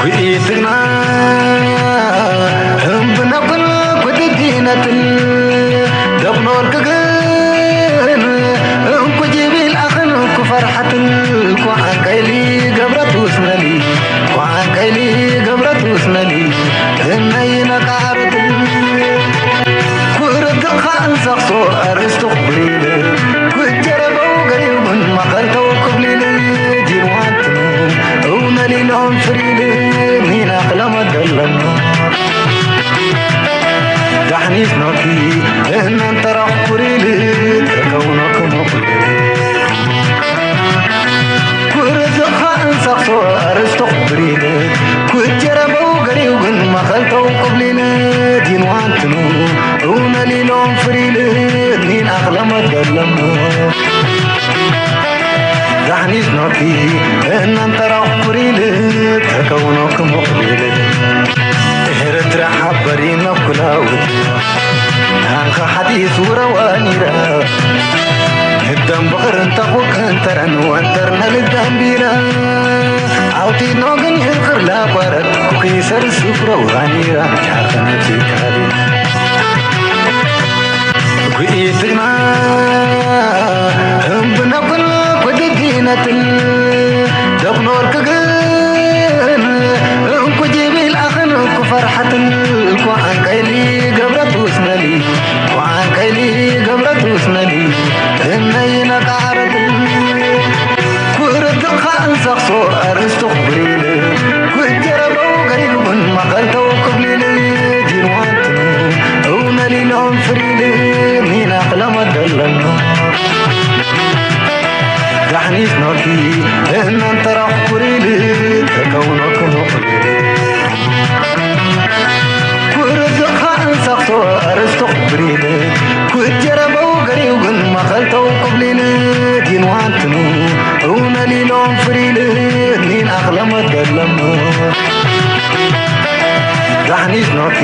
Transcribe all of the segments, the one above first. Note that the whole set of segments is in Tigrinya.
ኩኢትና እምብነኩን ኩድዲነትን ደብኖልክ ግን እንኩ ጅቢል ኣኽን ኩፈርሓትን ኳዓንቀይሊ ገብረት ውስነሊ ኳዓንቀይሊ ገብረት ውስነሊ እነይነቃርትን ኩርትኻ እንሰኽሶ ኣርእስቱ ክብሪል ኩጀረበው ገሪውን ማኸልተው ክብሊል ዲንዋንትኑ እውነሊሎም ፍሪል ኒና ክለመደለና ዳሕኒት ኖኪ እህናን ተራኽ ኩሪል ተከውኖ ክሞኽል ኩርዝኻ እንሰኽሶ ኣርእስቱ ክብሪል ኩጀረበው ገሪውን ማኸልተው ክብሊል ዲንዋንትኑ እውነሊሎም ፍሪል ኒና ክለመደለና ዳሕኒት ኖኪ እህናን ተራኽ ኩሪል ተከውኖ ክሞኽል ኤርትራ ሓበሪ መኩላውት ናንኻ ሓዲስ ውረዋ ኒራ ህደም ብኽርን ተኹክን ተረን ወንተር ነልዳን ቢራ ኣውቲኖ ግን ይኽር ላቋረት ኩኺሰር ስፍረዋ ኒራ ጃኸነቲ ካሊ ጉኢትና እምብነኩን ኩድዲነትን ደብኖር ክግን እንኩ ጅቢል ኣኽን ኩፈርሓትን ኳዓንቀይሊ ገብረት ውስነሊ ኳዓንቀይሊ ገብረት ውስነሊ እነይነቃ ዓረትን ኩርትኻ እንሰኽሶ ኣርእስቱ ክብሪል ኩጀረበው ገሪውን ማኸልተው ክብሊል ዲንዋንትኑ እውነሊሎም ፍሪል ኒና ክለመደለና ዳሕኒት ኖኪ እህናን ተራኽ ኩሪል ተከውኖ ክሞኽል ኩርዝኻ እንሰኽሶ ኣርእስቱ ክብሪል ኩጀረበው ገሪው ግን ማኸልተው ክብሊል ዲንዋንትኑ እውነሊሎም ፍሪል ኒን ኣኽለመት ደለሙ ዳሕኒት ኖኪ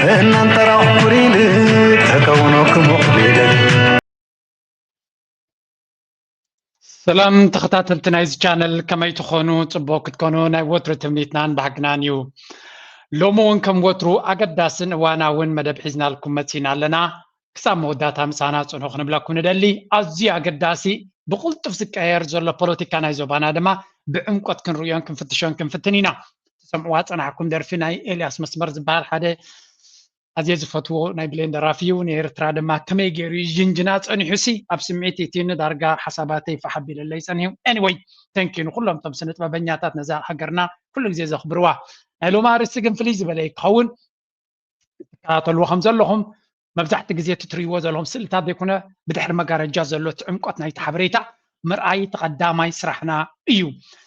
እህናን ተራኽ ኩሪል ተከውኖ ክሞኽል ሰላም ተኸታተልቲ ናይዚ ቻነል ከመይ ትኾኑ? ጽቡቕ ክትኮኑ ናይ ወትሩ ትምኒትናን ባህግናን እዩ። ሎሚ እውን ከም ወትሩ ኣገዳስን እዋናውን መደብ ሒዝናልኩም መጺና ኣለና። ክሳብ መወዳእታ ምሳና ጽንሑ ክንብለኩም ንደሊ። ኣዝዩ ኣገዳሲ ብቕልጡፍ ዝቀየር ዘሎ ፖለቲካ ናይ ዞባና ድማ ብዕምቆት ክንርእዮን ክንፍትሾን ክንፍትን ኢና። ትሰምዕዋ ጸናሕኩም ደርፊ ናይ ኤልያስ መስመር ዝበሃል ሓደ ኣዝየ ዝፈትዎ ናይ ብሌን ደራፊ እዩ። ንኤርትራ ድማ ከመይ ገይሩ እዩ ጅንጅና ጸኒሑሲ ኣብ ስምዒት እትዩኒ ዳርጋ ሓሳባተይ ፋሕ ኣቢለለይ ጸኒሑ። Anyway thank you ንኩሎም እቶም ስነ ጥበበኛታት ነዛ ሃገርና ኩሉ ግዜ ዘኽብርዋ። ናይ ሎሚ ኣርእስቲ ግን ፍልይ ዝበለ ክኸውን ትከታተልዎ ከም ዘለኹም መብዛሕቲ ግዜ እቲ ትርእይዎ ዘለኹም ስእልታት ዘይኮነ ብድሕሪ መጋረጃ ዘሎ እቲ ዕምቆት ናይቲ ሓበሬታ ምርኣይ እቲ ቀዳማይ ስራሕና እዩ።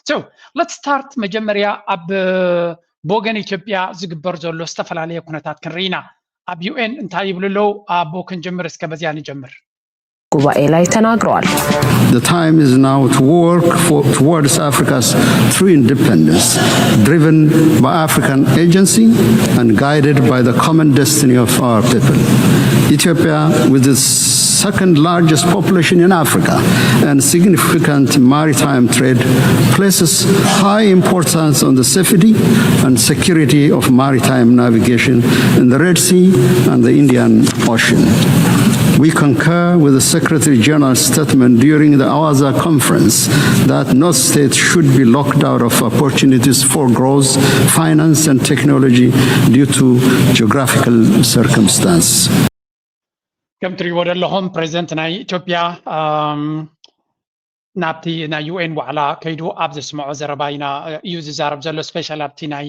So let's start መጀመርያ ኣብ ብወገን ኢትዮጵያ ዝግበር ዘሎ ዝተፈላለየ ኩነታት ክንርኢ ኢና። ኣብ ዩ ኤን እንታይ ይብሉ ኣለዉ? ኣቦ ክንጅምር እስከ በዚያ ንጀምር። ጉባኤ ላይ ተናግረዋል። The time is now to work for, towards Africa's true independence, driven by African agency and guided by the common destiny of our people. Ethiopia, with its second largest population in Africa and significant maritime trade, places high importance on the safety and security of maritime navigation in the Red Sea and the Indian Ocean. We concur with the Secretary General's statement during the Awaza conference that no state should be locked out of opportunities for growth, finance, and technology due to geographical circumstance. ከም ትሪእዎ ዘለኹም ፕሬዚደንት ናይ ኢትዮጵያ ናብቲ ናይ ዩ ኤን ዋዕላ ከይዱ ኣብ ዘስምዖ ዘረባ ኢና እዩ ዝዛረብ ዘሎ። ስፔሻል ኣብቲ ናይ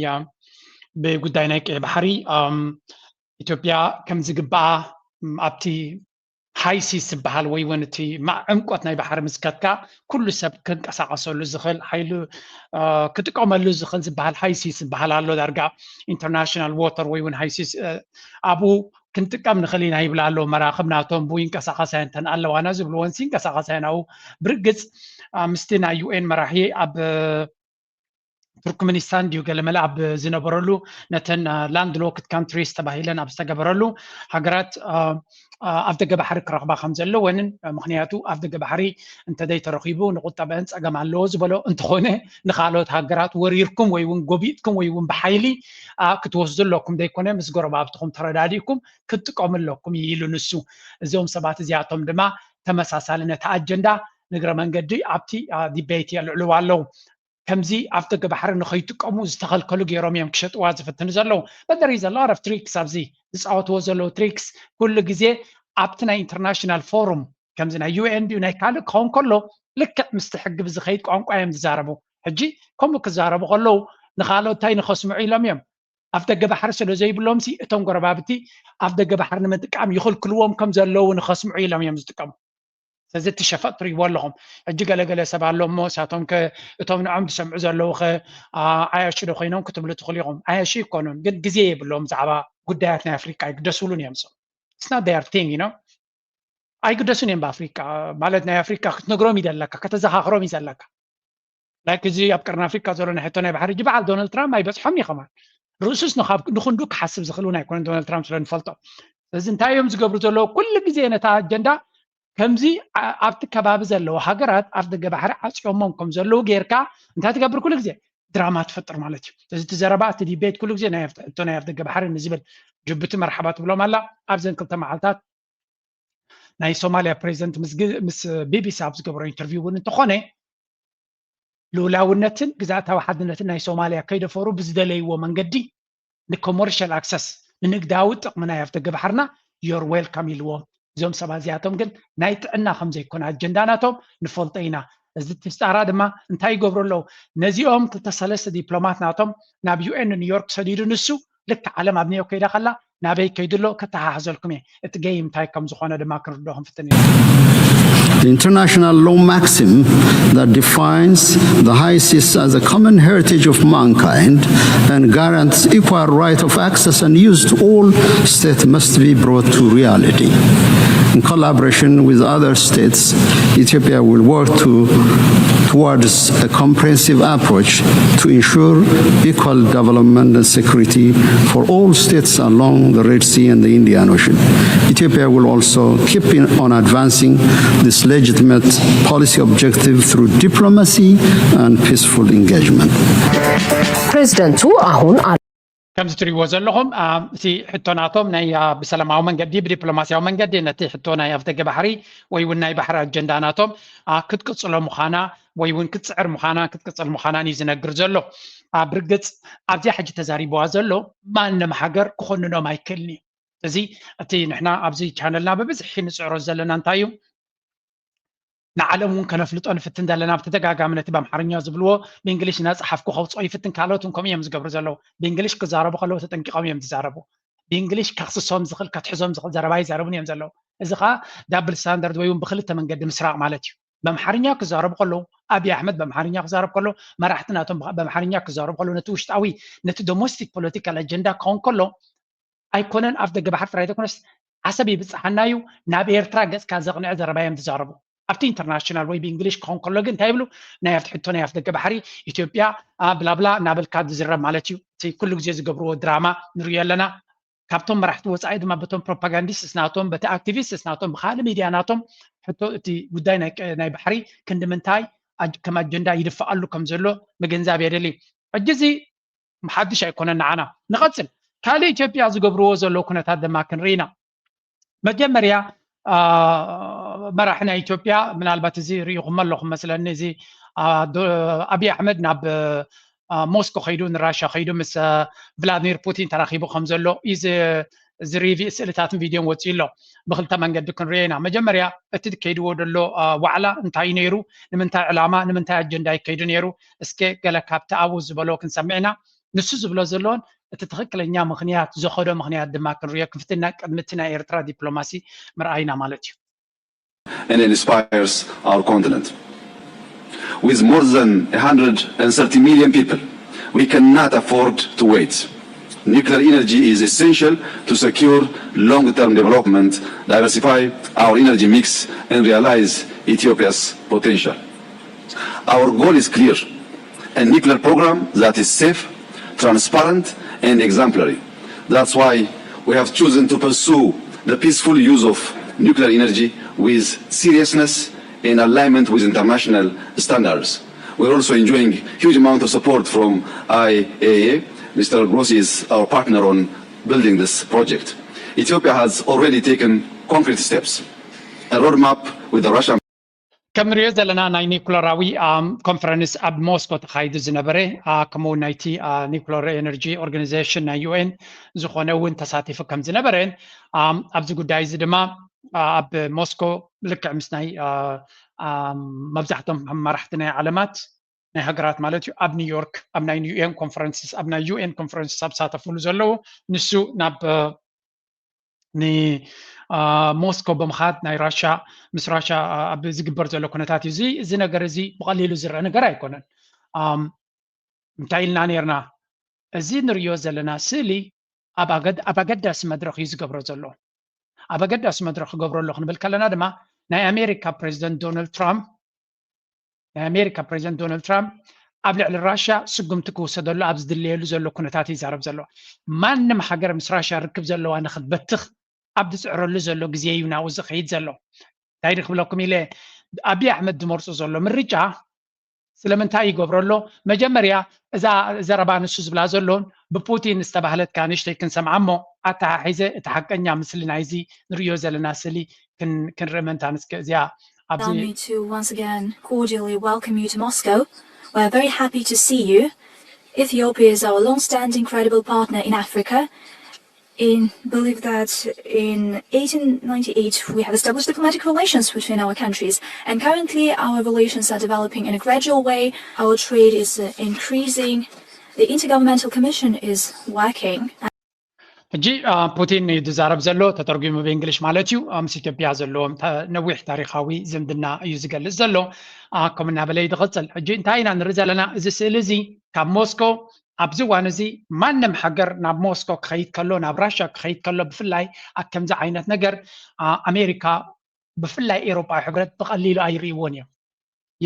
ብጉዳይ ናይ ቀይ ባሕሪ ኢትዮጵያ ከም ዝግባኣ ኣብቲ ሃይሲስ ዝበሃል ወይ እውን እቲ ዕምቆት ናይ ባሕሪ ምስከትካ ኩሉ ሰብ ክንቀሳቀሰሉ ዝኽእል ሓይሉ ክጥቀመሉ ዝኽእል ዝበሃል ሃይሲስ ዝበሃል ኣሎ። ዳርጋ ኢንተርናሽናል ዎተር ወይ እውን ሃይሲስ ኣብኡ ክንጥቀም ንኽእል ኢና ይብላ ኣለዉ። መራኽብ ናቶም ብኡ ይንቀሳቐሳ እየን፣ እተን ኣለዋና ዝብልወን ሲ ይንቀሳቐሳ እየን ኣብኡ። ብርግጽ ምስቲ ናይ ዩ ኤን መራሒ ኣብ ቱርክምኒስታን ድዩ ገለመለ ኣብ ዝነበረሉ ነተን ላንድ ሎክድ ካንትሪስ ተባሂለን ኣብ ዝተገበረሉ ሃገራት ኣብ ደገ ባሕሪ ክረኽባ ከም ዘለወንን፣ ምክንያቱ ኣብ ደገ ባሕሪ እንተዘይተረኺቡ ንቁጠበአን ጸገም ኣለዎ ዝበሎ እንተኾነ፣ ንኻልኦት ሃገራት ወሪርኩም ወይ እውን ጎቢጥኩም ወይ እውን ብሓይሊ ክትወስዱ ኣለኩም ዘይኮነ፣ ምስ ጎረባብትኹም ተረዳዲእኩም ክትጥቀሙ ኣለኩም ኢሉ ንሱ። እዞም ሰባት እዚኣቶም ድማ ተመሳሳሊ ነቲ ኣጀንዳ ንግረ መንገዲ ኣብቲ ዲቤት የልዕልዋ ኣለዉ። ከምዚ ኣብ ደገ ባሕሪ ንኸይጥቀሙ ዝተኸልከሉ ገይሮም እዮም ክሸጥዋ ዝፍትኑ ዘለዉ። በደሪ ዘሎ ኣረፍ ትሪክስ ኣብዚ ዝፃወትዎ ዘለዉ ትሪክስ ኩሉ ግዜ ኣብቲ ናይ ኢንተርናሽናል ፎሩም ከምዚ ናይ ዩ ኤን ድዩ ናይ ካልእ ክኸውን ከሎ ልክዕ ምስቲ ሕጊ ብዝኸይድ ቋንቋ እዮም ዝዛረቡ። ሕጂ ከምኡ ክዛረቡ ከለዉ ንኻልኦት እንታይ ንኸስምዑ ኢሎም እዮም። ኣብ ደገ ባሕሪ ስለ ዘይብሎም ሲ እቶም ጎረባብቲ ኣብ ደገ ባሕሪ ንምጥቃም ይኽልክልዎም ከም ዘለዉ ንኸስምዑ ኢሎም እዮም ዝጥቀሙ። ስለዚ እቲ ሸፈጥ ትሪእዎ ኣለኹም። ሕጂ ገለገለ ሰብ ኣሎ እሞ እሳቶም ከ እቶም ንዖም ዝሰምዑ ዘለዉ ኸ ዓያሹ ዶ ኮይኖም ክትብሉ ትኽእሉ ኢኹም። ዓያሹ ይኮኑን ግን ግዜ የብሎም ብዛዕባ ጉዳያት ናይ ኣፍሪቃ ኣይግደስብሉን እዮም። So it's not their thing you know ኣይግደሱን እዮም ብኣፍሪቃ ማለት ናይ ኣፍሪቃ ክትነግሮም ይደለካ ከተዘኻኽሮም ይዘለካ። ላይክ እዚ ኣብ ቀርኒ ኣፍሪካ ዘሎ ናይ ሕቶ ናይ ባሕሪ ሕጂ በዓል ዶናልድ ትራምፕ ኣይበፅሖም እዩ ከማን ርእሱስ ንክንዱ ክሓስብ ዝኽእል እውን ኣይኮነን ዶናልድ ትራምፕ ስለ ንፈልጦ። ስለዚ እንታይ እዮም ዝገብሩ ዘለዉ ኩሉ ግዜ ነታ ኣጀንዳ ከምዚ ኣብቲ ከባቢ ዘለዉ ሃገራት ኣብ ደገ ባሕሪ ዓፅዮሞም ከም ዘለዉ ጌርካ እንታይ ትገብር ኩሉ ግዜ ድራማ ትፈጥር ማለት እዩ። ስለዚ እቲ ዘረባ እቲ ዲቤት ኩሉ ግዜ ናይ ሕቶ ናይ ኣብ ደገ ባሕሪ ንዝብል ጅቡቲ መርሓባ ትብሎም ኣላ ኣብዘን ክልተ መዓልታት ናይ ሶማልያ ፕሬዚደንት ምስ ቢቢሲ ኣብ ዝገበሮ ኢንተርቪው እውን እንተኾነ ልኡላውነትን ግዛእታዊ ሓድነትን ናይ ሶማልያ ከይደፈሩ ብዝደለይዎ መንገዲ ንኮመርሻል ኣክሰስ ንንግዳዊ ጥቕሚ ናይ ኣፍደገ ባሕርና ዮር ዌልካም ኢልዎም። እዞም ሰባት እዚኣቶም ግን ናይ ጥዕና ከም ዘይኮነ ኣጀንዳ ናቶም ንፈልጦ ኢና። እዚ ትስጣራ ድማ እንታይ ይገብሩ ኣለዉ? ነዚኦም ክልተ ሰለስተ ዲፕሎማት ናቶም ናብ ዩ ኤን ኒውዮርክ ሰዲዱ ንሱ ልክዕ ዓለም ኣብ ኒውዮርክ ከይዳ ከላ ናበይ ከይዱ ኣሎ ከተሓሕዘልኩም እየ እቲ ገይም እንታይ ከም ዝኾነ ድማ ክንርድኦ ክንፍትን ኢና። The international law maxim that defines the high seas as a common heritage of mankind and guarantees equal right of access and use to all states must be brought to reality. In collaboration with other states, Ethiopia will work to, towards a comprehensive approach to ensure equal development and security for all states along the Red Sea and the Indian Ocean. Ethiopia will also keep in, on advancing this legitimate policy objective through diplomacy and peaceful engagement. ፕሬዝደንቱ አሁን ከምዚ ትሪእዎ ዘለኹም እቲ ሕቶ ናቶም ናይ ብሰላማዊ መንገዲ ብዲፕሎማሲያዊ መንገዲ ነቲ ሕቶ ናይ ኣፍደገ ባሕሪ ወይ እውን ናይ ባሕሪ ኣጀንዳ ናቶም ክትቅፅሎ ምዃና ወይ እውን ክትፅዕር ምዃና ክትቅፅል ምዃናን እዩ ዝነግር ዘሎ። ብርግፅ ኣብዚኣ ሕጂ ተዛሪብዋ ዘሎ ማንም ሃገር ክኾንኖም ኣይክእልን እዩ። እዚ እቲ ንሕና ኣብዚ ቻነልና ብብዝሒ ንፅዕሮ ዘለና እንታይ እዩ? ንዓለም እውን ከነፍልጦ ንፍትን ዘለና ብተደጋጋሚ ነቲ ብኣምሓርኛ ዝብልዎ ብእንግሊሽ እናፀሓፍኩ ከውፅኦ ይፍትን ካልኦት እውን ከምኡ እዮም ዝገብሩ ዘለዉ ብእንግሊሽ ክዛረቡ ከለዉ ተጠንቂቖም እዮም ዝዛረቡ ብእንግሊሽ ከኽስሶም ዝኽእል ከትሕዞም ዝኽእል ዘረባ ይዛረቡን እዮም ዘለዉ እዚ ከዓ ዳብል ስታንዳርድ ወይ እውን ብክልተ መንገዲ ምስራቕ ማለት እዩ በምሓርኛ ክዛረቡ ከለዉ ኣብይ ኣሕመድ በምሓርኛ ክዛረብ ከሎ መራሕቲ ናቶም በምሓርኛ ክዛረቡ ከለዉ ነቲ ውሽጣዊ ነቲ ዶሞስቲክ ፖለቲካል ኣጀንዳ ክኸውን ከሎ ኣይኮነን ኣፍ ደገ ባሕሪ ጥራይ ዘይኮነስ ዓሰብ ይብፅሓና እዩ ናብ ኤርትራ ገፅካ ዘቕንዐ ዘረባ እዮም ዝዛረቡ ኣብቲ ኢንተርናሽናል ወይ ብእንግሊሽ ክኾን ከሎ ግን እንታይ ይብሉ ናይ ኣብቲ ሕቶ ናይ ኣፍ ደገ ባሕሪ ኢትዮጵያ ብላብላ እናበልካ ዝዝረብ ማለት እዩ እቲ ኩሉ ግዜ ዝገብርዎ ድራማ ንሪኦ ኣለና ካብቶም መራሕቲ ወፃኢ ድማ በቶም ፕሮፓጋንዲስትስ ናቶም በቲ ኣክቲቪስትስ ናቶም ብካልእ ሚድያ ናቶም ሕቶ እቲ ጉዳይ ናይ ባሕሪ ክንዲ ምንታይ ከም ኣጀንዳ ይድፈኣሉ ከም ዘሎ ምግንዛብ የደሊ ሕጂ እዚ ሓድሽ ኣይኮነን ንዓና ንቐፅል ካልእ ኢትዮጵያ ዝገብርዎ ዘለዉ ኩነታት ድማ ክንርኢ ኢና መጀመርያ መራሒ ናይ ኢትዮጵያ ምናልባት እዚ ርኢኹም ኣለኹም መስለኒ እዚ ኣብይ ኣሕመድ ናብ ሞስኮ ከይዱ ንራሻ ከይዱ ምስ ቭላድሚር ፑቲን ተራኺቡ ከም ዘሎ እዩ ዝሪቪ ስእልታትን ቪድዮን ወፂኡ ኣሎ ብክልተ መንገዲ ክንሪኦ ኢና መጀመርያ እቲ ከይድዎ ደሎ ዋዕላ እንታይ ነይሩ ንምንታይ ዕላማ ንምንታይ ኣጀንዳ ይከይዱ ነይሩ እስከ ገለ ካብቲ ኣብኡ ዝበሎ ክንሰምዕ ኢና ንሱ ዝብሎ ዘለዎን እቲ ትኽክለኛ ምኽንያት ዘኸዶ ምኽንያት ድማ ክንሪኦ ክፍትና ቅድሚ እቲ ናይ ኤርትራ ዲፕሎማሲ ምርኣይና ማለት እዩ። and inspires our continent. With more than one hundred thirty million people, we cannot afford to wait. Nuclear energy is essential to secure long-term development, diversify our energy mix, and realize Ethiopia's potential. Our goal is clear: a nuclear program that is safe, transparent, and exemplary. That's why we have chosen to pursue the peaceful use of nuclear energy with seriousness and alignment with international standards. We're also enjoying huge amount of support from I A E A. Mister Grossi is our partner on building this project. Ethiopia has already taken concrete steps. A roadmap with the Russian ከም ንሪኦ ዘለና ናይ ኒኩለራዊ ኮንፈረንስ ኣብ ሞስኮ ተኻይዱ ዝነበረ ከምኡ እውን ናይቲ ኒኩለር ኤነርጂ ኦርጋኒዜሽን ናይ ዩ ኤን ዝኾነ እውን ተሳቲፉ ከም ዝነበረ ኣብዚ ጉዳይ እዚ ድማ ኣብ ሞስኮ ልክዕ ምስ ናይ መብዛሕቶም መራሕቲ ናይ ዓለማት ናይ ሃገራት ማለት እዩ ኣብ ኒውዮርክ ኣብ ናይ ዩ ኤን ኮንፈረንስስ ኣብ ናይ ዩ ኤን ኮንፈረንስስ ኣብ ዝሳተፍሉ ዘለዉ ንሱ ናብ ንሞስኮ ብምኻድ ናይ ራሻ ምስ ራሻ ኣብ ዝግበር ዘሎ ኩነታት እዩ እዚ እዚ ነገር እዚ ብቐሊሉ ዝረአ ነገር ኣይኮነን እንታይ ኢልና ነርና እዚ ንሪዮ ዘለና ስእሊ ኣብ ኣገዳሲ መድረኽ እዩ ዝገብሮ ዘሎ ኣብ ኣገዳሲ መድረኽ ክገብሮ ኣሎ ክንብል ከለና ድማ ናይ ኣሜሪካ ፕሬዚደንት ዶናልድ ትራምፕ ናይ ኣሜሪካ ፕሬዚደንት ዶናልድ ትራምፕ ኣብ ልዕሊ ራሽያ ስጉምቲ ክውሰደሉ ኣብ ዝድለየሉ ዘሎ ኩነታት ይዛረብ ዘሎ ማንም ሃገር ምስ ራሽያ ርክብ ዘለዋ ንክትበትኽ ኣብ ዝፅዕረሉ ዘሎ ግዜ እዩ ናብኡ ዝኸይድ ዘሎ እንታይ ክብለኩም ኢለ ኣብይ ኣሕመድ ዝመርፁ ዘሎ ምርጫ ስለምንታይ ይገብሮ ኣሎ መጀመርያ እዛ ዘረባ ንሱ ዝብላ ዘሎን ብፑቲን ዝተባህለት ካንሽተይ ክንሰምዓ እሞ ኣተሓሒዘ እቲ ሓቀኛ ምስሊ ናይዚ ንርእዮ ዘለና ስሊ ክንርኢ ምእንታን እስከ እዚኣ ኣብዚ Allow me to once again cordially welcome you to Moscow. We're very happy to see you. Ethiopia is our long-standing credible partner in Africa. In believe that in eighteen ninety-eight we have established diplomatic relations between our countries, and currently our relations are developing in a gradual way. Our trade is uh, increasing. The Intergovernmental Commission is working. ሕጂ ፑቲን እዩ ዝዛረብ ዘሎ ተተርጒሙ ብእንግሊሽ ማለት እዩ ምስ ኢትዮጵያ ዘለዎም ነዊሕ ታሪካዊ ዝምድና እዩ ዝገልጽ ዘሎ ከም እናበለ ይትቕጽል ሕጂ እንታይ ኢና ንርኢ ዘለና እዚ ስእሊ እዚ ካብ ሞስኮ ኣብዚ እዋን እዚ ማንም ሃገር ናብ ሞስኮ ክኸይድ ከሎ ናብ ራሽያ ክኸይድ ከሎ ብፍላይ ኣብ ከምዚ ዓይነት ነገር ኣሜሪካ ብፍላይ ኤሮጳዊ ሕብረት ብቐሊሉ ኣይርእይዎን እዮም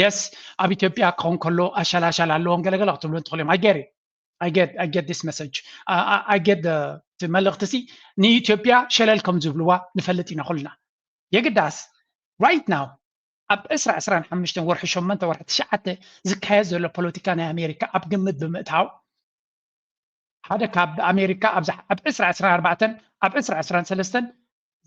የስ ኣብ ኢትዮጵያ ክኸውን ከሎ ኣሻላሻል ኣለዎም ገለገለ ክትብሉ እንትኽእሉ እዮም ኣይገሪ I get I get this message I get the መልእኽቲ ሲ ንኢትዮጵያ ሸለል ከም ዝብልዋ ንፈልጥ ኢና ኩልና የግዳስ right now ኣብ ዕስራ ዕስራን ሓሙሽተን ወርሒ ሸሞንተ ወርሒ ትሽዓተ ዝካየድ ዘሎ ፖለቲካ ናይ ኣሜሪካ ኣብ ግምት ብምእታው ሓደ ካብ ኣሜሪካ ኣብ ዕስራ ዕስራን ኣርባዕተን ኣብ ዕስራ ዕስራን ሰለስተን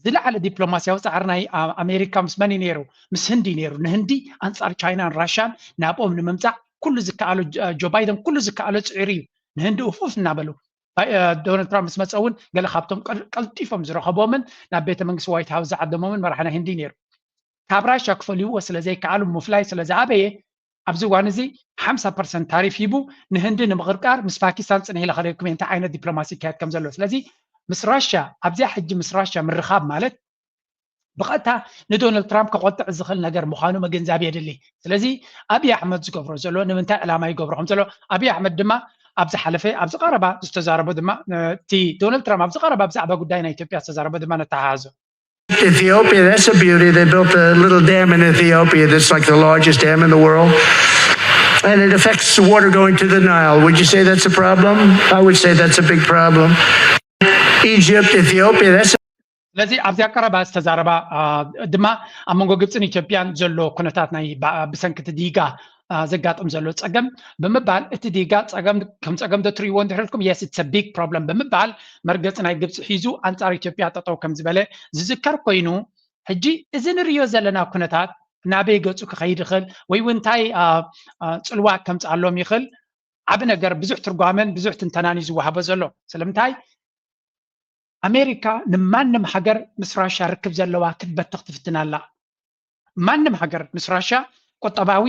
ዝለዓለ ዲፕሎማስያዊ ፃዕሪ ናይ ኣሜሪካ ምስ መን እዩ ነይሩ ምስ ህንዲ ነይሩ ንህንዲ ኣንፃር ቻይናን ራሽያን ናብኦም ንምምፃእ ኩሉ ዝከኣሎ ጆ ባይደን ኩሉ ዝከኣሎ ፅዒሩ እዩ ንህንዲ ኡፍኡፍ እናበሉ ዶናልድ ትራምፕ ምስ መፀ እውን ገለ ካብቶም ቀልጢፎም ዝረኸቦምን ናብ ቤተ መንግስቲ ዋይት ሃውስ ዝዓደሞምን መራሒ ናይ ህንዲ ነይሩ ካብ ራሽያ ክፈልይዎ ስለ ዘይከኣሉ ምፍላይ ስለ ዝኣበየ ኣብዚ እዋን እዚ ሓምሳ ፐርሰንት ታሪፍ ሂቡ ንህንዲ ንምቕርቃር ምስ ፓኪስታን ፅንሕ ኢለ ከርእየኩም እንታይ ዓይነት ዲፕሎማሲ ይካየድ ከም ዘሎ ስለዚ ምስ ራሽያ ኣብዚኣ ሕጂ ምስ ራሽያ ምርኻብ ማለት ብቐጥታ ንዶናልድ ትራምፕ ከቆጥዕ ዝኽእል ነገር ምዃኑ ምግንዛብ የድሊ ስለዚ ኣብይ ኣሕመድ ዝገብሮ ዘሎ ንምንታይ ዕላማ ይገብሮ ከም ዘሎ ኣብይ ኣሕመድ ድማ ኣብ ዝሓለፈ ኣብ ዝቀረባ ዝተዛረቦ ድማ እቲ ዶናልድ ትራምፕ ኣብ ዝቀረባ ብዛዕባ ጉዳይ ናይ ኢትዮጵያ ዝተዛረቦ ድማ ነተሓሓዞ Ethiopia, that's a beauty. They built a little dam in Ethiopia that's like the largest dam in the world. And it affects the water going to the Nile. Would you say that's a problem? I would say that's a big problem. Egypt, Ethiopia, that's ስለዚ ኣብዚኣ ቀረባ ዝተዛረባ ድማ ኣብ መንጎ ግብፅን ኢትዮጵያን ዘሎ ኩነታት ናይ ብሰንኪ እቲ ዲጋ ዘጋጥም ዘሎ ፀገም ብምባል እቲ ዲጋ ፀገም ከም ፀገም ዶ ትርእይዎ እንድሕር ኢልኩም yes it's a big problem ብምባል መርገፂ ናይ ግብፂ ሒዙ ኣንፃር ኢትዮጵያ ጠጠው ከም ዝበለ ዝዝከር ኮይኑ ሕጂ እዚ ንርእዮ ዘለና ኩነታት ናበይ ገፁ ክኸይድ ይኽእል ወይ እውን እንታይ ፅልዋ ከምፅኣሎም ይኽእል ዓብ ነገር ብዙሕ ትርጓመን ብዙሕ ትንተናን እዩ ዝወሃቦ ዘሎ ስለምንታይ ኣሜሪካ ንማንም ሃገር ምስ ራሽያ ርክብ ዘለዋ ክትበትኽ ትፍትን ኣላ ማንም ሃገር ምስ ራሽያ ቁጠባዊ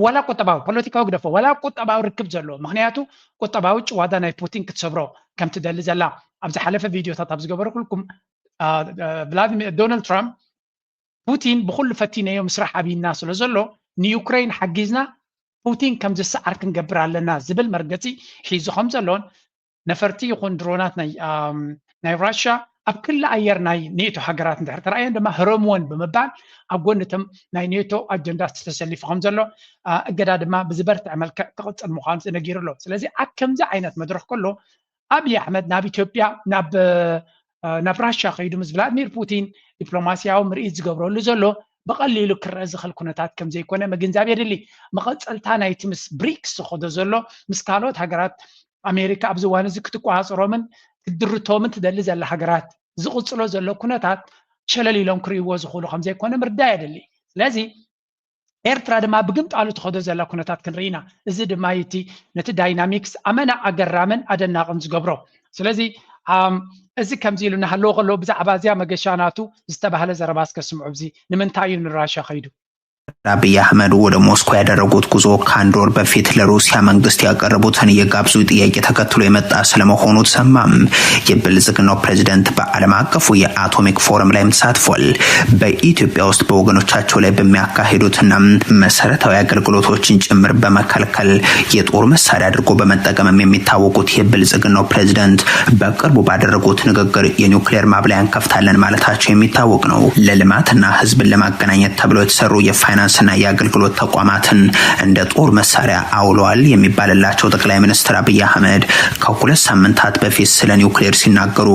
ዋላ ቁጠባዊ ፖለቲካዊ ግደፎ ዋላ ቁጠባዊ ርክብ ዘለዎ ምክንያቱ ቁጠባዊ ጭዋዳ ናይ ፑቲን ክትሰብሮ ከም ትደሊ ዘላ ኣብ ዝሓለፈ ቪድዮታት ኣብ ዝገበርኩልኩም ቭላዲሚር ዶናልድ ትራምፕ ፑቲን ብኩሉ ፈቲነዮ ምስራሕ ኣብይና ስለ ዘሎ ንዩክሬን ሓጊዝና ፑቲን ከም ዝሰዓር ክንገብር ኣለና ዝብል መርገፂ ሒዙ ከም ዘሎን ነፈርቲ ይኹን ድሮናት ናይ ናይ ራሽያ ኣብ ክሊ ኣየር ናይ ኔቶ ሃገራት እንድሕር ተረኣየን ድማ ህረምወን ብምባል ኣብ ጎኒ እቶም ናይ ኔቶ ኣጀንዳ ተሰሊፉ ከም ዘሎ እገዳ ድማ ብዝበርትዐ መልክዕ ክቕፅል ምዃኑ ተነጊሩ ኣሎ ስለዚ ኣብ ከምዚ ዓይነት መድረክ ከሎ ኣብይ ኣሕመድ ናብ ኢትዮጵያ ናብ ናብ ራሻ ከይዱ ምስ ቭላድሚር ፑቲን ዲፕሎማሲያዊ ምርኢት ዝገብረሉ ዘሎ ብቐሊሉ ክረአ ዝኽእል ኩነታት ከም ዘይኮነ ምግንዛብ የድሊ። መቐፀልታ ናይቲ ምስ ብሪክስ ዝኸዶ ዘሎ ምስ ካልኦት ሃገራት ኣሜሪካ ኣብዚ እዋን እዚ ክትቆፃፀሮምን ክትድርቶምን ትደሊ ዘላ ሃገራት ዝቕፅሎ ዘሎ ኩነታት ሸለል ኢሎም ክርእይዎ ዝኽእሉ ከም ዘይኮነ ምርዳእ የድሊ። ስለዚ ኤርትራ ድማ ብግምጣሉ ትኸዶ ዘላ ኩነታት ክንርኢ ኢና። እዚ ድማ እዩ እቲ ነቲ ዳይናሚክስ ኣመና ኣገራምን ኣደናቕን ዝገብሮ። ስለዚ ኣም፣ እዚ ከምዚ ኢሉ እናሃለወ ከሎ ብዛዕባ እዚኣ መገሻ ናቱ ዝተባህለ ዘረባ እስከ ስምዑ። እዚ ንምንታይ እዩ ንራሻ ከይዱ? አብይ አህመድ ወደ ሞስኮ ያደረጉት ጉዞ ከአንድ ወር በፊት ለሩሲያ መንግስት ያቀረቡትን የጋብዙ ጥያቄ ተከትሎ የመጣ ስለመሆኑ ተሰማም። የብልጽግናው ፕሬዚደንት በዓለም አቀፉ የአቶሚክ ፎረም ላይም ተሳትፏል። በኢትዮጵያ ውስጥ በወገኖቻቸው ላይ በሚያካሂዱትና መሰረታዊ አገልግሎቶችን ጭምር በመከልከል የጦር መሳሪያ አድርጎ በመጠቀምም የሚታወቁት የብልጽግናው ፕሬዚደንት በቅርቡ ባደረጉት ንግግር የኒውክሌር ማብለያ እንከፍታለን ማለታቸው የሚታወቅ ነው። ለልማትና ህዝብን ለማገናኘት ተብለው የተሰሩ የፋይናንስና የአገልግሎት ተቋማትን እንደ ጦር መሳሪያ አውለዋል የሚባልላቸው ጠቅላይ ሚኒስትር አብይ አህመድ ከሁለት ሳምንታት በፊት ስለ ኒውክሌር ሲናገሩ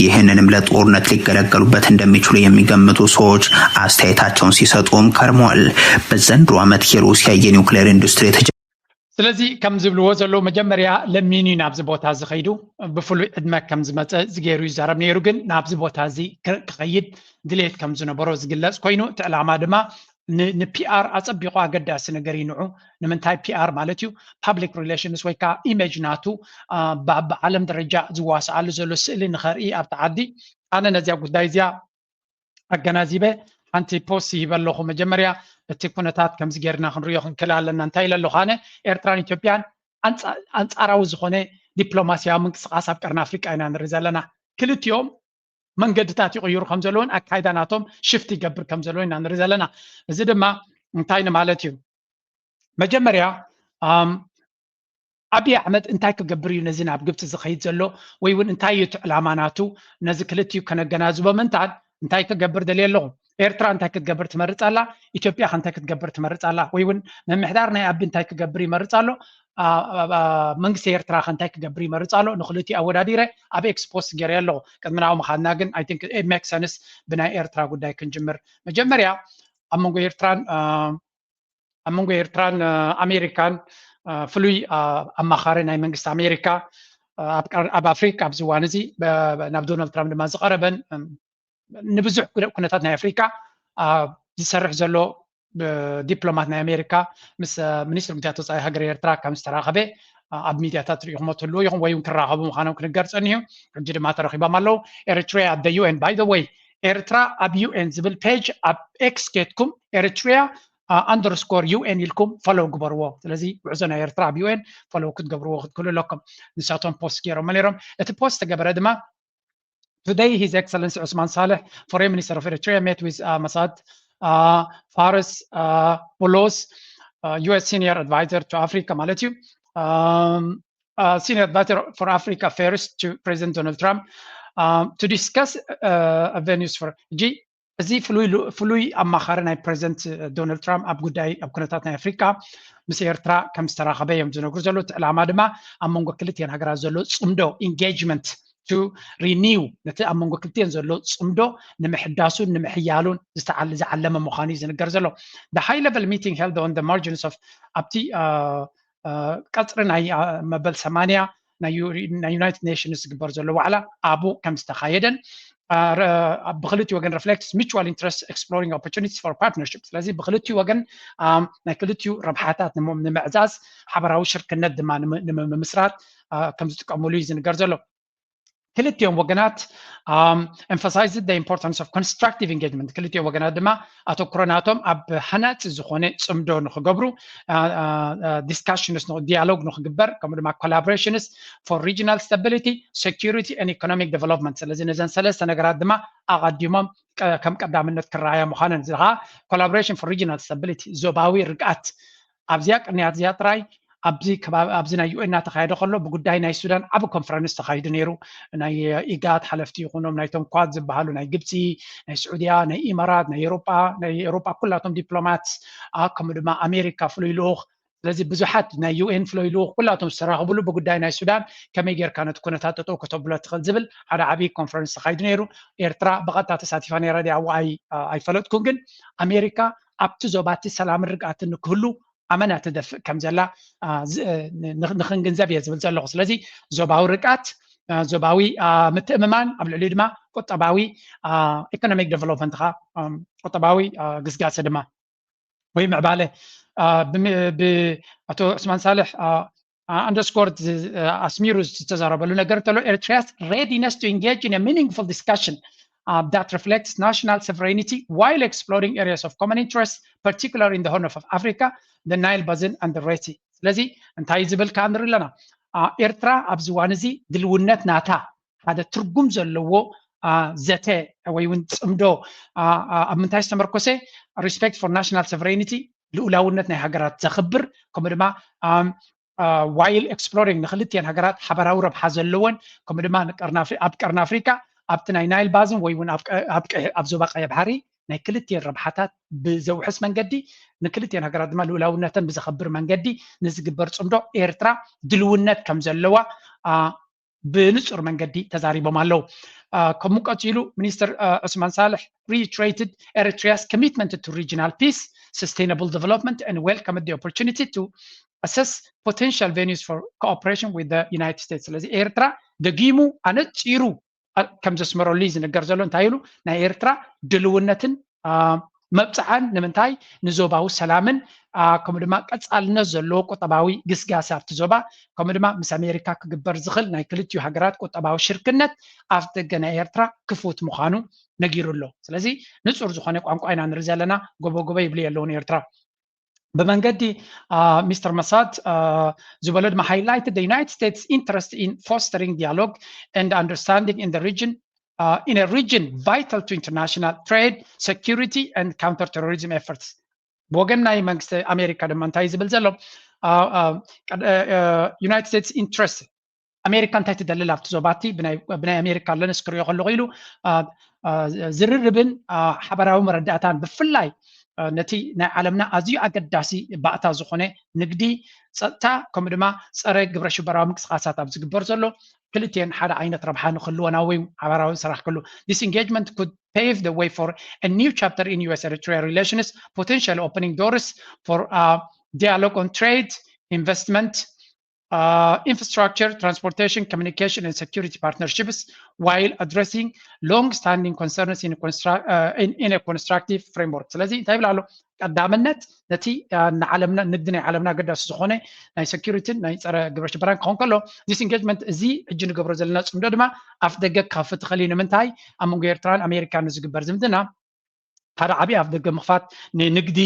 ይህንንም ለጦርነት ሊገለገሉበት እንደሚችሉ የሚገምቱ ሰዎች አስተያየታቸውን ሲሰጡም ከርመዋል። በዘንድሮ ዓመት የሩሲያ የኒውክሌር ኢንዱስትሪ የተጀ- ስለዚ ከም ዝብልዎ ዘለዉ መጀመርያ ለሚኑ እዩ ናብዚ ቦታ ዝኸይዱ። ብፍሉይ ዕድመ ከም ዝመፀ ዝገይሩ ይዛረብ ነይሩ፣ ግን ናብዚ ቦታ እዚ ክኸይድ ድሌት ከም ዝነበሮ ዝግለፅ ኮይኑ እቲ ዕላማ ድማ ንፒኣር ኣፀቢቑ ኣገዳሲ ነገር እዩ ንዑ። ንምንታይ ፒኣር ማለት እዩ ፓብሊክ ሪሌሽንስ ወይ ከዓ ኢሜጅ ናቱ ብዓለም ደረጃ ዝዋስኣሉ ዘሎ ስእሊ ንኸርኢ ኣብቲ ዓዲ። ኣነ ነዚያ ጉዳይ እዚያ ኣገናዚበ ሓንቲ ፖስት ይህበ ኣለኹ። መጀመርያ እቲ ኩነታት ከምዚ ጌርና ክንሪኦ ክንክእል ኣለና። እንታይ ኢለ ኣለኹ ኣነ? ኤርትራን ኢትዮጵያን ኣንጻራዊ ዝኾነ ዲፕሎማሲያዊ ምንቅስቃስ ኣብ ቀርኒ ኣፍሪቃ ኢና ንርኢ ዘለና። ክልቲኦም መንገድታት ይቕይሩ ከም ዘለውን ኣካይዳ ናቶም ሽፍት ይገብር ከም ዘለዎ ኢና ንርኢ ዘለና። እዚ ድማ እንታይ ንማለት እዩ? መጀመርያ ኣብይ ኣሕመድ እንታይ ክገብር እዩ ነዚ ናብ ግብፂ ዝኸይድ ዘሎ? ወይ እውን እንታይ እዩ እቲ ዕላማ ናቱ? ነዚ ክልቲኡ ከነገናዝቦ ምእንታን እንታይ ክገብር ደልየ ኣለኹ? ኤርትራ እንታይ ክትገብር ትመርፅ ኣላ? ኢትዮጵያ ከ እንታይ ክትገብር ትመርፅ ኣላ? ወይ እውን ምምሕዳር ናይ ኣቢ እንታይ ክገብር ይመርፅ ኣሎ? መንግስቲ ኤርትራ ከ እንታይ ክገብር ይመርፅ ኣሎ? ንክልቲኡ ኣወዳዲረ ኣብ ኤክስ ፖስት ገይረ ኣለኹ። ቅድሚ ናብኡ ምኻድና ግን I think it makes sense ብናይ ኤርትራ ጉዳይ ክንጅምር። መጀመርያ ኣብ መንጎ ኤርትራን ኣብ መንጎ ኤርትራን ኣሜሪካን ፍሉይ ኣማኻሪ ናይ መንግስቲ ኣሜሪካ ኣብ ኣፍሪካ ኣብዚ እዋን እዚ ናብ ዶናልድ ትራምፕ ድማ ዝቐረበን ንብዙሕ ኩነታት ናይ ኣፍሪካ ዝሰርሕ ዘሎ ዲፕሎማት ናይ ኣሜሪካ ምስ ሚኒስትሪ ጉዳያት ወፃኢ ሃገር ኤርትራ ከም ዝተራኸበ ኣብ ሚድያታት ርኢኹሞ ትህልዉ ኢኹም ወይ እውን ክራኸቡ ምዃኖም ክንገር ፀኒሑ። ሕጂ ድማ ተረኺቦም ኣለዉ። ኤሪትሪያ at the U N። By the way ኤርትራ ኣብ ዩ ኤን ዝብል ፔጅ ኣብ ኤክስ ኬድኩም ኤሪትሪያ ኣንደርስኮር ዩ ኤን ኢልኩም ፎሎው ግበርዎ። ስለዚ ጉዕዞ ናይ ኤርትራ ኣብ ዩ ኤን ፎሎው ክትገብርዎ ክትክእሉ ኣለኩም። ንሳቶም ፖስት ገይሮሞ ነይሮም። እቲ ፖስት ተገበረ ድማ Today, His Excellency Osman Saleh, Foreign Minister of Eritrea, met with uh, Masad uh, Fares uh, Boulos, uh, U S Senior Advisor to Africa ማለት እዩ. Um, uh, Senior Advisor for Africa Affairs to President Donald Trump um, to discuss uh, avenues for ሕጂ እዚ ፍሉይ ኣማኻሪ ናይ ፕሬዚደንት ዶናልድ ትራምፕ ኣብ ጉዳይ ኣብ ኩነታት ናይ ኣፍሪካ ምስ ኤርትራ ከም ዝተራኸበ እዮም ዝነግሩ ዘለዉ። እቲ ዕላማ ድማ ኣብ መንጎ ክልቲኤን ሃገራት ዘሎ ፅምዶ ኢንጌጅመንት to renew ነቲ ኣብ መንጎ ክልቲኤን ዘሎ ፅምዶ ንምሕዳሱን ንምሕያሉን ዝተዓል ዝዓለመ ምዃኑ እዩ ዝንገር ዘሎ። The high level meeting held on the margins of ኣብቲ ቀፅሪ ናይ መበል ሰማንያ ናይ ዩናይትድ ኔሽንስ ዝግበር ዘሎ ዋዕላ ኣብኡ ከም ዝተኻየደን ብክልቲ ወገን reflects mutual interest exploring opportunities for partnership። ስለዚ ብክልቲ ወገን ናይ ክልቲኡ ረብሓታት ንምዕዛዝ ሓበራዊ ሽርክነት ድማ ንምምስራት ከም ዝጥቀሙሉ እዩ ዝንገር ዘሎ። ክልቲኦም ወገናት emphasized the importance of constructive engagement። ክልቲኦም ወገናት ድማ ኣተኩሮ ናቶም ኣብ ሃናፂ ዝኾነ ፅምዶ ንክገብሩ discussions ዲያሎግ ንክግበር ከምኡ ድማ collaborations for regional stability security and economic development። ስለዚ ነዘን ሰለስተ ነገራት ድማ ኣቐዲሞም ከም ቀዳምነት ክረኣያ ምዃነን እዚ ከዓ collaboration for regional stability ዞባዊ ርግኣት ኣብዚኣ ቅንያት እዚኣ ጥራይ ኣብዚ ከባቢ ኣብዚ ናይ ዩ ኤን እናተኻየደ ከሎ ብጉዳይ ናይ ሱዳን ዓቢ ኮንፈረንስ ተኻይዱ ነይሩ። ናይ ኢጋድ ሓለፍቲ ይኹኖም ናይቶም ኳድ ዝበሃሉ ናይ ግብፂ፣ ናይ ስዑድያ፣ ናይ ኢማራት፣ ናይ ኤሮጳ ናይ ኤሮጳ ኩላቶም ዲፕሎማት ከምኡ ድማ ኣሜሪካ ፍሉይ ልኡኽ ስለዚ ብዙሓት ናይ ዩ ኤን ፍሎይ ልኡኽ ኩላቶም ዝተራኸብሉ ብጉዳይ ናይ ሱዳን ከመይ ጌርካ ነቲ ኩነታት ጠጠው ከተብሎ ትኽእል ዝብል ሓደ ዓብዪ ኮንፈረንስ ተኻይዱ ነይሩ። ኤርትራ ብቐጥታ ተሳቲፋ ነይራ ድያ? ኣይ ኣይፈለጥኩን፣ ግን ኣሜሪካ ኣብቲ ዞባቲ ሰላምን ርግኣትን ንክህሉ ኣመና ትደፍእ ከም ዘላ ንክንግንዘብ እየ ዝብል ዘለኹ። ስለዚ ዞባዊ ርግኣት፣ ዞባዊ ምትእምማን፣ ኣብ ልዕሊኡ ድማ ቁጠባዊ ኢኮኖሚክ ዴቨሎፕመንት ካ ቁጠባዊ ግስጋሰ ድማ ወይ ምዕባለ ብኣቶ ዑስማን ሳልሕ ኣንደርስኮር ኣስሚሩ ዝተዛረበሉ ነገር እንተሎ Eritrea's readiness to engage in a meaningful discussion that reflects national sovereignty while exploring areas of common interest, particularly in the Horn of Africa, the Nile Basin and the Red Sea. ስለዚ እንታይ ዝብል ከዓ ንርኢ ኣለና። ኤርትራ ኣብዚ እዋን እዚ ድልውነት ናታ ሓደ ትርጉም ዘለዎ ዘተ ወይ እውን ፅምዶ ኣብ ምንታይ ዝተመርኮሰ፣ respect for national sovereignty፣ ልኡላውነት ናይ ሃገራት ዘኽብር፣ ከምኡ ድማ while exploring ንክልቲኤን ሃገራት ሓበራዊ ረብሓ ዘለወን፣ ከምኡ ድማ ኣብ ቀርኒ ኣፍሪካ ኣብቲ ናይ ናይል ባዝን ወይ እውን ኣብ ዞባ ቀይሕ ባሕሪ ናይ ክልቲኤን ረብሓታት ብዘውሕስ መንገዲ፣ ንክልቲኤን ሃገራት ድማ ልኡላውነተን ብዘኽብር መንገዲ ንዝግበር ፅምዶ ኤርትራ ድልውነት ከም ዘለዋ ብንፁር መንገዲ ተዛሪቦም ኣለዉ። ከምኡ ቀፂሉ ሚኒስትር ዑስማን ሳልሕ reiterated Eritrea's commitment to regional peace, sustainable development and welcomed the opportunity to assess potential venues for cooperation with the United States. ስለዚ ኤርትራ ደጊሙ ኣነፂሩ ከም ዘስመረሉ እዩ ዝንገር ዘሎ። እንታይ ኢሉ? ናይ ኤርትራ ድልውነትን መብፅዓን ንምንታይ? ንዞባዊ ሰላምን ከምኡ ድማ ቀፃልነት ዘለዎ ቁጠባዊ ግስጋሰ ኣብቲ ዞባ፣ ከምኡ ድማ ምስ ኣሜሪካ ክግበር ዝኽእል ናይ ክልቲኡ ሃገራት ቁጠባዊ ሽርክነት ኣፍ ደገ ናይ ኤርትራ ክፉት ምዃኑ ነጊሩ ኣሎ። ስለዚ ንፁር ዝኾነ ቋንቋ ኢና ንርኢ ዘለና። ጎቦ ጎቦ ይብሉ የለውን ኤርትራ። ብመንገዲ ሚስተር መሳድ ዝበሎ ድማ highlighted the United States interest in fostering dialogue and understanding in the region, in a region vital to international trade, security and counter-terrorism efforts. ብወገን ናይ መንግስቲ ኣሜሪካ ድማ እንታይ ዝብል ዘሎ? United States interest፣ ኣሜሪካ እንታይ ትደልል ኣብቲ ዞባቲ ብናይ ኣሜሪካ ኣለንስ ክሪኦ ከለኹ ኢሉ ዝርርብን ሓበራዊ መረዳእታን ብፍላይ ነቲ ናይ ዓለምና ኣዝዩ ኣገዳሲ ባእታ ዝኾነ ንግዲ፣ ፀጥታ ከምኡ ድማ ፀረ ግብረ ሽበራዊ ምንቅስቃሳት ኣብ ዝግበር ዘሎ ክልቲኤን ሓደ ዓይነት ረብሓ ንክህልወና ወይ ሓበራዊ ስራሕ ክህሉ this engagement could pave the way for a new chapter in U S Eritrea relations, potentially opening doors for dialogue on trade, investment, infrastructure, transportation, communication and security partnerships while addressing long-standing concerns in a constructive framework. ስለዚ እንታይ ይብል ኣሎ? ቀዳምነት ነቲ ንዓለምና ንግዲ ናይ ዓለምና ኣገዳሲ ዝኾነ ናይ security ን ናይ ፀረ ግብረ ሽበራን ክኸውን ከሎ this engagement እዚ ሕጂ ንገብሮ ዘለና ፅምዶ ድማ ኣፍ ደገ ክኸፍት ይኽእል እዩ። ንምንታይ? ኣብ መንጎ ኤርትራን ኣሜሪካን ንዝግበር ዝምድና ሓደ ዓብዪ ኣፍ ደገ ምኽፋት ንንግዲ፣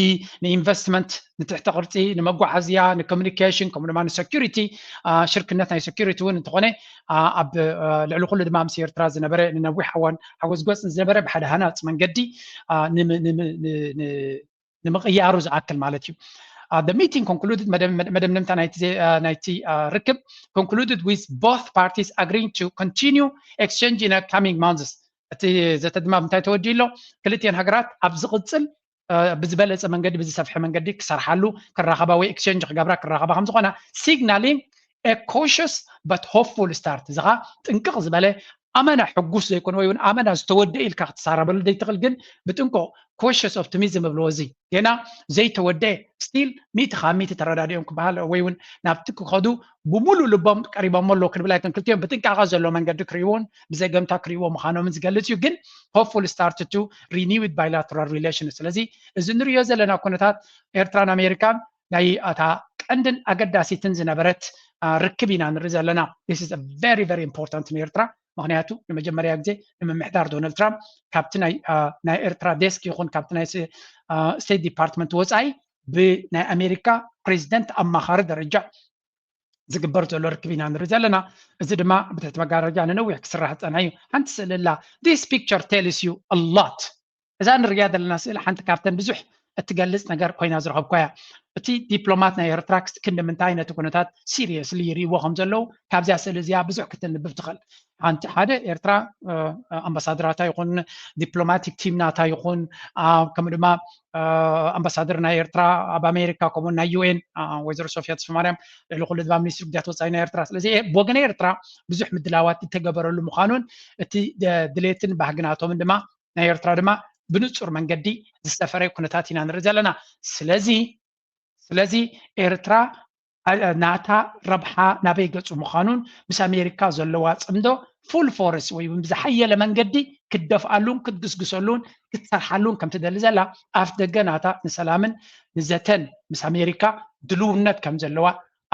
ንኢንቨስትመንት፣ ንትሕተ ቅርፂ፣ ንመጓዓዝያ፣ ንኮሚኒኬሽን ከምኡ ድማ ንሰኪሪቲ ሽርክነት ናይ ሰኪሪቲ እውን እንተኾነ ኣብ ልዕሊ ኩሉ ድማ ምስ ኤርትራ ዝነበረ ንነዊሕ እዋን ሓጎስ ጎፅን ዝነበረ ብሓደ ሃናፂ መንገዲ ንምቕያሩ ዝኣክል ማለት እዩ። The meeting concluded መደምደምታ ናይቲ ርክብ concluded with both parties agreeing to continue exchange in coming months። እቲ ዘተ ድማ ምንታይ ተወዲኡ ኣሎ? ክልቲኤን ሃገራት ኣብ ዝቕፅል ብዝበለፀ መንገዲ ብዝሰፍሐ መንገዲ ክሰርሓሉ ክራኸባ ወይ exchange ክገብራ ክራኸባ ከም ዝኾና signaling a cautious but hopeful start። እዚ ኸዓ ጥንቅቕ ዝበለ ኣመና ሕጉስ ዘይኮነ ወይ እውን ኣመና ዝተወደአ ኢልካ ክትሳረበሉ ዘይትኽእል ግን ብጥንቆ cautious optimism እብልዎ። እዚ ገና ዘይተወደአ still ሚእቲ ካብ ሚእቲ ተረዳዲኦም ክበሃል ወይ እውን ናብቲ ክኸዱ ብሙሉእ ልቦም ቀሪቦም ኣለዉ ክንብል ኣይኮን። ክልቲኦም ብጥንቃቐ ዘሎ መንገዲ ክርእይዎን ብዘገምታ ክርእይዎ ምዃኖምን ዝገልጽ እዩ። ግን hopeful start to renewed bilateral relations። ስለዚ እዚ ንርእዮ ዘለና ኩነታት ኤርትራን ኣሜሪካን ናይ ኣታ ቀንድን ኣገዳሲትን ዝነበረት ርክብ ኢና ንርኢ ዘለና። This is very very important ንኤርትራ። ምክንያቱ ንመጀመርያ ግዜ ንምምሕዳር ዶናልድ ትራምፕ ካብቲ ናይ ኤርትራ ዴስክ ይኹን ካብቲ ናይ ስቴት ዲፓርትመንት ወፃኢ ብናይ ኣሜሪካ ፕሬዚደንት ኣማኻሪ ደረጃ ዝግበር ዘሎ ርክብ ኢና ንርኢ ዘለና። እዚ ድማ ብትሕቲ መጋረጃ ንነዊሕ ክስራሕ ዝፀንሐ እዩ። ሓንቲ ስእሊ ኣላ። This picture tells you a lot። እዛ ንርእያ ዘለና ስእሊ ሓንቲ ካብተን ብዙሕ እትገልጽ ነገር ኮይና ዝረኸብኳያ። እቲ ዲፕሎማት ናይ ኤርትራ ክስ- ክንዲ ምንታይ ነቲ ኩነታት ሲሪየስሊ ይርእይዎ ከም ዘለዉ ካብዚኣ ስእሊ እዚኣ ብዙሕ ክትንብብ ትኽእል። ሓንቲ ሓደ ኤርትራ ኣምባሳደራታ ይኹን ዲፕሎማቲክ ቲም ናታ ይኹን ከምኡ ድማ ኣምባሳደር ናይ ኤርትራ ኣብ ኣሜሪካ ከምኡ ናይ ዩኤን ወይዘሮ ሶፊያ ተስፋማርያም ልዕሊ ኩሉ ድማ ሚኒስትሪ ጉዳያት ወፃኢ ናይ ኤርትራ። ስለዚ ብወገን ኤርትራ ብዙሕ ምድላዋት ዝተገበረሉ ምዃኑን እቲ ድሌትን ባህግናቶምን ድማ ናይ ኤርትራ ድማ ብንጹር መንገዲ ዝሰፈረ ኩነታት ኢና ንርኢ ዘለና። ስለዚ ስለዚ ኤርትራ ናታ ረብሓ ናበይ ገጹ ምዃኑን ምስ ኣሜሪካ ዘለዋ ጽምዶ ፉል ፎርስ ወይ እውን ብዝሓየለ መንገዲ ክትደፍኣሉን ክትግስግሰሉን ክትሰርሓሉን ከም ትደሊ ዘላ ኣፍ ደገ ናታ ንሰላምን ንዘተን ምስ ኣሜሪካ ድልውነት ከም ዘለዋ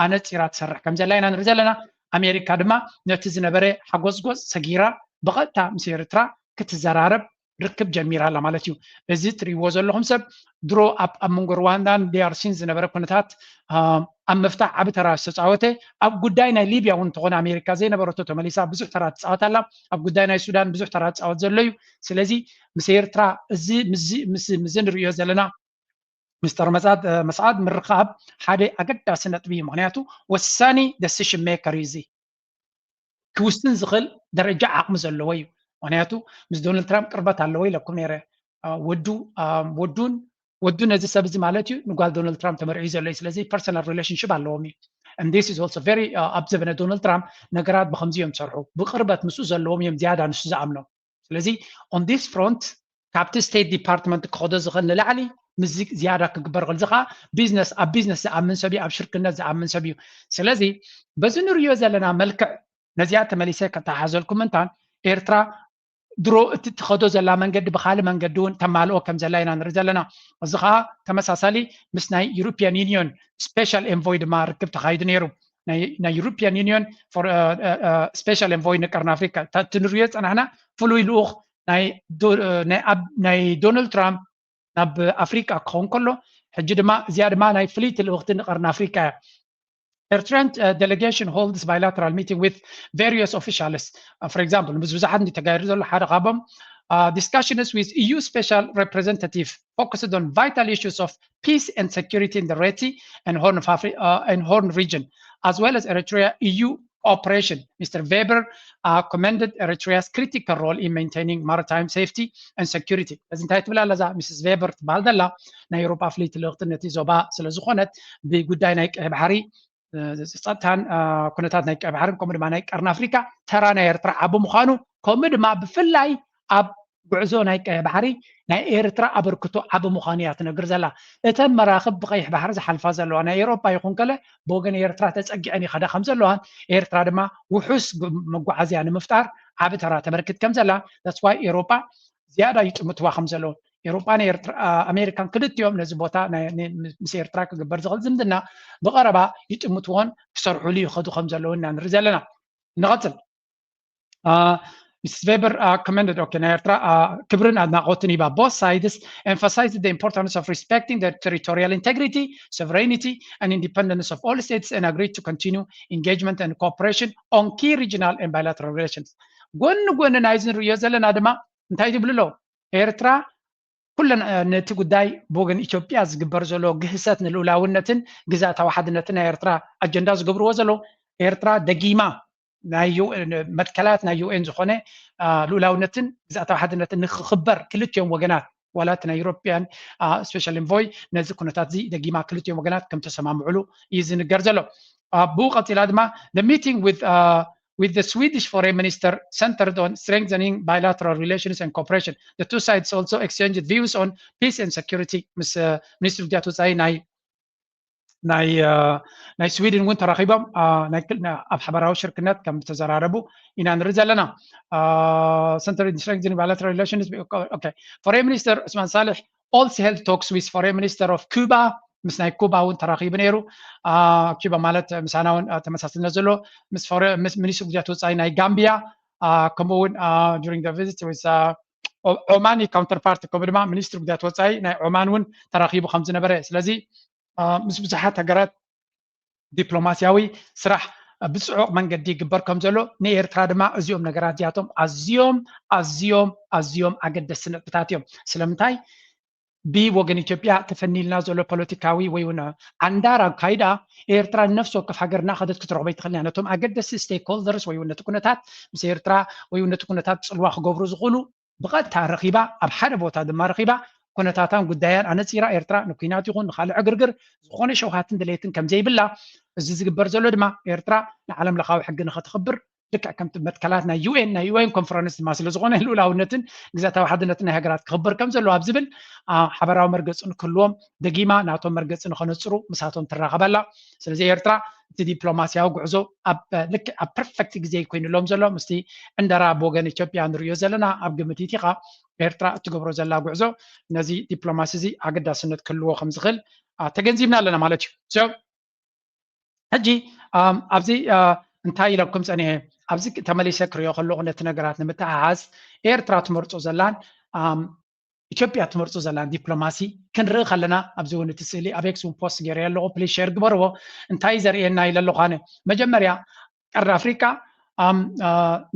ኣነጺራ ትሰርሕ ከም ዘላ ኢና ንርኢ ዘለና። ኣሜሪካ ድማ ነቲ ዝነበረ ሓጎስጎስ ሰጊራ ብቐጥታ ምስ ኤርትራ ክትዘራረብ ርክብ ጀሚራ ኣላ ማለት እዩ። እዚ ትርእይዎ ዘለኹም ሰብ ድሮ ኣብ ኣብ መንጎ ሩዋንዳን ዲኣርሲን ዝነበረ ኩነታት ኣብ ምፍታሕ ዓቢ ተራ ዝተፃወተ፣ ኣብ ጉዳይ ናይ ሊብያ እውን እንተኾነ ኣሜሪካ ዘይነበረቶ ተመሊሳ ብዙሕ ተራ ትፃወት ኣላ። ኣብ ጉዳይ ናይ ሱዳን ብዙሕ ተራ ትፃወት ዘሎ እዩ። ስለዚ ምስ ኤርትራ እዚ ምስዚ ንርእዮ ዘለና ሚስተር መስዓድ ምርኻብ ሓደ ኣገዳሲ ነጥቢ እዩ። ምክንያቱ ወሳኒ ደሲሽን ሜከር እዩ እዚ። ክውስን ዝኽእል ደረጃ ዓቕሚ ዘለዎ እዩ። ምክንያቱ ምስ ዶናልድ ትራምፕ ቅርበት ኣለዎ ኢለኩም ነይረ። ወዱ ወዱን ወዱ ነዚ ሰብ እዚ ማለት እዩ ንጓል ዶናልድ ትራምፕ ተመርዒ ዘሎ እዩ። ስለዚ ፐርሰናል ሪሌሽንሽፕ ኣለዎም እዩ። And this is also very ኣብ ዘበነ ዶናልድ ትራምፕ ነገራት ብከምዚ እዮም ዝሰርሑ። ብቅርበት ምስኡ ዘለዎም እዮም ዝያዳ ንሱ ዝኣምኖ። ስለዚ on this front ካብቲ ስቴት ዲፓርትመንት ክኸዶ ዝኽእል ንላዕሊ ምስዚ ዝያዳ ክግበር ይኽእል። እዚ ከዓ ቢዝነስ ኣብ ቢዝነስ ዝኣምን ሰብ እዩ፣ ኣብ ሽርክነት ዝኣምን ሰብ እዩ። ስለዚ በዚ ንሪኦ ዘለና መልክዕ ነዚኣ ተመሊሰ ከተሓዘልኩም እንታን ኤርትራ ድሮ እቲ ትኸዶ ዘላ መንገዲ ብካልእ መንገዲ እውን ተማልኦ ከም ዘላ ኢና ንርኢ ዘለና። እዚ ከዓ ተመሳሳሊ ምስ ናይ ዩሮፒያን ዩኒዮን ስፔሻል ኤንቮይ ድማ ርክብ ተኻይዱ ነይሩ። ናይ ዩሮፒያን ዩኒዮን ስፔሻል ኤንቮይ ንቀርኒ ኣፍሪካ እቲ ንሪኦ ዝፀናሕና ፍሉይ ልኡኽ ናይ ዶናልድ ትራምፕ ናብ ኣፍሪቃ ክኸውን ከሎ ሕጂ ድማ እዚኣ ድማ ናይ ፍልይቲ ልእኽቲ ንቀርኒ ኣፍሪቃ እያ። Eritrean uh, delegation holds bilateral meeting with various officials. Uh, for example, ምስ ብዙሓት እንዲ ተጋይሩ ዘሎ ሓደ ካብም uh, discussions with E U special representative focused on vital issues of peace and security in the Red Sea and Horn of Africa uh, and Horn region, as well as Eritrea E U cooperation. Mister Weber uh, commended Eritrea's critical role in maintaining maritime safety and security. እዚ እንታይ ትብል ኣላ እዛ ሚስስ ቬበር ትበሃል ዘላ ናይ ኤውሮጳ ፍልይቲ ልእኽቲ ነቲ ዞባ ስለ ዝኾነት ብጉዳይ ናይ ቀይ ባሕሪ ጸጥታን ኩነታት ናይ ቀይ ባሕርን ከምኡ ድማ ናይ ቀርኒ ኣፍሪካ ተራ ናይ ኤርትራ ዓቢ ምዃኑ ከምኡ ድማ ብፍላይ ኣብ ጉዕዞ ናይ ቀይ ባሕሪ ናይ ኤርትራ ኣበርክቶ ዓቢ ምዃኑ እያ ትነግር ዘላ። እተን መራኽብ ብቀይሕ ባሕሪ ዝሓልፋ ዘለዋ ናይ ኤውሮጳ ይኹን ከለ ብወገን ኤርትራ ተጸጊዐን ይኸዳ ከም ዘለዋን ኤርትራ ድማ ውሑስ መጓዓዝያ ንምፍጣር ዓቢ ተራ ተበርክት ከም ዘላ that's why ኤውሮጳ ዝያዳ ይጥምትዋ ከም ዘለዉ ኤውሮጳን ኣሜሪካን ክልቲኦም ነዚ ቦታ ምስ ኤርትራ ክግበር ዝኽእል ዝምድና ብቐረባ ይጥምትዎን ክሰርሑሉ ይኸዱ ከም ዘለዉ ኢና ንርኢ ዘለና። ንቐጽል። Uh, Missus Weber uh, commended okay, ናይ ኤርትራ uh, ክብርን ኣድናቖትን ሂባ. Both sides emphasized the importance of respecting the territorial integrity, sovereignty and independence of all states and agreed to continue engagement and cooperation on key regional and bilateral relations. ጎኒ ጎኒ ናይዚ ንርእዮ ዘለና ድማ እንታይ ትብሉ ኣለዉ? ኤርትራ ኩለን ነቲ ጉዳይ ብወገን ኢትዮጵያ ዝግበር ዘሎ ግህሰት ንልኡላውነትን ግዛእታዊ ሓድነትን ናይ ኤርትራ ኣጀንዳ ዝገብርዎ ዘለዉ ኤርትራ ደጊማ ናይ መትከላት ናይ ዩኤን ዝኾነ ልኡላውነትን ግዛእታዊ ሓድነትን ንክኽበር ክልቲኦም ወገናት ዋላ እቲ ናይ ዩሮፒያን ስፔሻል ኤንቮይ ነዚ ኩነታት እዚ ደጊማ ክልቲኦም ወገናት ከም ተሰማምዕሉ እዩ ዝንገር ዘሎ። ብኡ ቀፂላ ድማ the meeting with uh, with the Swedish foreign minister centered on strengthening bilateral relations and cooperation. The two sides also exchanged views on peace and security. ምስ ሚኒስትሪ ጉዳያት ወፃኢ ናይ ናይ ናይ ስዊድን እውን ተራኺቦም ኣብ ሓበራዊ ሽርክነት ከም ዝተዘራረቡ ኢና ንርኢ ዘለና። Centered on strengthening bilateral relations. Okay. Foreign Minister Osman Saleh also held talks with Foreign Minister of Cuba. ምስ ናይ ኩባ እውን ተራኺቡ ነይሩ። ኩባ ማለት ምሳና እውን ተመሳስልነት ዘሎ ምስ ሚኒስትሪ ጉዳያት ወፃኢ ናይ ጋምቢያ ከምኡ እውን during the visit with ኦማኒ ካውንተርፓርት ከምኡ ድማ ሚኒስትሪ ጉዳያት ወፃኢ ናይ ኦማን እውን ተራኺቡ ከም ዝነበረ ስለዚ ምስ ብዙሓት ሃገራት ዲፕሎማሲያዊ ስራሕ ብፅዑቕ መንገዲ ይግበር ከም ዘሎ ንኤርትራ ድማ እዚኦም ነገራት እዚኣቶም ኣዝዮም ኣዝዮም ኣዝዮም ኣገደስቲ ነጥብታት እዮም። ስለምንታይ ብወገን ኢትዮጵያ ተፈኒልና ዘሎ ፖለቲካዊ ወይ እውን ዓንዳር ኣካይዳ ኤርትራ ንነፍሲ ወከፍ ሃገር እናኸደት ክትረኽቦ ይትኽእል እያ። ነቶም ኣገደስቲ ስቴክሆልደርስ ወይ እውን ነቲ ኩነታት ምስ ኤርትራ ወይ እውን ነቲ ኩነታት ጽልዋ ክገብሩ ዝኽእሉ ብቐጥታ ረኺባ ኣብ ሓደ ቦታ ድማ ረኺባ ኩነታታን ጉዳያን ኣነጺራ ኤርትራ ንኩናት ይኹን ንኻልእ ዕግርግር ዝኾነ ሸውሃትን ድሌትን ከም ዘይብላ እዚ ዝግበር ዘሎ ድማ ኤርትራ ንዓለም ለኻዊ ሕጊ ንኸተኽብር ልክዕ ከምቲ መትከላት ናይ ዩ ኤን ናይ ዩ ኤን ኮንፈረንስ ድማ ስለ ዝኾነ ልኡላውነትን ግዛታዊ ሓድነትን ናይ ሃገራት ክኽብር ከም ዘለዎ ኣብ ዝብል ሓበራዊ መርገፂ ንክህልዎም ደጊማ ናቶም መርገፂ ንኸነፅሩ ምሳቶም ትራኸብ ኣላ። ስለዚ ኤርትራ እቲ ዲፕሎማስያዊ ጉዕዞ ኣብ ልክዕ ኣብ ፐርፌክት ግዜ ኮይኑሎም ዘሎ ምስቲ ዕንደራ ብወገን ኢትዮጵያ ንሪኦ ዘለና ኣብ ግምት ኢቲኻ ኤርትራ እትገብሮ ዘላ ጉዕዞ ነዚ ዲፕሎማሲ እዚ ኣገዳስነት ክህልዎ ከም ዝኽእል ተገንዚብና ኣለና ማለት እዩ። ሕጂ ኣብዚ እንታይ ኢለኩም ፀኒሐ ኣብዚ ተመሊሰ ክሪኦ ከለኹ ነቲ ነገራት ንምትሓሓዝ ኤርትራ ትመርፆ ዘላን ኢትዮጵያ ትመርፆ ዘላን ዲፕሎማሲ ክንርኢ ከለና ኣብዚ እውን እቲ ስእሊ ኣብ ኤክስ እውን ፖስት ገይረ ኣለኹ ፕሊስ ሸር ግበርዎ እንታይ ዘርእየና ኢለ ኣለኹ ኣነ መጀመርያ ቀርኒ ኣፍሪካ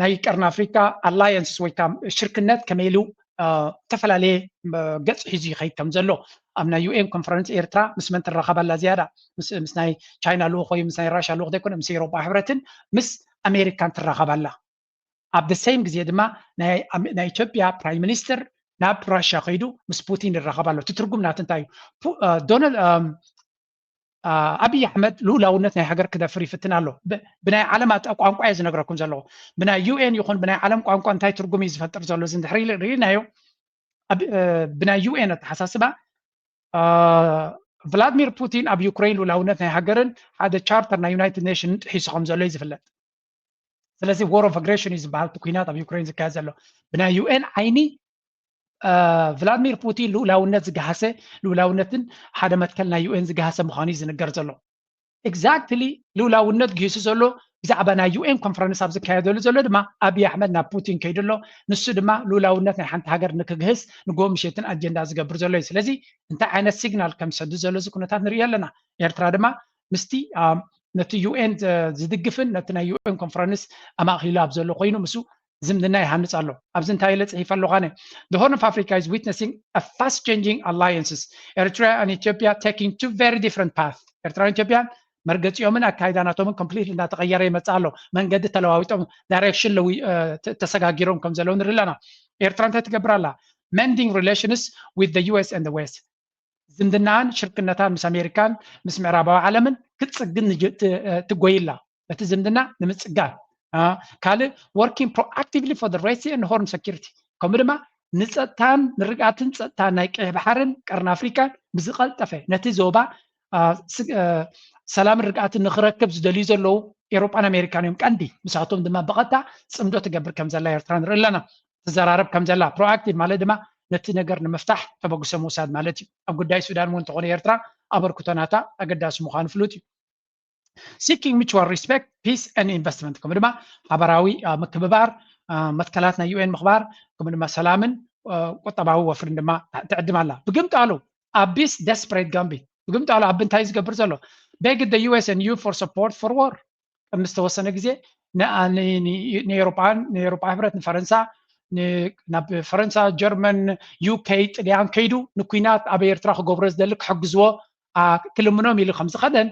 ናይ ቀርኒ ኣፍሪካ ኣላየንስ ወይ ሽርክነት ከመይ ኢሉ ዝተፈላለየ ገፅ ሒዙ ይኸይድ ከም ዘሎ ኣብ ናይ ዩኤን ኮንፈረንስ ኤርትራ ምስ መን ትራኸብ ኣላ ዝያዳ ምስ ናይ ቻይና ልኡኽ ወይ ምስ ናይ ራሻ ልኡኽ ዘይኮነ ምስ ኤሮጳ ሕብረትን ምስ ኣሜሪካን ትራኸብ ኣላ ኣብ the same ግዜ ድማ ናይ ኢትዮጵያ ፕራይም ሚኒስትር ናብ ራሻ ከይዱ ምስ ፑቲን ይራኸብ ኣሎ እቲ ትርጉም ናት እንታይ እዩ ዶናልድ ኣብይ ኣሕመድ ልኡላውነት ናይ ሃገር ክደፍር ይፍትን ኣሎ ብናይ ዓለም ቋንቋ እየ ዝነግረኩም ዘለኹ ብናይ ዩኤን ይኹን ብናይ ዓለም ቋንቋ እንታይ ትርጉም እዩ ዝፈጥር ዘሎ እዚ እንድሕር ርኢናዮ ብናይ ዩኤን ኣተሓሳስባ ቭላድሚር ፑቲን ኣብ ዩክሬን ልኡላውነት ናይ ሃገርን ሓደ ቻርተር ናይ ዩናይትድ ኔሽን ጥሒሱ ከም ዘሎ እዩ ዝፍለጥ ስለዚ war of aggression እዩ ዝበሃል እቲ ኩናት ኣብ ዩክሬን ዝካየድ ዘሎ ብናይ ዩኤን ዓይኒ ቭላድሚር ፑቲን ልኡላውነት ዝገሃሰ ልኡላውነትን ሓደ መትከል ናይ ዩኤን ዝገሃሰ ምዃኑ እዩ ዝንገር ዘሎ exactly ልኡላውነት ግሂሱ ዘሎ ብዛዕባ ናይ ዩኤን ኮንፈረንስ ኣብ ዝካየደሉ ዘሎ ድማ ኣብይ ኣሕመድ ናብ ፑቲን ከይዱ ኣሎ ንሱ ድማ ልኡላውነት ናይ ሓንቲ ሃገር ንክግህስ ንጎ ምሸትን ኣጀንዳ ዝገብር ዘሎ እዩ ስለዚ እንታይ ዓይነት ሲግናል ከም ዝሰዱ ዘሎ እዚ ኩነታት ንሪኦ ኣለና ኤርትራ ድማ ምስቲ ነቲ ዩኤን ዝድግፍን ነቲ ናይ ዩኤን ኮንፈረንስ ኣማእኪሉ ኣብ ዘሎ ኮይኑ ምስኡ ዝምድና ይሃንፅ ኣሎ ኣብዚ እንታይ ኢለ ፅሒፈ ኣለኳነ the horn of africa is witnessing a fast changing alliances eritrea and ethiopia taking two very different path ኤርትራን ኢትዮጵያን መርገፂኦምን ኣካይዳናቶምን ኮምፕሊት እናተቀየረ ይመፅእ ኣሎ መንገዲ ተለዋዊጦም ዳይሬክሽን ተሰጋጊሮም ከም ዘለዉ ንርኢ ኣለና ኤርትራ እንታይ ትገብር ኣላ mending relations with the us and the west ዝምድናኣን ሽርክነታን ምስ ኣሜሪካን ምስ ምዕራባዊ ዓለምን ክትፅግን ትጎይላ በቲ ዝምድና ንምፅጋን ካልእ working proactively for the Red Sea and Horn security ከምኡ ድማ ንፀጥታን ንርግኣትን ፀጥታን ናይ ቀይሕ ባሕርን ቀርኒ ኣፍሪካን ብዝቐልጠፈ ነቲ ዞባ ሰላምን ርግኣትን ንክረክብ ዝደልዩ ዘለዉ ኤሮጳን ኣሜሪካን እዮም ቀንዲ ምሳቶም ድማ ብቐጥታ ፅምዶ ትገብር ከም ዘላ ኤርትራ ንርኢ ኣለና ትዘራረብ ከም ዘላ proactive ማለት ድማ ነቲ ነገር ንምፍታሕ ተበግሶ ምውሳድ ማለት እዩ ኣብ ጉዳይ ሱዳን እውን እንተኾነ ኤርትራ ኣበርክቶ ናታ ኣገዳሲ ምዃኑ ፍሉጥ እዩ seeking mutual respect peace and investment ከምኡ ድማ ሓበራዊ ምክብባር መትከላት ናይ ዩኤን ምኽባር ከምኡ ድማ ሰላምን ቁጠባዊ ወፍርን ድማ ትዕድም ኣላ ብግምጣሉ ኣቢስ desperate gambit ብግምጣሉ ኣብ እንታይ ዝገብር ዘሎ begged the us and eu for support for war ቅድሚ ዝተወሰነ ግዜ ንኤሮጳን ንኤሮጳ ሕብረት ንፈረንሳ ናብ ፈረንሳ ጀርመን ዩኬ ጥልያን ከይዱ ንኩናት ኣብ ኤርትራ ክገብሮ ዝደሊ ክሕግዝዎ ክልምኖም ኢሉ ከም ዝኸደን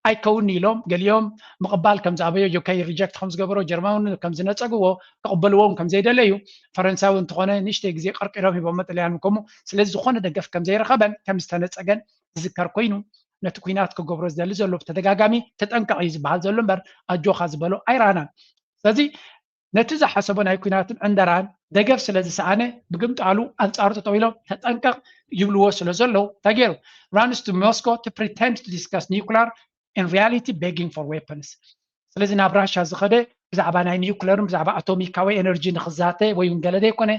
ኣይከውን ኢሎም ገሊኦም ምቕባል ከም ዝኣበዮ ዩኬ ሪጀክት ከም ዝገበሮ ጀርመን ከም ዝነፀግዎ ክቕበልዎም ከም ዘይደለዩ ፈረንሳዊ እንተኾነ ንእሽተይ ግዜ ቀርቂሮም ሂቦሞ ጥልያን ከምኡ ስለዚ ዝኾነ ደገፍ ከም ዘይረኸበን ከም ዝተነፀገን ዝዝከር ኮይኑ ነቲ ኩናት ክገብሮ ዝደሊ ዘሎ ብተደጋጋሚ ተጠንቀቕ እዩ ዝበሃል ዘሎ እምበር ኣጆኻ ዝበሎ ኣይረኣናን ስለዚ ነቲ ዝሓሰቦ ናይ ኩናትን ዕንደራን ደገፍ ስለ ዝሰኣነ ብግምጣሉ ኣንጻሩ ጠጠው ኢሎም ተጠንቀቕ ይብልዎ ስለ ዘለዉ እንታይ ገይሩ runs to Moscow to pretend to discuss nuclear in reality begging for weapons ስለዚ ናብ ራሻ ዝኸደ ብዛዕባ ናይ ኒውክለርን ብዛዕባ ኣቶሚካዊ ኤነርጂ ንክዛተ ወይ እውን ገለ ዘይኮነ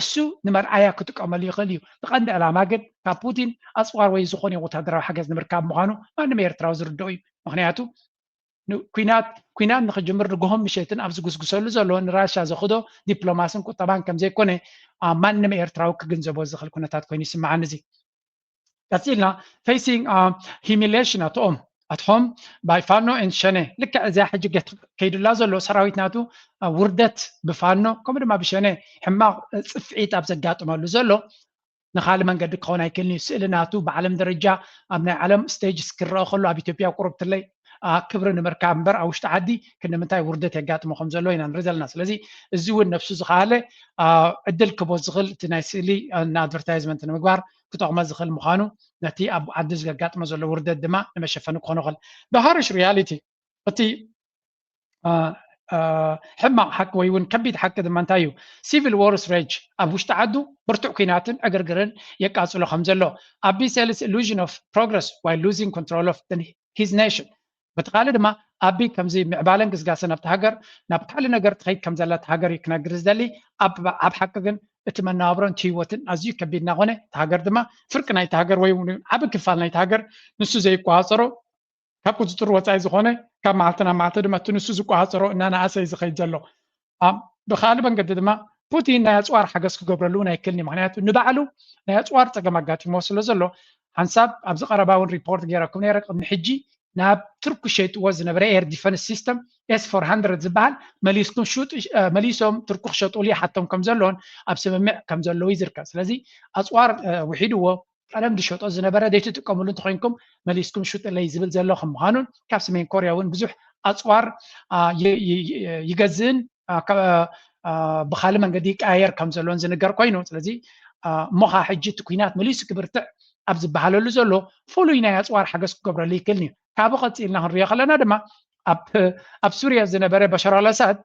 እሱ ንመርኣያ ክጥቀመሉ ይኽእል እዩ። ብቐንዲ ዕላማ ግን ካብ ፑቲን ኣፅዋር ወይ ዝኾነ ወታደራዊ ሓገዝ ንምርካብ ምዃኑ ማንም ኤርትራዊ ዝርድኦ እዩ። ምኽንያቱ ኩናት ኩናት ንኽጅምር ንግሆን ምሸትን ኣብ ዝጉስጉሰሉ ዘሎ ንራሻ ዘኽዶ ዲፕሎማስን ቁጠባን ከም ዘይኮነ ማንም ኤርትራዊ ክግንዘቦ ዝኽእል ኩነታት ኮይኑ ይስምዓኒ። እዚ ቀፂልና facing humiliation at home at home by ፋኖ and ሸኔ ልክዕ እዚኣ ሕጂ ከይዱላ ዘሎ ሰራዊት ናቱ ውርደት ብፋኖ ከምኡ ድማ ብሸኔ ሕማቕ ፅፍዒት ኣብ ዘጋጥመሉ ዘሎ ንካልእ መንገዲ ክኸውን ኣይክእልን እዩ። ስእሊ ናቱ ብዓለም ደረጃ ኣብ ናይ ዓለም ስቴጅስ ክረአ ከሎ ኣብ ኢትዮጵያ ቁሩብ ትለይ ክብሪ ንምርካብ እምበር ኣብ ውሽጢ ዓዲ ክንምንታይ ውርደት የጋጥሞ ከም ዘሎ ኢና ንርኢ ዘለና። ስለዚ እዚ እውን ነብሱ ዝኸኣለ ዕድል ክቦ ዝኽእል እቲ ናይ ስእሊ ንኣድቨርታይዝመንት ንምግባር ክጠቕሞ ዝኽእል ምዃኑ ነቲ ኣብ ዓዲ ዘጋጥሞ ዘሎ ውርደት ድማ ንመሸፈኒ ክኾኖ ይኽእል። The harsh reality እቲ ሕማቕ ሓቂ ወይ እውን ከቢድ ሓቂ ድማ እንታይ እዩ? ሲቪል ዎርስ ሬጅ ኣብ ውሽጢ ዓዱ ብርቱዕ ኩናትን ዕግርግርን የቃፅሎ ከም ዘሎ ኣቢ sells illusion of progress while losing control of his nation። በቲ ካልእ ድማ ኣቢ ከምዚ ምዕባለን ግስጋሰን ኣብቲ ሃገር ናብ ካልእ ነገር ትኸይድ ከም ዘላ እቲ ሃገር እዩ ክነግር ዝደሊ። ኣብ ሓቂ ግን እቲ መነባብሮን እቲ ህይወትን ኣዝዩ ከቢድ እናኾነ እቲ ሃገር ድማ ፍርቂ ናይቲ ሃገር ወይ ዓቢ ክፋል ናይቲ ሃገር ንሱ ዘይቋፀሮ ካብ ቁፅፅር ወፃኢ ዝኾነ ካብ መዓልቲ ናብ መዓልቲ ድማ እቲ ንሱ ዝቋፀሮ እናነኣሰ እዩ ዝኸይድ ዘሎ። ብካልእ መንገዲ ድማ ፑቲን ናይ ኣፅዋር ሓገዝ ክገብረሉ እውን ኣይክእልን እዩ። ምክንያቱ ንባዕሉ ናይ ኣፅዋር ፀገም ኣጋጢሞ ስለ ዘሎ ሓንሳብ ኣብዚ ቀረባ እውን ሪፖርት ገይረኩም ነረ ቅድሚ ሕጂ ናብ ቱርኪ ሸይጥዎ ዝነበረ ኤር ዲፈንስ ሲስተም ኤስ ፎር ሃንድረድ ዝበሃል መሊስኩም ሽጡ መሊሶም ቱርኪ ክሸጡሉ ይሓቶም ከም ዘለውን ኣብ ስምምዕ ከም ዘለዉ ይዝርከብ። ስለዚ ኣፅዋር ውሒድዎ ቀደም ዝሸጦ ዝነበረ ዘይትጥቀምሉ እንተኮይንኩም መሊስኩም ሽጡለይ ዝብል ዘሎ ከም ምዃኑን ካብ ሰሜን ኮርያ እውን ብዙሕ ኣፅዋር ይገዝእን ብካልእ መንገዲ ይቀያየር ከም ዘሎን ዝንገር ኮይኑ ስለዚ እሞኻ ሕጂ እቲ ኩናት መሊሱ ክብርትዕ ኣብ ዝበሃለሉ ዘሎ ፍሉይ ናይ ኣፅዋር ሓገዝ ክገብረሉ ይክእልን እዩ። ካብኡ ቀፂልና ክንሪኦ ከለና ድማ ኣብ ሱርያ ዝነበረ በሻር ኣልኣሳድ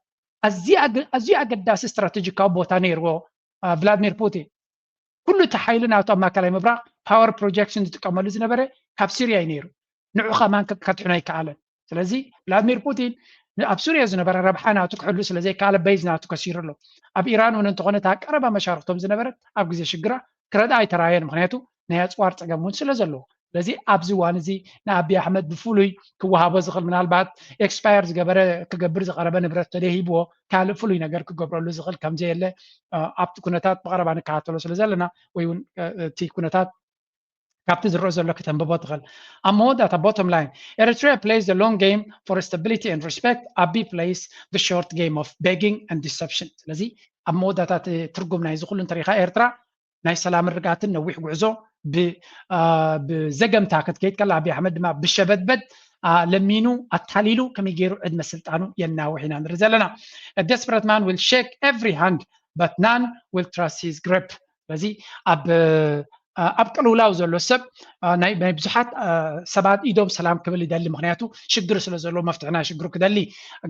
ኣዝዩ ኣገዳሲ ስትራቴጂካዊ ቦታ ነይርዎ ቭላድሚር ፑቲን። ኩሉ እቲ ሓይሊ ናቱ ኣብ ማእከላይ ምብራቕ ፓወር ፕሮጀክሽን ዝጥቀመሉ ዝነበረ ካብ ሲርያ እዩ ነይሩ። ንዑ ከማን ከድሕኖ ኣይከኣለን። ስለዚ ቭላድሚር ፑቲን ኣብ ሱርያ ዝነበረ ረብሓ ናቱ ክሕሉ ስለ ዘይከኣለ በይዝ ናቱ ከሲሩ ኣሎ። ኣብ ኢራን እውን እንተኾነ እታ ቀረባ መሻርክቶም ዝነበረት ኣብ ግዜ ሽግራ ክረድኣ ኣይተራየን። ምክንያቱ ናይ ኣፅዋር ፀገም እውን ስለ ዘለዎ ስለዚ ኣብዚ እዋን እዚ ንኣቢ ኣሕመድ ብፍሉይ ክወሃቦ ዝኽእል ምናልባት ኤክስፓየር ዝገበረ ክገብር ዝቐረበ ንብረት ተደሂብዎ ካልእ ፍሉይ ነገር ክገብረሉ ዝኽእል ከም ዘየለ ኣብቲ ኩነታት ብቐረባ ንከታተሎ ስለ ዘለና ወይ እውን እቲ ኩነታት ካብቲ ዝረአ ዘሎ ክተንብቦ ትኽእል። ኣብ መወዳእታ bottom line Eritrea plays the long game for stability and respect. Abiy plays the short game of begging and deception. ስለዚ ኣብ መወዳእታ እቲ ትርጉም ናይዚ ኩሉ እንተሪኢኻ ኤርትራ ናይ ሰላምን ርግኣትን ነዊሕ ጉዕዞ ብዘገምታ ክትከይድ ከላ ኣብይ ኣሕመድ ድማ ብሸበድበድ ለሚኑ ኣታሊሉ ከመይ ገይሩ ዕድመ ስልጣኑ የናውሕ ኢና ንርኢ ዘለና። Desperate man will shake every hand but none will trust his grip። ስለዚ ኣብ ኣብ ቅልውላው ዘሎ ሰብ ናይ ብዙሓት ሰባት ኢዶም ሰላም ክብል ይደሊ ምክንያቱ ሽግር ስለ ዘለዎ መፍትሒ ናይ ሽግሩ ክደሊ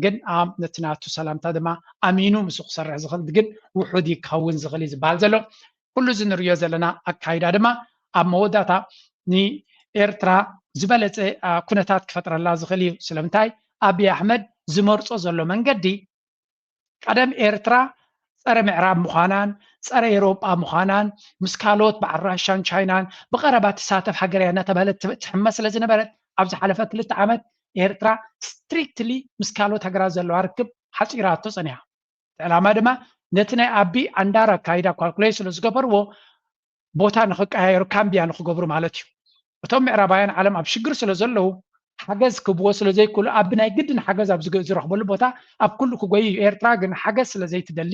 ግን ነቲ ናቱ ሰላምታ ድማ ኣሚኑ ምስኡ ክሰርሕ ዝኽእል ግን ውሑድ ክኸውን ዝኽእል እዩ ዝበሃል ዘሎ። ኩሉ እዚ ንሪኦ ዘለና ኣካይዳ ድማ ኣብ መወዳእታ ንኤርትራ ዝበለፀ ኩነታት ክፈጥረላ ዝኽእል እዩ። ስለምንታይ ኣብይ ኣሕመድ ዝመርፆ ዘሎ መንገዲ ቀደም ኤርትራ ፀረ ምዕራብ ምዃናን ፀረ ኤሮጳ ምዃናን ምስ ካልኦት በዓል ራሻን ቻይናን ብቐረባ ትሳተፍ ሃገር እያ እናተባህለት ትሕመ ስለ ዝነበረት ኣብ ዝሓለፈ ክልተ ዓመት ኤርትራ ስትሪክትሊ ምስ ካልኦት ሃገራት ዘለዋ ርክብ ሓፂራቶ ፀኒሓ። ዕላማ ድማ ነቲ ናይ ኣቢ ኣንዳር ኣካይዳ ካልኩሌት ስለ ዝገበርዎ ቦታ ንክቀያየሩ ካምቢያ ንክገብሩ ማለት እዩ። እቶም ምዕራባውያን ዓለም ኣብ ሽግር ስለ ዘለዉ ሓገዝ ክብዎ ስለ ዘይክእሉ ኣብ ናይ ግድን ሓገዝ ኣብ ዝረኽበሉ ቦታ ኣብ ኩሉ ክጎዩ እዩ። ኤርትራ ግን ሓገዝ ስለ ዘይትደሊ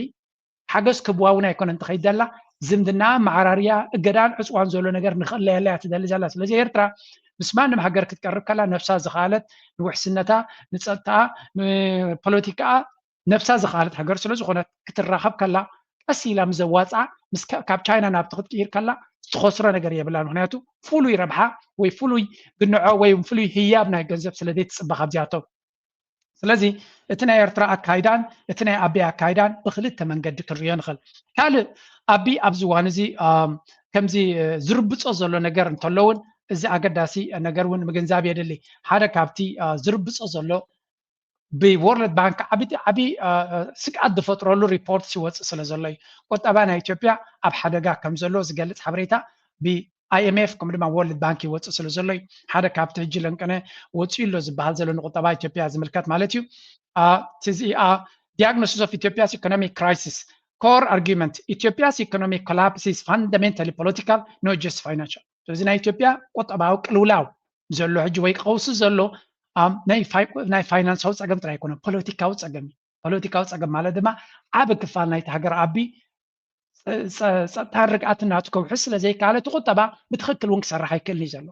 ሓገዝ ክብዋ እውን ኣይኮነን ትኸይድ ዘላ ዝምድና መዓራርያ እገዳን ዕፅዋን ዘሎ ነገር ንክእለየላ እያ ትደሊ ዘላ። ስለዚ ኤርትራ ምስ ማንም ሃገር ክትቀርብ ከላ ነብሳ ዝኸኣለት ንውሕስነታ ንፀጥታኣ ንፖለቲካኣ ነብሳ ዝኸኣለት ሃገር ስለ ዝኾነት ክትራኸብ ከላ ቀስ ኢላ ምስ ዘዋፅኣ ካብ ቻይና ናብቲ ክትቅይር ከላ ዝትኸስሮ ነገር የብላን። ምክንያቱ ፍሉይ ረብሓ ወይ ፍሉይ ግንዖ ወይ ፍሉይ ህያብ ናይ ገንዘብ ስለ ዘይትፅበ ካብዚኣቶም። ስለዚ እቲ ናይ ኤርትራ ኣካይዳን እቲ ናይ ኣቢ ኣካይዳን ብክልተ መንገዲ ክንሪኦ ንኽእል። ካልእ ኣቢ ኣብዚ እዋን እዚ ከምዚ ዝርብፆ ዘሎ ነገር እንተሎ እውን እዚ ኣገዳሲ ነገር እውን ምግንዛብ የድሊ። ሓደ ካብቲ ዝርብፆ ዘሎ ብወርልድ ባንክ ዓቢ ዓቢ ስግኣት ዝፈጥረሉ ሪፖርት ይወፅእ ስለ ዘሎ እዩ። ቁጠባ ናይ ኢትዮጵያ ኣብ ሓደጋ ከም ዘሎ ዝገልፅ ሓበሬታ ብ IMF ከምኡ ድማ ወርልድ ባንክ ይወፅእ ስለ ዘሎ እዩ። ሓደ ካብቲ ሕጂ ለንቀነ ወፂኡ ኣሎ ዝበሃል ዘሎ ንቁጠባ ኢትዮጵያ ዝምልከት ማለት እዩ። እዚ diagnosis of Ethiopia's economic crisis core argument Ethiopia's economic collapse is fundamentally political, not just financial። ስለዚ ናይ ኢትዮጵያ ቁጠባዊ ቅልውላው ዘሎ ሕጂ ወይ ቀውሲ ዘሎ ናይ ፋይናንሳዊ ፀገም ጥራይ ኣይኮነን፣ ፖለቲካዊ ፀገም እዩ። ፖለቲካዊ ፀገም ማለት ድማ ዓቢ ክፋል ናይቲ ሃገር ኣቢ ጸጥታን ርግኣትን ናቱ ከውሕስ ስለ ዘይከኣለ እቲ ቁጠባ ብትኽክል እውን ክሰርሕ ኣይክእልን እዩ ዘሎ።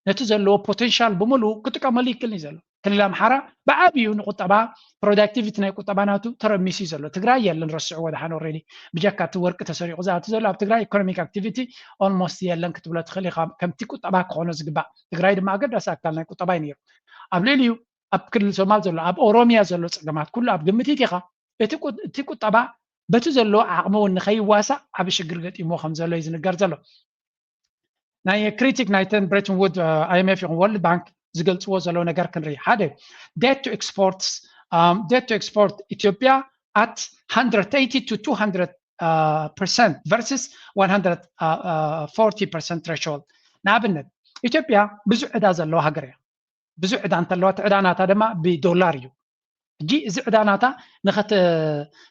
ነቲ ዘለዎ ፖቴንሻል ብምሉኡ ክጥቀመሉ ይክእል እዩ ዘሎ። ክልል ኣምሓራ ብዓብዩ ንቁጠባ ፕሮዳክቲቪቲ ናይ ቁጠባ ናቱ ተረሚሱ እዩ ዘሎ። ትግራይ የለን ረስዕዎ ደሓን ኦልሬዲ ብጀካ እቲ ወርቂ ተሰሪቑ ዝኣቱ ዘሎ ኣብ ትግራይ ኢኮኖሚክ ኣክቲቪቲ ኦልሞስት የለን ክትብሎ ትኽእል ኢኻ። ከምቲ ቁጠባ ክኾኖ ዝግባእ ትግራይ ድማ ኣገዳሲ ኣካል ናይ ቁጠባ እዩ ነይሩ። ኣብ ልዕሊኡ ኣብ ክልል ሶማል ዘሎ ኣብ ኦሮሚያ ዘሎ ፀገማት ኩሉ ኣብ ግምት ኢኻ። እቲ ቁጠባ በቲ ዘሎ ዓቕሚ እውን ንኸይዋሳእ ዓብ ሽግር ገጢሞ ከም ዘሎ እዩ ዝንገር ዘሎ። ናይ ክሪቲክ ናይ ተን ብሬትን ውድ ኣይኤምኤፍ ይኹን ወርልድ ባንክ ዝገልፅዎ ዘለዉ ነገር ክንርኢ ሓደ debt to exports debt to export ኢትዮጵያ at one hundred eighty to two hundred percent versus one hundred forty percent threshold። ንኣብነት ኢትዮጵያ ብዙሕ ዕዳ ዘለዋ ሃገር እያ። ብዙሕ ዕዳ እንተለዋ እቲ ዕዳ ናታ ድማ ብዶላር እዩ። ሕጂ እዚ ዕዳ ናታ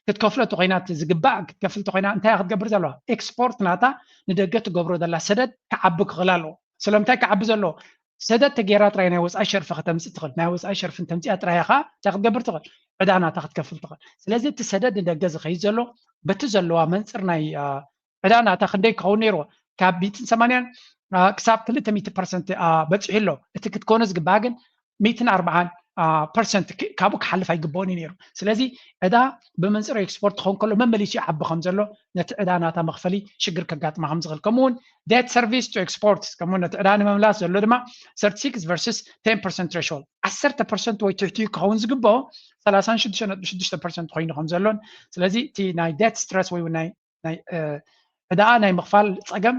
ክትከፍሎ ተኮይና ዝግባእ ክትከፍል ተኮይና እንታይ ክትገብር ዘለዋ? ኤክስፖርት ናታ ንደገ ትገብሮ ዘላ ሰደድ ክዓቢ ክኽእል ኣለዎ። ስለምንታይ ክዓቢ ዘለዎ? ሰደድ ተገይራ ጥራይ ናይ ወፃኢ ሸርፊ ከተምፅእ ትኽእል። ናይ ወፃኢ ሸርፊ እንተምፅኣ ጥራይ ኢኻ እንታይ ክትገብር ትኽእል? ዕዳ ናታ ክትከፍል ትኽእል። ስለዚ እቲ ሰደድ ንደገ ዝኸይድ ዘሎ በቲ ዘለዋ መንፅር ናይ ዕዳ ናታ ክንደይ ክኸውን ነይርዎ? ካብ ሚእትን ሰማንያን ክሳብ ክልተ ሚእቲ ፐርሰንት በፂሑ ኣሎ። እቲ ክትኮነ ዝግባእ ግን ሚእትን ኣርባዓን ፐርሰንት ካብኡ ክሓልፍ ኣይግበኦን እዩ ነይሩ። ስለዚ ዕዳ ብመንፅር ኤክስፖርት ክኸውን ከሎ መመሊሱ ይዓቢ ከም ዘሎ ነቲ ዕዳ ናታ መኽፈሊ ሽግር ከጋጥማ ከም ዝኽእል ከምኡውን debt service to export ከምኡ ነቲ ዕዳ ንምምላስ ዘሎ ድማ thirty six versus ten percent threshold ዓሰርተ ፐርሰንት ወይ ትሕቲኡ ክኸውን ዝግበኦ ሰላሳን ሽዱሽተ ነጥቢ ሽዱሽተ ፐርሰንት ኮይኑ ከም ዘሎን ስለዚ እቲ ናይ debt stress ወይ ናይ ናይ ዕዳኣ ናይ ምኽፋል ፀገም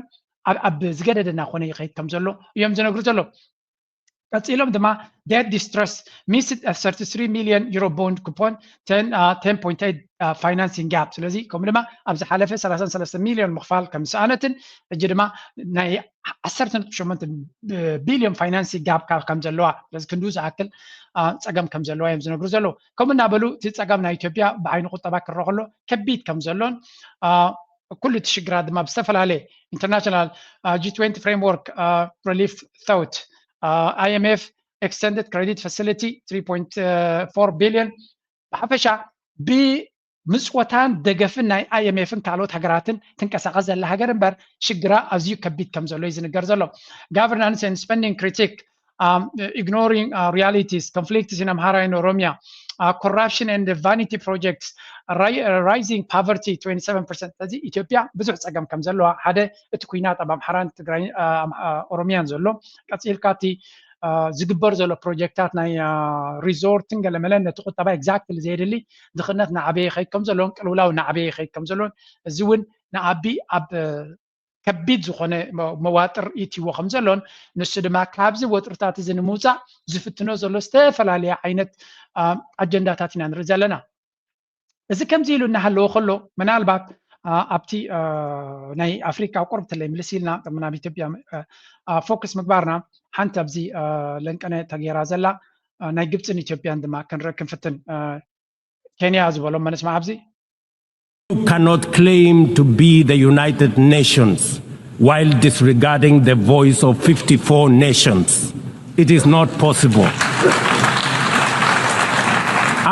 ኣብ ዝገደደ እናኾነ ይኸይድ ከም ዘሎ እዮም ዝነግሩ ዘለዉ። ቀፂሎም ድማ debt distress missed thirty three million euro bond coupon ten point eight financing gap። ስለዚ ከምኡ ድማ ኣብ ዝሓለፈ ሰላሳን ሰለስተ ሚልዮን ምኽፋል ከም ዝሰኣነትን ሕጂ ድማ ናይ ዓሰርተ ነጥቢ ሸሞንተ ቢልዮን ፋይናንሲንግ ጋፕ ከም ዘለዋ ስለዚ ክንድኡ ዝኣክል ፀገም ከም ዘለዋ እዮም ዝነግሩ ዘለዉ። ከምኡ እናበሉ እቲ ፀገም ናይ ኢትዮጵያ ብዓይኒ ቁጠባ ክረአ ከሎ ከቢድ ከም ዘሎን ኩሉ እቲ ሽግራት ድማ ብዝተፈላለየ international G twenty framework relief thought IMF extended credit facility three point four billion ብሓፈሻ ብምፅወታን ደገፍን ናይ IMF ን ካልኦት ሃገራትን ትንቀሳቐስ ዘላ ሃገር እምበር ሽግራ ኣዝዩ ከቢድ ከም ዘሎ እዩ ዝንገር ዘሎ። Governance and spending critic ignoring realities conflicts in Amhara and Oromia corruption and vanity projects rising poverty twenty seven percent። ስለዚ ኢትዮጵያ ብዙሕ ፀገም ከም ዘለዋ ሓደ እቲ ኩናት ኣብ ኣምሓራን ትግራይ ኦሮሚያን ዘሎ ቀፂልካ እቲ ዝግበር ዘሎ ፕሮጀክታት ናይ ሪዞርትን ገለመለን ነቲ ቁጠባ exactly ዘየድሊ ድኽነት ናዕበየ ይኸይድ ከም ዘሎን ቅልውላው ናዕበየ ይኸይድ ከም ዘሎን እዚ እውን ንኣቢ ኣብ ከቢድ ዝኾነ መዋጥር ይእትይዎ ከም ዘሎን ንሱ ድማ ካብዚ ወጥርታት እዚ ንምውፃእ ዝፍትኖ ዘሎ ዝተፈላለየ ዓይነት ኣጀንዳታት ኢና ንርኢ ዘለና። እዚ ከምዚ ኢሉ እናሃለወ ከሎ ምናልባት ኣብቲ ናይ ኣፍሪካ ቁርብትለይ ምልስ ኢልና ናብ ኢትዮጵያ ፎክስ ምግባርና ሓንቲ ኣብዚ ለንቀነ ተገይራ ዘላ ናይ ግብፅን ኢትዮጵያን ድማ ክንርኢ ክንፍትን። ኬንያ ዝበሎ መነስማ ኣብዚ You cannot claim to be the United Nations while disregarding the voice of fifty-four nations. It is not possible.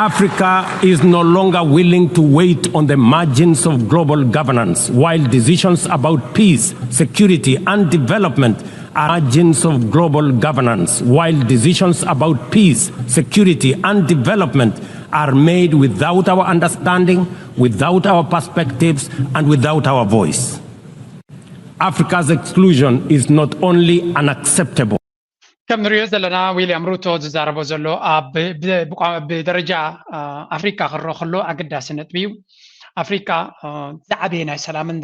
Africa is no longer willing to wait on the margins of global governance while decisions about peace, security, and development are margins of global governance, while decisions about peace, security, and development are made without our understanding, without our perspectives, and without our voice. Africa's exclusion is not only unacceptable. ከም ንሪኦ ዘለና ዊልያም ሩቶ ዝዛረቦ ዘሎ ኣብ ብደረጃ ኣፍሪካ ክረኦ ከሎ ኣገዳሲ ነጥቢ እዩ። ኣፍሪካ ዝዓበየ ናይ ሰላምን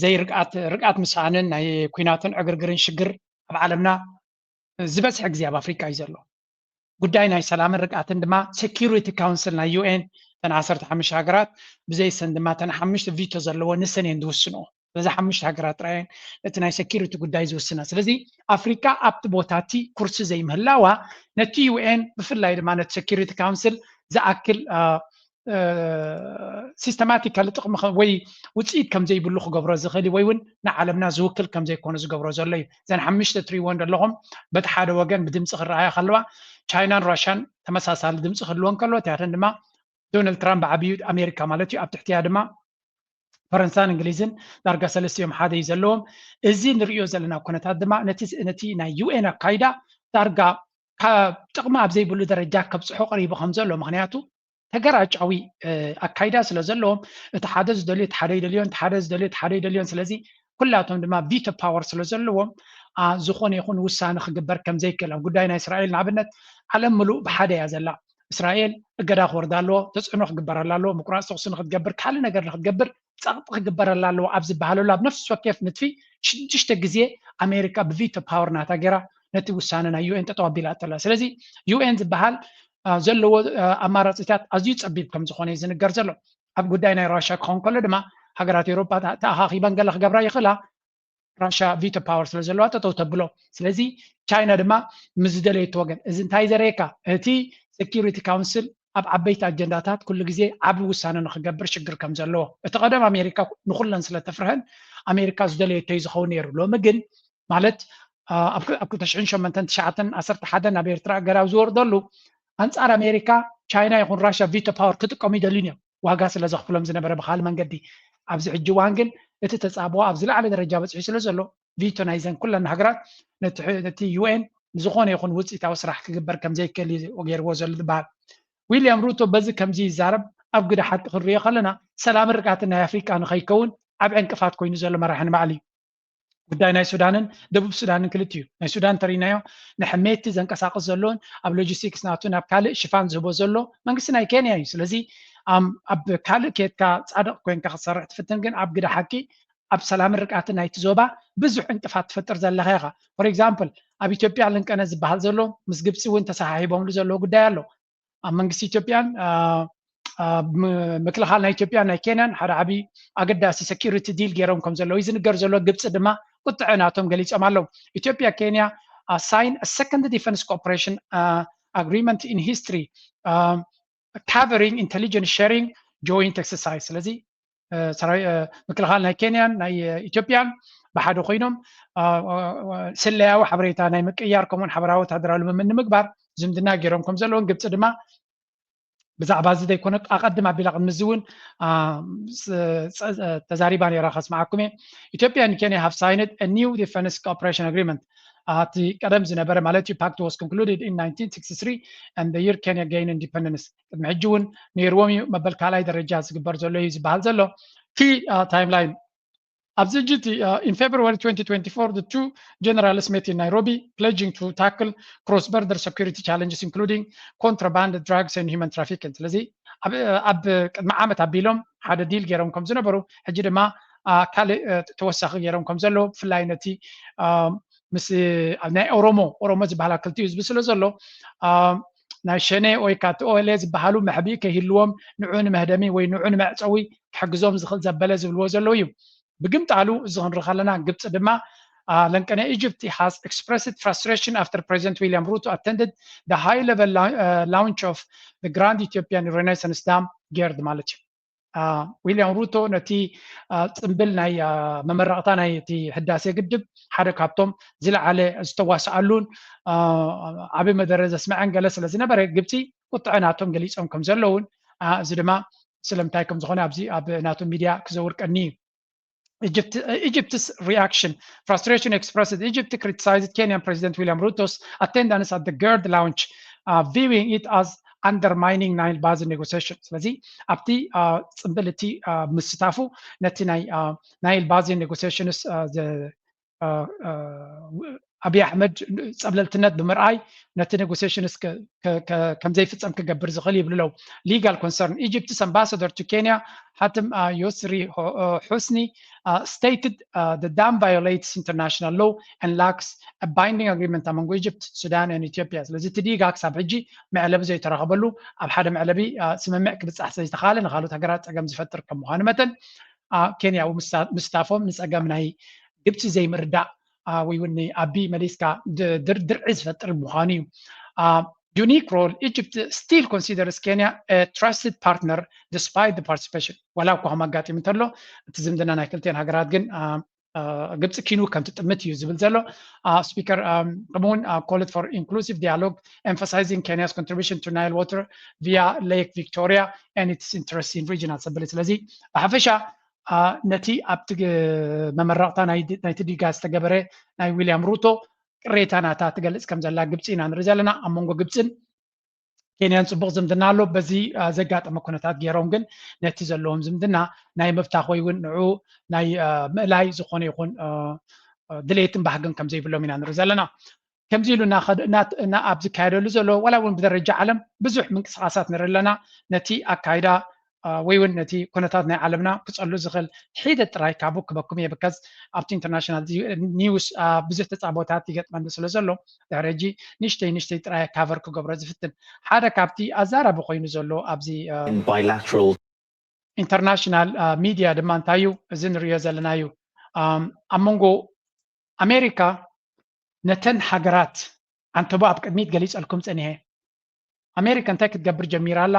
ዘይርግኣት ርግኣት ምስኣንን ናይ ኩናትን ዕግርግርን ሽግር ኣብ ዓለምና ዝበዝሐ ግዜ ኣብ ኣፍሪካ እዩ ዘሎ። ጉዳይ ናይ ሰላምን ርግኣትን ድማ ሴኪሪቲ ካውንስል ናይ ዩኤን እተን ዓሰርተ ሓሙሽተ ሃገራት ብዘይሰን ድማ እተን ሓሙሽተ ቪቶ ዘለዎ ንሰን እየን ዝውስንኦ። ስለዚ ሓሙሽተ ሃገራት ጥራየን ነቲ ናይ ሴኪሪቲ ጉዳይ ዝውስና። ስለዚ ኣፍሪካ ኣብቲ ቦታ እቲ ኩርሲ ዘይምህላዋ ነቲ ዩኤን ብፍላይ ድማ ነቲ ሴኪሪቲ ካውንስል ዝኣክል ሲስተማቲካሊ ጥቕሚ ወይ ውፅኢት ከም ዘይብሉ ክገብሮ ዝኽእል ወይ እውን ንዓለምና ዝውክል ከም ዘይኮነ ዝገብሮ ዘሎ እዩ። እዘን ሓሙሽተ ትሪእወን ዘለኹም በቲ ሓደ ወገን ብድምፂ ክረኣያ ከለዋ ቻይናን ራሽያን ተመሳሳሊ ድምፂ ክህልወን ከሎ እቲኣተን ድማ ዶናልድ ትራምፕ ብዓብዩ ኣሜሪካ ማለት እዩ ኣብ ትሕቲያ ድማ ፈረንሳን እንግሊዝን ዳርጋ ሰለስቲኦም ሓደ እዩ ዘለዎም። እዚ ንሪኦ ዘለና ኩነታት ድማ ነቲ ነቲ ናይ ዩ ኤን ኣካይዳ ዳርጋ ካብ ጥቕሚ ኣብ ዘይብሉ ደረጃ ከብፅሖ ቀሪቡ ከም ዘሎ፣ ምክንያቱ ተገራጫዊ ኣካይዳ ስለ ዘለዎም፣ እቲ ሓደ ዝደልዮ እቲ ሓደ ይደልዮን፣ እቲ ሓደ ዝደልዮ እቲ ሓደ ይደልዮን። ስለዚ ኩላቶም ድማ ቪቶ ፓወር ስለ ዘለዎም ዝኾነ ይኹን ውሳነ ክግበር ከም ዘይክእል፣ ኣብ ጉዳይ ናይ እስራኤል ንኣብነት ዓለም ምሉእ ብሓደ እያ ዘላ። እስራኤል እገዳ ክወርዳ ኣለዎ፣ ተፅዕኖ ክግበረላ ኣለዎ፣ ምቁራፅ ተኩሲ ንክትገብር፣ ካልእ ነገር ንክትገብር ፀቕጢ ክግበረላ ኣለዎ ኣብ ዝበሃለሉ ኣብ ነፍሲ ወከፍ ንጥፊ ሽዱሽተ ግዜ ኣሜሪካ ብቪቶ ፓወር ናታ ገይራ ነቲ ውሳነ ናይ ዩ ኤን ጠጠው ኣቢላ ኣላ። ስለዚ ዩ ኤን ዝበሃል ዘለዎ ኣማራፂታት ኣዝዩ ፀቢብ ከም ዝኾነ እዩ ዝንገር ዘሎ። ኣብ ጉዳይ ናይ ራሻ ክኸውን ከሎ ድማ ሃገራት ኤውሮጳ ተኣኻኺበን ገለ ክገብራ ይኽእላ፣ ራሻ ቪቶ ፓወር ስለ ዘለዋ ጠጠው ተብሎ። ስለዚ ቻይና ድማ ምስ ዝደለየቶ ወገን፣ እዚ እንታይ ዘርእየካ? እቲ ሴኪሪቲ ካውንስል ኣብ ዓበይቲ ኣጀንዳታት ኩሉ ግዜ ዓቢ ውሳነ ንክገብር ሽግር ከም ዘለዎ፣ እቲ ቀደም ኣሜሪካ ንኩለን ስለ ተፍርሀን ኣሜሪካ ዝደለየቶ እዩ ዝኸውን ነይሩ። ሎሚ ግን ማለት ኣብ ክልተ ሽሕን ሸሞንተን ትሽዓተን ዓሰርተ ሓደ ናብ ኤርትራ እገዳ ኣብ ዝወርደሉ ኣንጻር ኣሜሪካ ቻይና ይኹን ራሻ ቪቶ ፓወር ክጥቀሙ ይደልዩን እዮም፣ ዋጋ ስለ ዘኽፍሎም ዝነበረ ብካል መንገዲ። ኣብዚ ሕጂ እዋን ግን እቲ ተጻብኦ ኣብ ዝለዓለ ደረጃ በጺሑ ስለ ዘሎ ቪቶ ናይዘን ኩለን ሃገራት ነቲ ዩ ኤን ዝኾነ ይኹን ውፅኢታዊ ስራሕ ክግበር ከም ዘይክእል እዩ ገይርዎ ዘሎ ዝበሃል። ዊልያም ሩቶ በዚ ከምዚ ይዛረብ። ኣብ ግደ ሓቂ ክንሪኦ ከለና ሰላምን ርግኣትን ናይ ኣፍሪቃ ንኸይከውን ዓቢ ዕንቅፋት ኮይኑ ዘሎ መራሒ ንባዕሉ እዩ። ጉዳይ ናይ ሱዳንን ደቡብ ሱዳንን ክልቲኡ። ናይ ሱዳን ተሪናዮ ንሕሜቲ ዘንቀሳቕስ ዘሎን ኣብ ሎጂስቲክስ ናቱ ናብ ካልእ ሽፋን ዝህቦ ዘሎ መንግስቲ ናይ ኬንያ እዩ። ስለዚ ኣብ ካልእ ኬድካ ጻድቕ ኮይንካ ክትሰርሕ ትፍትን፣ ግን ኣብ ግደ ሓቂ ኣብ ሰላምን ርግኣትን ናይቲ ዞባ ብዙሕ ዕንቅፋት ትፈጥር ዘለኻ ኢኻ። ፎር ኤግዛምፕል ኣብ ኢትዮጵያ ልንቀነ ዝበሃል ዘሎ ምስ ግብፂ እውን ተሰሓሒቦምሉ ዘለዎ ጉዳይ ኣሎ። ኣብ መንግስቲ ኢትዮጵያን ምክልኻል ናይ ኢትዮጵያን ናይ ኬንያን ሓደ ዓብዪ ኣገዳሲ ሴኪሪቲ ዲል ገይሮም ከም ዘለዉ እዩ ዝንገር ዘሎ። ግብፂ ድማ ቁጥዐ ናቶም ገሊፆም ኣለዉ። ኢትዮጵያ ኬንያ sign a second defense cooperation agreement in history covering intelligence sharing joint exercise። ስለዚ ምክልኻል ናይ ኬንያን ናይ ኢትዮጵያን ብሓደ ኮይኖም ስለያዊ ሓበሬታ ናይ ምቅያር ከምኡውን ሓበራዊ ወታደራዊ ልምምድ ንምግባር ዝምድና ገይሮም ከም ዘለውን ግብፂ ድማ ብዛዕባ እዚ ዘይኮነ ኣቐድም ኣቢላ ቅድሚ እዚ እውን ተዛሪባ ነይራ ከስምዓኩም እየ። Ethiopia and Kenya have signed a new defense cooperation agreement። እቲ ቀደም ዝነበረ ማለት እዩ pact was concluded in nineteen sixty-three and the year Kenya gained independence። ቅድሚ ሕጂ እውን ነይርዎም እዩ፣ መበል ካልኣይ ደረጃ ዝግበር ዘሎ እዩ ዝበሃል ዘሎ። እቲ timeline ኣብዚ ሕጂ እቲ in February twenty twenty-four the two generals met in Nairobi pledging to tackle cross border security challenges including contraband, drugs and human trafficking። ስለዚ ኣብ ቅድሚ ዓመት ኣቢሎም ሓደ ዲል ገይሮም ከም ዝነበሩ ሕጂ ድማ ካልእ ተወሳኺ ገይሮም ከም ዘለዉ ብፍላይ ነቲ ምስ ናይ ኦሮሞ ኦሮሞ ዝበሃላ ክልቲኡ ህዝቢ ስለ ዘሎ ናይ ሸኔ ወይ ከዓ ኦኤልኤ ዝበሃሉ መሕብኢ ከይህልዎም ንዑ ንመህደሚ ወይ ንዑ ንመዕፀዊ ክሕግዞም ዝኽእል ዘበለ ዝብልዎ ዘለዉ እዩ። ብግምጣሉ እዚ ክንርኢ ከለና ግብፂ ድማ ለንቀነ Egypt has expressed frustration after President William Ruto attended the high level launch of the Grand Ethiopian Renaissance Dam GERD ማለት እዩ። ዊልያም ሩቶ ነቲ ፅምብል ናይ መመረቕታ ናይ እቲ ህዳሴ ግድብ ሓደ ካብቶም ዝለዓለ ዝተዋስኣሉን ዓቢ መደረ ዘስምዐን ገለ ስለ ዝነበረ ግብፂ ቁጥዐ ናቶም ገሊፆም ከም ዘለውን እዚ ድማ ስለምንታይ ከም ዝኾነ ኣብዚ ኣብ ናቶም ሚድያ ክዘውር ቀኒ እዩ። Egypt, Egypt's reaction, frustration expressed. Egypt criticized Kenyan President William Ruto's attendance at the GERD launch, uh, viewing it as undermining Nile Basin negotiation። ስለዚ ኣብቲ ፅምብል እቲ ምስታፉ ነቲ ናይ ናይል ባዚን ኔጎሲሽንስ ኣብይ ኣሕመድ ፀብለልትነት ብምርኣይ ነቲ ኔጎሲሽንስ ከም ዘይፍፀም ክገብር ዝኽእል ይብሉ ኣለዉ። Legal concern. Egypt's ambassador to Kenya, Hatem Yousri Husni, stated the dam violates international law and lacks a binding agreement among Egypt, Sudan and Ethiopia። ስለዚ እቲ ዲጋ ክሳብ ሕጂ መዕለቢ ዘይተረኸበሉ ኣብ ሓደ መዕለቢ ስምምዕ ክብፃሕ ዘይተኻለ ንካልኦት ሃገራት ፀገም ዝፈጥር ከም ምዃኑ መጠን ኬንያ ምስታፎም ንፀገም ናይ ግብፂ ዘይምርዳእ ወይ እውን ንኣቢ መሊስካ ድርዒ ዝፈጥር ምዃኑ እዩ። Unique role, Egypt still considers Kenya a trusted partner despite the partition። ዋላ እኳ ከም ኣጋጢሙ እንተሎ እቲ ዝምድና ናይ ክልቲኤን ሃገራት ግን ግብፂ ኪኑ ከም ትጥምት እዩ ዝብል ዘሎ። ስፒከር ከምኡውን called for inclusive dialogue emphasizing Kenya's contribution to Nile water via Lake Victoria and its interest in regional stability። ስለዚ ብሓፈሻ ነቲ ኣብቲ መመረቕታ ናይቲ ዲጋ ዝተገበረ ናይ ዊልያም ሩቶ ቅሬታ ናታ ትገልጽ ከም ዘላ ግብፂ ኢና ንርኢ ዘለና። ኣብ መንጎ ግብፅን ኬንያን ፅቡቕ ዝምድና ኣሎ። በዚ ዘጋጠመ ኩነታት ገይሮም ግን ነቲ ዘለዎም ዝምድና ናይ ምብታኽ ወይ እውን ንዑ ናይ ምእላይ ዝኾነ ይኹን ድሌትን ባህግን ከም ዘይብሎም ኢና ንርኢ ዘለና። ከምዚ ኢሉ ኣብ ዝካየደሉ ዘሎ ዋላ እውን ብደረጃ ዓለም ብዙሕ ምንቅስቃሳት ንርኢ ኣለና። ነቲ ኣካይዳ ወይ እውን ነቲ ኩነታት ናይ ዓለምና ክፀሉ ዝኽእል ሒደት ጥራይ ካብኡ ክበኩም እየ። ብከዝ ኣብቲ ኢንተርናሽናል ኒውስ ብዙሕ ተፃቦታት ይገጥመኒ ስለ ዘሎ ድሕሪ ሕጂ ንሽተይ ንሽተይ ጥራይ ካቨር ክገብሮ ዝፍትን ሓደ ካብቲ ኣዛራቢ ኮይኑ ዘሎ ኣብዚ bilateral ኢንተርናሽናል ሚድያ ድማ እንታይ እዩ እዚ ንሪኦ ዘለና እዩ። ኣብ መንጎ ኣሜሪካ ነተን ሃገራት ኣንተቦ ኣብ ቅድሚት ገሊፀልኩም ፀኒሐ። ኣሜሪካ እንታይ ክትገብር ጀሚራ ኣላ?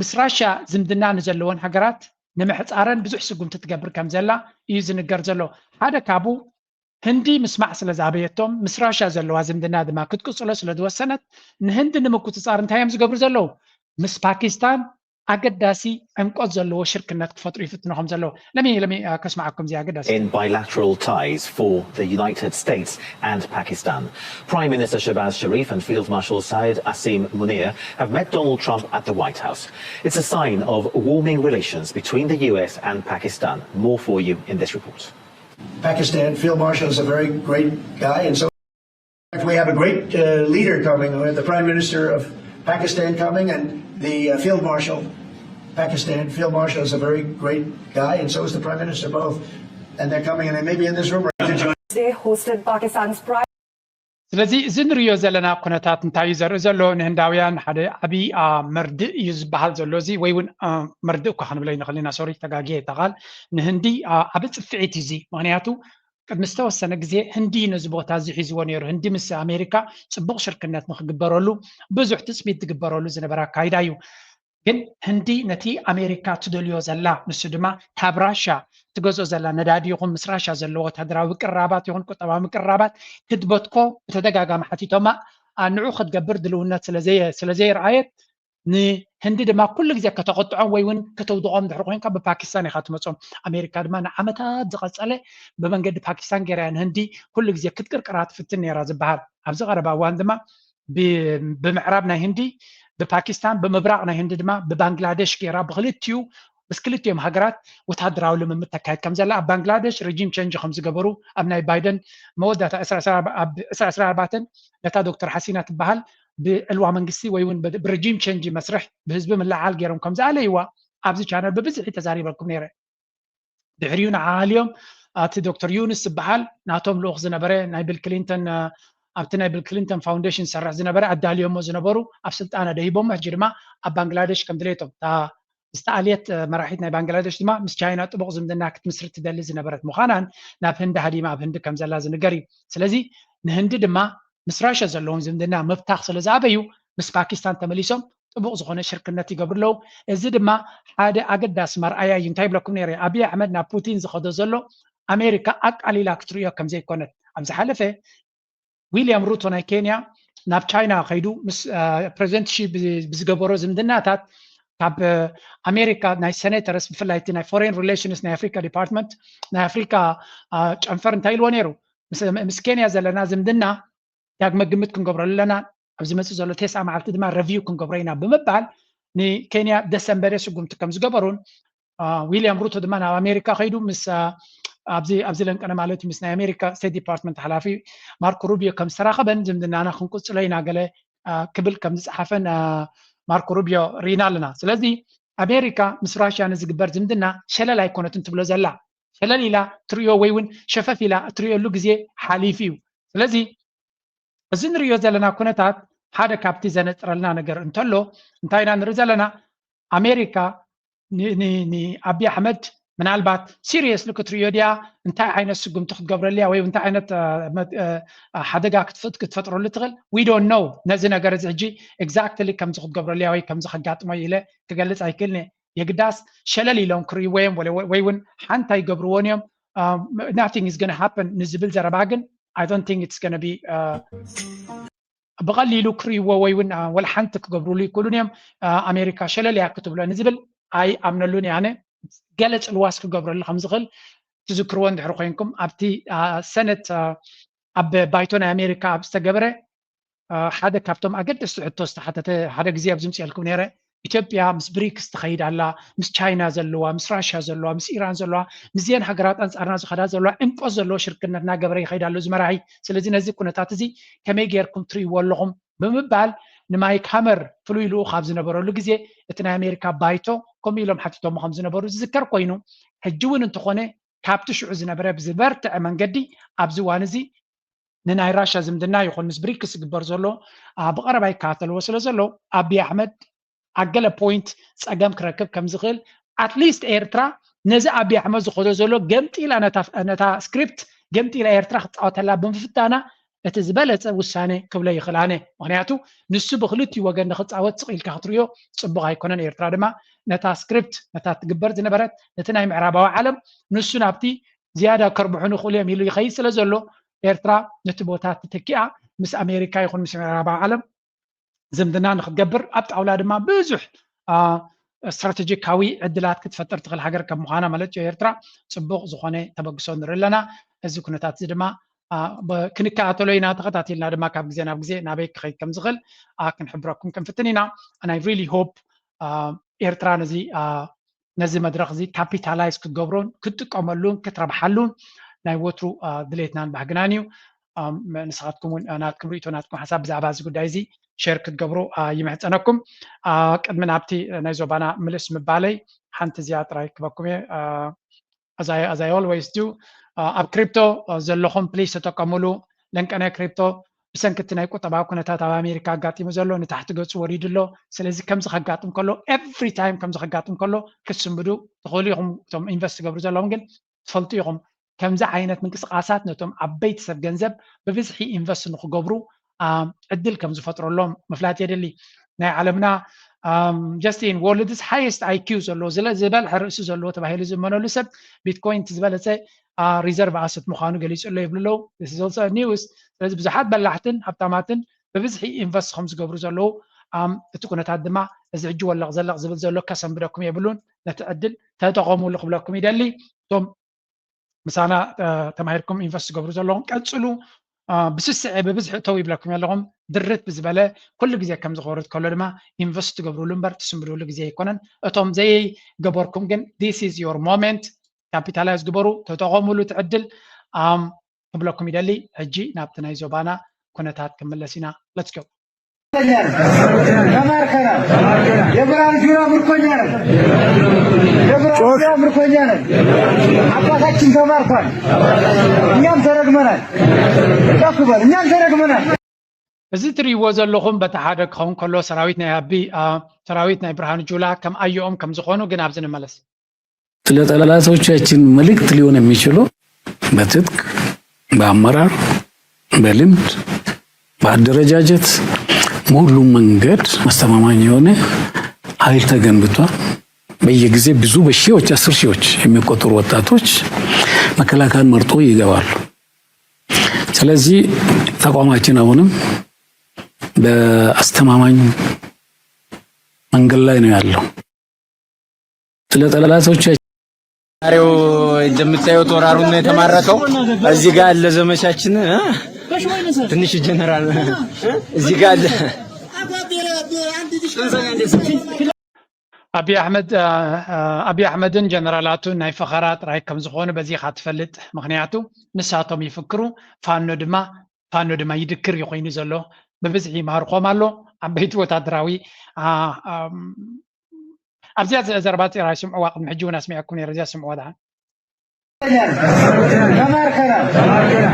ምስ ራሽያ ዝምድና ንዘለወን ሃገራት ንምሕፃረን ብዙሕ ስጉምቲ ትገብር ከም ዘላ እዩ ዝንገር ዘሎ። ሓደ ካብኡ ህንዲ ምስማዕ ስለ ዝኣበየቶም ምስ ራሽያ ዘለዋ ዝምድና ድማ ክትቅፅሎ ስለ ዝወሰነት ንህንዲ ንምቁፅፃር እንታይ እዮም ዝገብሩ ዘለዉ? ምስ ፓኪስታን ኣገዳሲ ዕምቆት ዘለዎ ሽርክነት ክፈጥሩ ይፍትኑ ከም ዘለዉ ለሚ ለሚ ከስማዓኩም እዚ ኣገዳሲ in bilateral ties for the United States and Pakistan. Prime Minister Shehbaz Sharif and Field Marshal Syed Asim Munir have met Donald Trump at the White House. It's a sign of warming relations between the U S and Pakistan. More for you in this report. Pakistan, Field Marshal is a very great guy, and so we have a great uh, leader coming. We have the Prime Minister of Pakistan coming and the uh, Field Marshal. Pakistan, Field Marshal is a very great guy, and so is the Prime Minister, both. And they're coming, and they may be in this room right now. They hosted Pakistan's Prime ስለዚ እዚ ንሪዮ ዘለና ኩነታት እንታይ እዩ ዘርኢ ዘሎ? ንህንዳውያን ሓደ ዓብዪ መርድእ እዩ ዝበሃል ዘሎ። እዚ ወይ እውን መርድእ እኳ ክንብሎ ይንኽእል ኢና። ሶሪ፣ ተጋግየ እታ ቃል። ንህንዲ ዓቢ ጽፍዒት እዩ እዚ። ምኽንያቱ ቅድሚ ዝተወሰነ ግዜ ህንዲ ነዚ ቦታ እዚ ሒዝዎ ነይሩ። ህንዲ ምስ ኣሜሪካ ጽቡቕ ሽርክነት ንክግበረሉ ብዙሕ ትጽቢት ዝግበረሉ ዝነበረ ኣካይዳ እዩ። ግን ህንዲ ነቲ ኣሜሪካ ትደልዮ ዘላ፣ ንሱ ድማ ካብ ራሻ ትገዝኦ ዘላ ነዳዲ ይኹን ምስ ራሻ ዘለዎ ወታደራዊ ምቅርራባት ይኹን ቁጠባዊ ምቅርራባት ክትበትኮ ብተደጋጋሚ ሓቲቶማ። ንዑ ክትገብር ድልውነት ስለዘየርኣየት ንህንዲ ድማ ኩሉ ግዜ ከተቐጥዖም ወይ እውን ከተውድቖም ድሕሪ ኮይንካ ብፓኪስታን ኢኻ ትመፅኦም። ኣሜሪካ ድማ ንዓመታት ዝቐፀለ ብመንገዲ ፓኪስታን ገይራ ንህንዲ ኩሉ ግዜ ክትቅርቅራ ትፍትን ነይራ ዝበሃል። ኣብዚ ቀረባ እዋን ድማ ብምዕራብ ናይ ህንዲ ብፓኪስታን ብምብራቕ ናይ ህንዲ ድማ ብባንግላደሽ ገይራ ብክልቲኡ ምስ ክልቲኦም ሃገራት ወታደራዊ ልምምድ ተካይድ ከም ዘላ ኣብ ባንግላደሽ ረጂም ቸንጅ ከም ዝገበሩ ኣብ ናይ ባይደን መወዳእታ ዕስራ ዕስራ ኣርባዕተን ነታ ዶክተር ሓሲና ትበሃል ብዕልዋ መንግስቲ ወይ እውን ብረጂም ቸንጅ መስርሕ ብህዝቢ ምልዓል ገይሮም ከም ዝኣለይዋ ኣብዚ ቻነል ብብዝሒ ተዛሪበልኩም ነይረ። ድሕሪኡ ንዓልዮም ኣቲ ዶክተር ዩንስ ዝበሃል ናቶም ልኡኽ ዝነበረ ናይ ቢል ክሊንተን ኣብቲ ናይ ቢል ክሊንተን ፋውንዴሽን ዝሰርሕ ዝነበረ ኣዳልዮሞ ዝነበሩ ኣብ ስልጣን ኣደሂቦሞ ሕጂ ድማ ኣብ ባንግላደሽ ከም ድሌቶም እታ ዝተኣልየት መራሒት ናይ ባንግላደሽ ድማ ምስ ቻይና ጥቡቕ ዝምድና ክትምስርት ትደሊ ዝነበረት ምዃናን ናብ ህንዲ ሃዲማ ኣብ ህንዲ ከም ዘላ ዝንገር እዩ። ስለዚ ንህንዲ ድማ ምስ ራሽያ ዘለዎም ዝምድና ምብታኽ ስለ ዝኣበዩ ምስ ፓኪስታን ተመሊሶም ጥቡቕ ዝኾነ ሽርክነት ይገብሩ ኣለዉ። እዚ ድማ ሓደ ኣገዳሲ መርኣያ እዩ። እንታይ ይብለኩም ነይረ? ኣብይ ኣሕመድ ናብ ፑቲን ዝኸዶ ዘሎ ኣሜሪካ ኣቃሊላ ክትርእዮ ከም ዘይኮነት ኣብ ዝሓለፈ ዊልያም ሩቶ ናይ ኬንያ ናብ ቻይና ከይዱ ምስ ፕሬዚደንት ሺ ብዝገበሮ ዝምድናታት ካብ ኣሜሪካ ናይ ሴኔተርስ ብፍላይ እቲ ናይ ፎሬን ሪሌሽንስ ናይ ኣፍሪካ ዲፓርትመንት ናይ ኣፍሪካ ጨንፈር እንታይ ኢልዎ ነይሩ? ምስ ኬንያ ዘለና ዝምድና ዳግመ ግምት ክንገብረሉ ኣለና። ኣብ ዝመፅእ ዘሎ ቴስዓ መዓልቲ ድማ ረቪው ክንገብሮ ኢና ብምባል ንኬንያ ደሰምበደ ስጉምቲ ከም ዝገበሩን ዊልያም ሩቶ ድማ ናብ ኣሜሪካ ከይዱ ምስ ኣብዚ ኣብዚ ለንቀነ ማለት ምስ ናይ ኣሜሪካ ስቴት ዲፓርትመንት ሓላፊ ማርኮ ሩቢዮ ከም ዝተራኸበን ዝምድናና ክንቅፅሎ ኢና ገለ ክብል ከም ዝፀሓፈን ማርኮ ሩቢዮ ርኢና ኣለና። ስለዚ ኣሜሪካ ምስ ራሽያ ንዝግበር ዝምድና ሸለል ኣይኮነትን ትብሎ ዘላ። ሸለል ኢላ ትርእዮ ወይ እውን ሸፈፍ ኢላ እትርእየሉ ግዜ ሓሊፉ እዩ። ስለዚ እዚ ንርእዮ ዘለና ኩነታት ሓደ ካብቲ ዘነፅረልና ነገር እንተሎ እንታይ ኢና ንርኢ ዘለና? ኣሜሪካ ንኣብይ ኣሕመድ ምናልባት ሲሪየስሊ ክትርእዮ ድያ? እንታይ ዓይነት ስጉምቲ ክትገብረሉ እያ ወይ እንታይ ዓይነት ሓደጋ ክትፈጥረሉ ትኽእል? We don't know። ነዚ ነገር እዚ ሕጂ ኤግዛክትሊ ከምዚ ክትገብረሉ እያ ወይ ከምዚ ከጋጥሞ ኢለ ክገልፅ ኣይክእልን እየ። የግዳስ ሸለል ኢሎም ክርእይዎ እዮም ወይ እውን ሓንቲ ኣይገብርዎን እዮም። Nothing is gonna happen ንዝብል ዘረባ ግን I don't think it's gonna be ብቐሊሉ ክርእይዎ ወይ እውን ወላ ሓንቲ ክገብርሉ ይክእሉን እዮም። ኣሜሪካ ሸለል እያ ክትብሎ ንዝብል ኣይኣምነሉን እየ ኣነ። ገለ ጽልዋስ ክገብረሉ ከም ዝኽእል ትዝክርዎ እንድሕር ኮይንኩም፣ ኣብቲ ሰነት ኣብ ባይቶ ናይ ኣሜሪካ ኣብ ዝተገበረ ሓደ ካብቶም ኣገደስቲ ሕቶ ዝተሓተተ፣ ሓደ ግዜ ኣብዚ ምፅኤልኩም ነይረ። ኢትዮጵያ ምስ ብሪክስ ትኸይድ ኣላ፣ ምስ ቻይና ዘለዋ፣ ምስ ራሽያ ዘለዋ፣ ምስ ኢራን ዘለዋ፣ ምስዚአን ሃገራት ኣንፃርና ዝኸዳ ዘለዋ፣ ዕምቆት ዘለዎ ሽርክነት እናገበረ ይኸይድ ኣሎ እዚ መራሒ። ስለዚ ነዚ ኩነታት እዚ ከመይ ጌርኩም ትርእይዎ ኣለኹም ብምባል ንማይክ ሃመር ፍሉይ ልኡኽ ኣብ ዝነበረሉ ግዜ እቲ ናይ ኣሜሪካ ባይቶ ከምኡ ኢሎም ሓቲቶሞ ከም ዝነበሩ ዝዝከር ኮይኑ፣ ሕጂ እውን እንተኾነ ካብቲ ሽዑ ዝነበረ ብዝበርትዐ መንገዲ ኣብዚ እዋን እዚ ንናይ ራሻ ዝምድና ይኹን ምስ ብሪክስ ዝግበር ዘሎ ብቐረባ ይከታተልዎ ስለ ዘሎ ኣቢ ኣሕመድ ኣብ ገለ ፖይንት ፀገም ክረክብ ከም ዝኽእል ኣትሊስት ኤርትራ ነዚ ኣቢ ኣሕመድ ዝኸዶ ዘሎ ገምጢላ ነታ ስክሪፕት ገምጢላ ኤርትራ ክትፃወተላ ብምፍታና እቲ ዝበለፀ ውሳነ ክብሎ ይኽእል ኣነ። ምክንያቱ ንሱ ብክልቲኡ ወገን ንክፃወት ስቕ ኢልካ ክትርእዮ ፅቡቕ ኣይኮነን። ኤርትራ ድማ ነታ ስክሪፕት ነታ ትግበር ዝነበረት ነቲ ናይ ምዕራባዊ ዓለም ንሱ ናብቲ ዝያዳ ከርብሑኒ ይኽእሉ እዮም ኢሉ ይኸይድ ስለ ዘሎ ኤርትራ ነቲ ቦታ ተተኪኣ ምስ ኣሜሪካ ይኹን ምስ ምዕራባዊ ዓለም ዝምድና ንክትገብር ኣብ ጣውላ ድማ ብዙሕ ስትራቴጂካዊ ዕድላት ክትፈጥር ትኽእል ሃገር ከም ምዃና ማለት እዩ። ኤርትራ ፅቡቕ ዝኾነ ተበግሶ ንርኢ ኣለና። እዚ ኩነታት እዚ ድማ ክንከታተሎ ኢና። ተኸታቲልና ድማ ካብ ግዜ ናብ ግዜ ናበይ ክኸይድ ከም ዝኽእል ክንሕብረኩም ክንፍትን ኢና። And I really hope ኤርትራ ነዚ ነዚ መድረኽ እዚ ካፒታላይዝ ክትገብሮን ክትጥቀመሉን ክትረብሓሉን ናይ ወትሩ ድሌትናን ባህግናን እዩ። ንስኻትኩም እውን ናትኩም ርእቶ ናትኩም ሓሳብ ብዛዕባ እዚ ጉዳይ እዚ ሸር ክትገብሩ ይምሕፀነኩም። ቅድሚ ናብቲ ናይ ዞባና ምልስ ምባለይ ሓንቲ እዚኣ ጥራይ ክበኩም እየ። As I always do ኣብ ክሪፕቶ ዘለኹም ፕሊስ ተጠቀሙሉ። ለንቀናይ ክሪፕቶ ብሰንኪ እቲ ናይ ቁጠባዊ ኩነታት ኣብ ኣሜሪካ ኣጋጢሙ ዘሎ ንታሕቲ ገፁ ወሪዱ ኣሎ። ስለዚ ከምዚ ከጋጥም ከሎ ኤቭሪ ታይም ከምዚ ከጋጥም ከሎ ክትስንብዱ ትኽእሉ ኢኹም። እቶም ኢንቨስት ትገብሩ ዘለኹም ግን ትፈልጡ ኢኹም ከምዚ ዓይነት ምንቅስቃሳት ነቶም ዓበይቲ ሰብ ገንዘብ ብብዝሒ ኢንቨስት ንክገብሩ ዕድል ከም ዝፈጥረሎም ምፍላጥ የድሊ። ናይ ዓለምና ጀስቲን ወርልድስ ሃይስት ኣይኪው ዘለዎ ዝበልሐ ርእሲ ዘለዎ ተባሂሉ ዝእመነሉ ሰብ ቢትኮይን ዝበለፀ ሪዘርቭ ኣሰት ምዃኑ ገሊፁ ኣሎ ይብሉ ኣለዉ። ኒውስ ስለዚ ብዙሓት በላሕትን ሃብታማትን ብብዝሒ ኢንቨስት ከም ዝገብሩ ዘለዉ እቲ ኩነታት ድማ እዚ ሕጂ ወለቕ ዘለቕ ዝብል ዘሎ ከሰንብደኩም የብሉን። ነቲ ዕድል ተጠቐሙሉ ክብለኩም ይደሊ። እቶም ምሳና ተማሂርኩም ኢንቨስት ዝገብሩ ዘለኹም ቀፅሉ። ብስስዐ ብብዝሒ እተው ይብለኩም ኣለኹም። ድርት ብዝበለ ኩሉ ግዜ ከም ዝኸርድ ከሎ ድማ ኢንቨስት ትገብሩሉ እምበር ትስንብድሉ ግዜ ኣይኮነን። እቶም ዘይገበርኩም ግን this is your moment። ካፒታላይዝ ግበሩ፣ ተጠቐሙሉ እቲ ዕድል ክብለኩም ይደሊ። ሕጂ ናብቲ ናይ ዞባና ኩነታት ክንምለስ ኢና። Let's go። ተማርከናል። የብርሃኑ ጁላ ምርኮኛ ነን። የብርሃኑ ጁላ ምርኮኛ ነን። አባታችን ተማርኳል። እኛም ተረግመናል። ከፍ በል። እኛም ተረግመናል። እዚ ትርእይዎ ዘለኹም በቲ ሓደ ክኸውን ከሎ ሰራዊት ናይ ኣቢ ሰራዊት ናይ ብርሃኑ ጁላ ከም ኣዮኦም ከም ዝኾኑ ግን ኣብዚ ንመለስ። ለጠላቶቻችን መልእክት ሊሆን የሚችለው በትጥቅ፣ በአመራር፣ በልምድ፣ በአደረጃጀት በሁሉም መንገድ አስተማማኝ የሆነ ኃይል ተገንብቷል። በየጊዜ ብዙ በሺዎች አስር ሺዎች የሚቆጠሩ ወጣቶች መከላከያን መርጦ ይገባሉ። ስለዚህ ተቋማችን አሁንም በአስተማማኝ መንገድ ላይ ነው ያለው። ለጠላቶች ዛሬው እንደምታዩት ወራሩን ነው የተማረከው። እዚህ ጋር ያለ ዘመቻችን ትንሽ ጀነራል እዚህ ጋር አለ። ኣቢ ኣሕመድ ኣቢ ኣሕመድን ጀነራላቱ ናይ ፈኸራ ጥራይ ከም ዝኾኑ በዚ ኢኻ ትፈልጥ። ምክንያቱ ንሳቶም ይፍክሩ፣ ፋኖ ድማ ፋኖ ድማ ይድክር እዩ ኮይኑ ዘሎ። ብብዝሒ ይማርኾም ኣሎ። ዓበይቲ ወታደራዊ ኣብዚኣ ዘረባ ፂራ ይስምዕዋ። ቅድሚ ሕጂ እውን ኣስሚዐኩም ነይረ። እዚኣ ስምዕዋ ደሓን። ተማርከናል።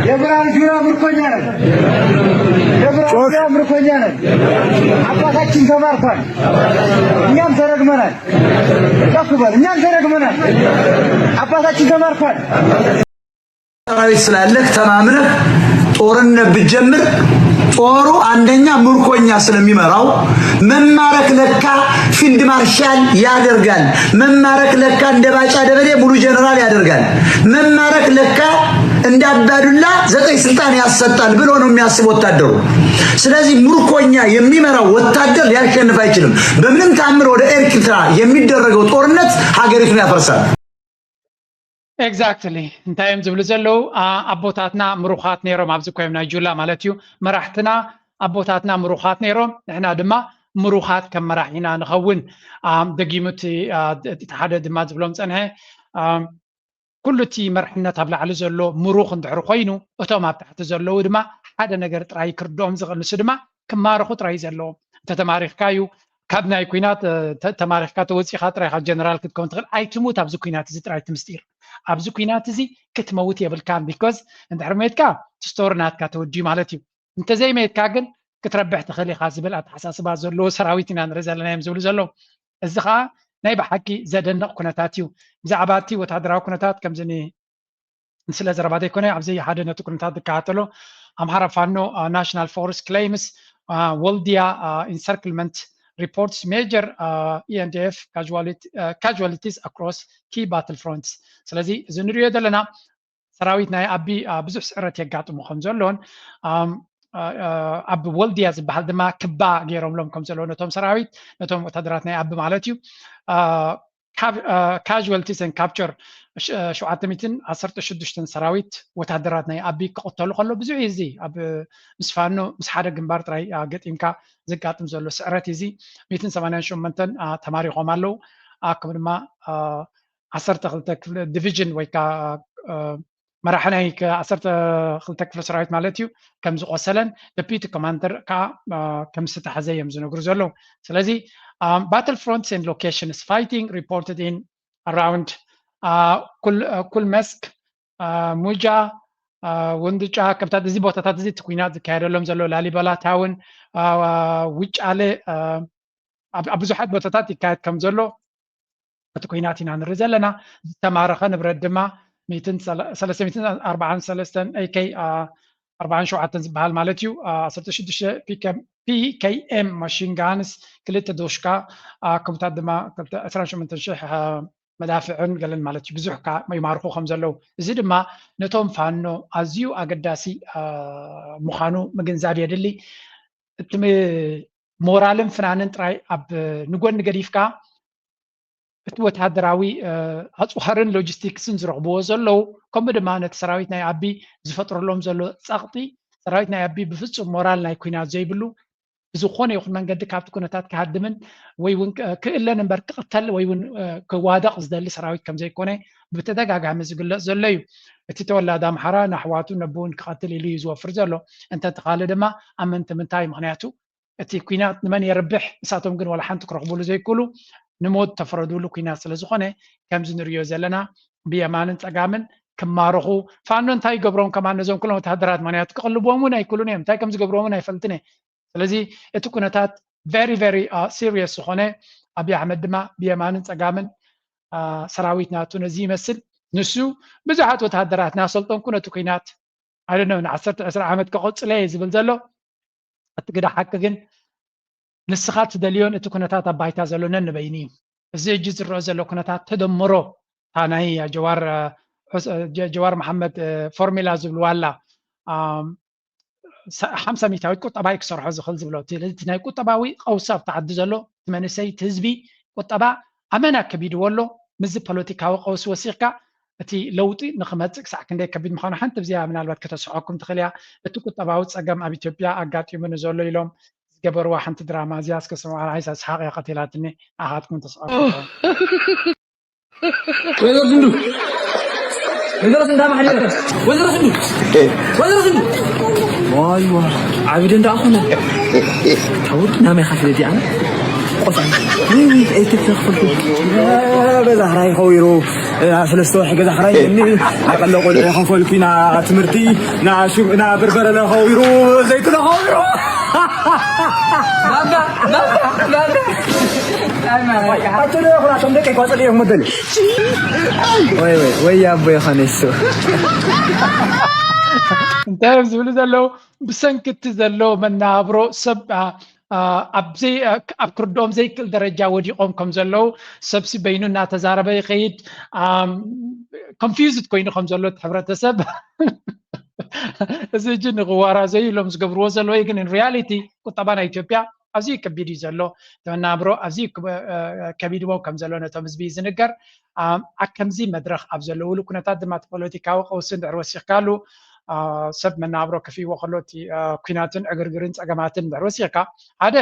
የብርሃኑ ጁላ ምርኮኛ ነን። የብርሃኑ ጁላ ምርኮኛ ነን። አባታችን ተማርኳል። እኛም ተረግመናል። ከፍ በል። እኛም ተረግመናል። አባታችን ተማርኳል። ሰራዊት ስላለህ ተማምነህ ጦርነት ብትጀምር ጦሩ አንደኛ ምርኮኛ ስለሚመራው መማረክ ለካ ፊልድ ማርሻል ያደርጋል። መማረክ ለካ እንደ ባጫ ደበሌ ሙሉ ጀነራል ያደርጋል። መማረክ ለካ እንዳባዱላ ዘጠኝ ስልጣን ያሰጣል ብሎ ነው የሚያስብ ወታደሩ። ስለዚህ ምርኮኛ የሚመራው ወታደር ሊያሸንፍ አይችልም። በምንም ታምር ወደ ኤርትራ የሚደረገው ጦርነት ሀገሪቱን ያፈርሳል። Exactly እንታይ እዮም ዝብሉ ዘለዉ? ኣቦታትና ምሩኻት ነይሮም ኣብዚ ኮይም ናይ ጁላ ማለት እዩ። መራሕትና ኣቦታትና ምሩኻት ነይሮም፣ ንሕና ድማ ምሩኻት ከም መራሒና ንኸውን። ደጊሙ እቲ ሓደ ድማ ዝብሎም ፀንሐ፣ ኩሉ እቲ መርሕነት ኣብ ላዕሊ ዘሎ ምሩኽ እንድሕር ኮይኑ፣ እቶም ኣብ ታሕቲ ዘለዉ ድማ ሓደ ነገር ጥራይ ክርድኦም ዝኽእል፣ ንሱ ድማ ክማረኹ ጥራይ ዘለዎም። እንተተማሪኽካ እዩ ካብ ናይ ኩናት ተማሪኽካ ተወፂኻ ጥራይካ ጀነራል ክትከውን ትኽእል። ኣይትሙት ኣብዚ ኩናት እዚ ጥራይ እቲ ምስጢር። ኣብዚ ኩናት እዚ ክትመውት የብልካን። ቢኮዝ እንድሕር ሜትካ ስቶሪ ናትካ ተወዲዩ ማለት እዩ። እንተዘይሜትካ ግን ክትረብሕ ትኽእል ኢኻ ዝብል ኣተሓሳስባ ዘለዎ ሰራዊት ኢና ንርኢ ዘለና እዮም ዝብሉ ዘለዉ። እዚ ከዓ ናይ ብሓቂ ዘደንቕ ኩነታት እዩ። ብዛዕባ እቲ ወታደራዊ ኩነታት ከምዚ ስለ ዘረባ ዘይኮነ ኣብዚ ሓደ ነቲ ኩነታት ዝከታተሎ ኣምሓራ ፋኖ ናሽናል ፎርስ ክሌምስ ወልዲያ ኢንሰርክልመንት ሪፖርትስ ሜጀር ኢኤንዲኤፍ ካዥዋሊቲስ ኣክሮስ ኪ ባትል ፍሮንትስ። ስለዚ እዚ ንሪኦ ዘለና ሰራዊት ናይ ኣቢ ብዙሕ ስዕረት የጋጥሙ ከም ዘሎን ኣብ ወልድያ ዝበሃል ድማ ክባ ገይሮምሎም ከም ዘለዉ ነቶም ሰራዊት ነቶም ወታደራት ናይ ኣቢ ማለት እዩ። Casualties and Capture ሸውዓተ ሚእትን ዓሰርተ ሽዱሽተን ሰራዊት ወታደራት ናይ ኣቢ ክቕተሉ ከሎ ብዙሕ እዚ ኣብ ምስ ፋኖ ምስ ሓደ ግንባር ጥራይ ገጢምካ ዘጋጥም ዘሎ ስዕረት እዚ ሚእትን ሰማንያን ሸሞንተን ተማሪኾም ኣለዉ። ኣኩም ድማ ዓሰርተ ክልተ ክፍለ ዲቪዥን ወይ ከዓ መራሒ ናይ ዓሰርተ ክልተ ክፍለ ሰራዊት ማለት እዩ ከም ዝቆሰለን ደፒቲ ኮማንደር ከዓ ከም ዝተሓዘ እዮም ዝነግሩ ዘለዉ። ስለዚ battle fronts and locations fighting reported in around ኩል መስክ ሙጃ ወንድጫ ከምታት እዚ ቦታታት እዚ እቲ ኩናት ዝካየደሎም ዘሎ ላሊበላ ታውን ውጫለ ኣብ ብዙሓት ቦታታት ይካየድ ከም ዘሎ እቲ ኩናት ኢና ንርኢ ዘለና። ዝተማረኸ ንብረት ድማ ሚእትን ሰለስተ ሚእትን ኣርባዓን ሰለስተን AK ኣርባዓን ሸውዓተን ዝበሃል ማለት እዩ ዓሰርተ ሽዱሽተ PKM ማሽን ጋንስ ክልተ ዶሽካ ከምታት ድማ ዕስራን ሸሞንተን ሽሕ መዳፍዕን ገለን ማለት እዩ ብዙሕ ይማርኹ ከም ዘለዉ። እዚ ድማ ነቶም ፋኖ ኣዝዩ ኣገዳሲ ምዃኑ ምግንዛብ የድሊ። እቲ ሞራልን ፍናንን ጥራይ ኣብ ንጎኒ ገዲፍካ እቲ ወታደራዊ ኣፅዋርን ሎጂስቲክስን ዝረኽብዎ ዘለዉ ከምኡ ድማ ነቲ ሰራዊት ናይ ኣቢ ዝፈጥረሎም ዘሎ ፀቕጢ ሰራዊት ናይ ኣቢ ብፍፁም ሞራል ናይ ኩናት ዘይብሉ ብዝኾነ ይኹን መንገዲ ካብቲ ኩነታት ክሃድምን ወይ እውን ክእለን እምበር ክቕተል ወይ እውን ክዋደቕ ዝደሊ ሰራዊት ከም ዘይኮነ ብተደጋጋሚ ዝግለፅ ዘሎ እዩ። እቲ ተወላዲ ኣምሓራ ንኣሕዋቱ ነብኡን ክቐትል ኢሉ እዩ ዝወፍር ዘሎ። እንተተኻለ ድማ ኣመንቲ ምንታይ ምክንያቱ እቲ ኩናት ንመን የርብሕ ንሳቶም ግን ዋላ ሓንቲ ክረኽብሉ ዘይክእሉ ንሞት ተፈረድሉ ኩናት ስለ ዝኾነ ከምዚ ንሪኦ ዘለና ብየማንን ፀጋምን ክማረኹ ፋኖ እንታይ ይገብሮም ከማን ነዞም ኩሎም ወተሃደራት ምክንያቱ ክቕልብዎም እውን ኣይክእሉን እዮም እንታይ ከም ዝገብርዎም እውን ኣይፈልጥን እየ። ስለዚ እቲ ኩነታት very very serious ዝኾነ ኣብይ ኣሕመድ ድማ ብየማንን ፀጋምን ሰራዊት ናቱ ነዚ ይመስል። ንሱ ብዙሓት ወተሃደራት ናሰልጠንኩ ነቲ ኩናት I don't know ንዓሰርተ ዕስራ ዓመት ከቐፅሎ እየ ዝብል ዘሎ። እቲ ግደ ሓቂ ግን ንስኻ ትደልዮን እቲ ኩነታት ኣብ ባይታ ዘሎ ነንበይኑ እዩ። እዚ ሕጂ ዝረአ ዘሎ ኩነታት ተደምሮ እታ ናይ ጀዋር ጀዋር መሓመድ ፎርሚላ ዝብልዋ ኣላ ሓምሳ ሚእታዊት ቁጠባ እዩ ክሰርሖ ዝኽእል ዝብሎ እቲ ናይ ቁጠባዊ ቀውሲ ኣብቲ ዓዲ ዘሎ እቲ መንእሰይ እቲ ህዝቢ ቁጠባ ኣመና ከቢድዎ ኣሎ። ምስዚ ፖለቲካዊ ቀውሲ ወሲኽካ እቲ ለውጢ ንክመፅእ ክሳዕ ክንደይ ከቢድ ምዃኑ ሓንቲ ብዚኣ ምናልባት ከተስሕቐኩም ትኽእል እያ። እቲ ቁጠባዊ ፀገም ኣብ ኢትዮጵያ ኣጋጢሙ ንዘሎ ኢሎም ዝገበርዋ ሓንቲ ድራማ እዚኣ እስከ ስምዑ። ንዓይስ ኣስሓቕ እያ ቀቲላትኒ፣ ንዓኻትኩም ተስሓቑ። ወይዘሮ ስንዱ ወይዘሮ ስንዳ ማሕደረ ወይዘሮ ስንዱ ወይዘሮ ስንዱ ዋይዋ ዓቢ ደንዳ ኣኾነ ታውድ ናመይ ካፍለ ዲኣነ ቆፃ ወይ ወይ ኣይትተኽፈልኩ በዛ ራይ ኸዊሩ ሰለስተ ወርሒ ገዛ ክራይ እኒ ኣቐለ ቆልዑ የኸፈልኩ ኢና ትምህርቲ ናሹ ናብርበረ ለኸዊሩ ዘይትለኸዊሩ ኣቶ ዶ ኩላቶም ደቂ ቆፀል እዮም መበል ወይ ወይ ወይ ኣቦ የኸነ ይሱ እንታይ እዮም ዝብሉ ዘለዉ ብሰንኪ እቲ ዘሎ መናብሮ ሰብ ኣብ ክርድኦም ዘይክእል ደረጃ ወዲቖም ከም ዘለዉ፣ ሰብሲ በይኑ እናተዛረበ ይኸይድ። ኮንፊውዝድ ኮይኑ ከም ዘሎ እቲ ሕብረተሰብ እዚ እጂ ንክዋራዘዩ ኢሎም ዝገብርዎ ዘለዉ ግን ሪያሊቲ ቁጠባ ናይ ኢትዮጵያ ኣዝዩ ከቢድ እዩ ዘሎ። መናብሮ ኣዝዩ ከቢድዎም ከም ዘሎ ነቶም ህዝቢ እዩ ዝንገር። ኣብ ከምዚ መድረኽ ኣብ ዘለውሉ ኩነታት ድማ እቲ ፖለቲካዊ ቀውሲ እንድሕር ወሲኽካሉ ሰብ መናብሮ ከፍይዎ ከሎ እቲ ኩናትን ዕግርግርን ፀገማትን እንድሕር ወሲኽካ ሓደ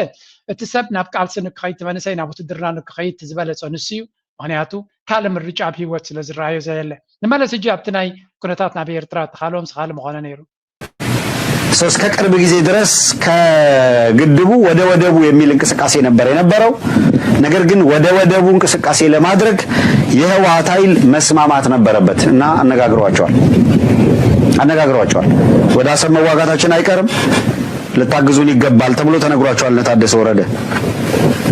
እቲ ሰብ ናብ ቃልሲ ንክኸይድ እቲ መንእሰይ ናብ ውትድርና ንክኸይድ ዝበለፀ ንሱ እዩ። ምክንያቱ ካልእ ምርጫ ኣብ ህይወት ስለ ዝረኣዮ ዘየለ። ንመለስ ሕጂ ኣብቲ ናይ ኩነታት ናብ ኤርትራ ተኻልኦም ዝኻል ምኾነ ነይሩ። እስከ ቅርብ ጊዜ ድረስ ከግድቡ ወደ ወደቡ የሚል እንቅስቃሴ ነበር የነበረው። ነገር ግን ወደ ወደቡ እንቅስቃሴ ለማድረግ የህወሓት ኃይል መስማማት ነበረበት እና አነጋግሯቸዋል አነጋግሯቸዋል። ወደ አሰብ መዋጋታችን አይቀርም፣ ልታግዙን ይገባል ተብሎ ተነግሯቸዋል እነ ታደሰ ወረደ።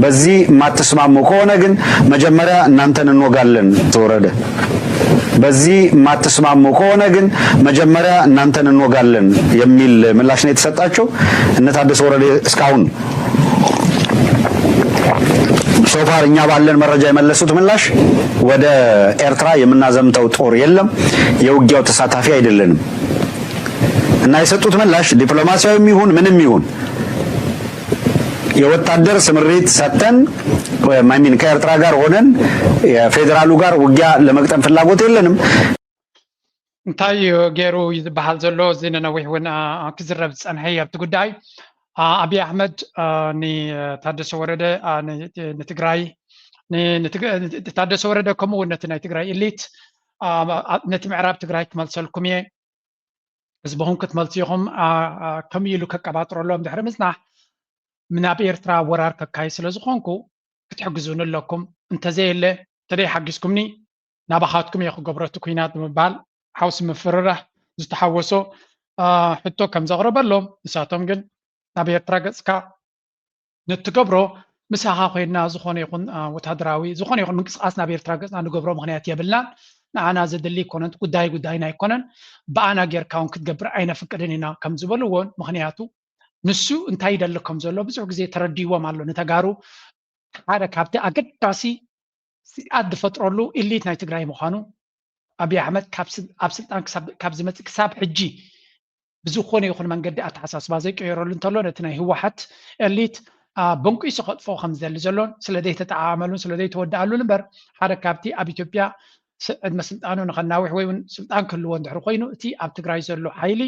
በዚህ የማትስማሙ ከሆነ ግን መጀመሪያ እናንተን እንወጋለን። ተወረደ በዚህ የማትስማሙ ከሆነ ግን መጀመሪያ እናንተን እንወጋለን የሚል ምላሽ ነው የተሰጣቸው። እነ ታደሰ ወረደ እስካሁን so far እኛ ባለን መረጃ የመለሱት ምላሽ ወደ ኤርትራ የምናዘምተው ጦር የለም፣ የውጊያው ተሳታፊ አይደለንም እና የሰጡት ምላሽ ዲፕሎማሲያዊም ይሁን ምንም ይሁን የወታደር ስምሪት ሰጥተን ማይሚን ከኤርትራ ጋር ሆነን የፌዴራሉ ጋር ውጊያ ለመግጠም ፍላጎት የለንም። እንታይ እዩ ገይሩ ዝበሃል ዘሎ? እዚ ንነዊሕ እውን ክዝረብ ዝፀንሐ ኣብቲ ጉዳይ። ኣብይ ኣሕመድ ንታደሰ ወረደ ንትግራይ ታደሰ ወረደ ከምኡ እውን ነቲ ናይ ትግራይ ኢሊት ነቲ ምዕራብ ትግራይ ክመልሰልኩም እየ፣ ህዝብኹም ክትመልሱ ኢኹም ከምኡ ኢሉ ከቀባጥረሎም ድሕሪ ምፅናሕ ናብ ኤርትራ ወራር ከካይ ስለ ዝኾንኩ ክትሕግዙኒ ኣለኩም፣ እንተዘየለ እንተደይ ሓጊዝኩምኒ ናባኻትኩም እየ ክገብሮ እቲ ኩናት ብምባል ሓውሲ ምፍርራሕ ዝተሓወሶ ሕቶ ከም ዘቕረበሎም ንሳቶም ግን ናብ ኤርትራ ገፅካ ንትገብሮ ምሳኻ ኮይንና ዝኾነ ይኹን ወታደራዊ ዝኾነ ይኹን ምንቅስቃስ ናብ ኤርትራ ገፅና ንገብሮ ምክንያት የብልናን፣ ንዓና ዘድሊ ኣይኮነን፣ ጉዳይ ጉዳይና ኣይኮነን፣ ብኣና ጌርካ እውን ክትገብር ኣይነፍቅድን ኢና ከም ዝበልዎን ምክንያቱ ንሱ እንታይ ይደሊ ከም ዘሎ ብዙሕ ግዜ ተረዲዎም ኣሎ። ንተጋሩ ሓደ ካብቲ ኣገዳሲ ስግኣት ዝፈጥረሉ ኢሊት ናይ ትግራይ ምዃኑ ኣብይ ኣሕመድ ኣብ ስልጣን ካብ ዝመፅእ ክሳብ ሕጂ ብዝኾነ ይኹን መንገዲ ኣተሓሳስባ ዘይቀየረሉ እንተሎ ነቲ ናይ ህወሓት ኤሊት በንቂሱ ከጥፍኦ ከም ዝደሊ ዘሎን ስለ ዘይተጠዓመሉን ስለ ዘይተወደኣሉን እምበር ሓደ ካብቲ ኣብ ኢትዮጵያ ዕድመ ስልጣኑ ንኸናውሕ ወይ እውን ስልጣን ክህልዎ እንድሕር ኮይኑ እቲ ኣብ ትግራይ ዘሎ ሓይሊ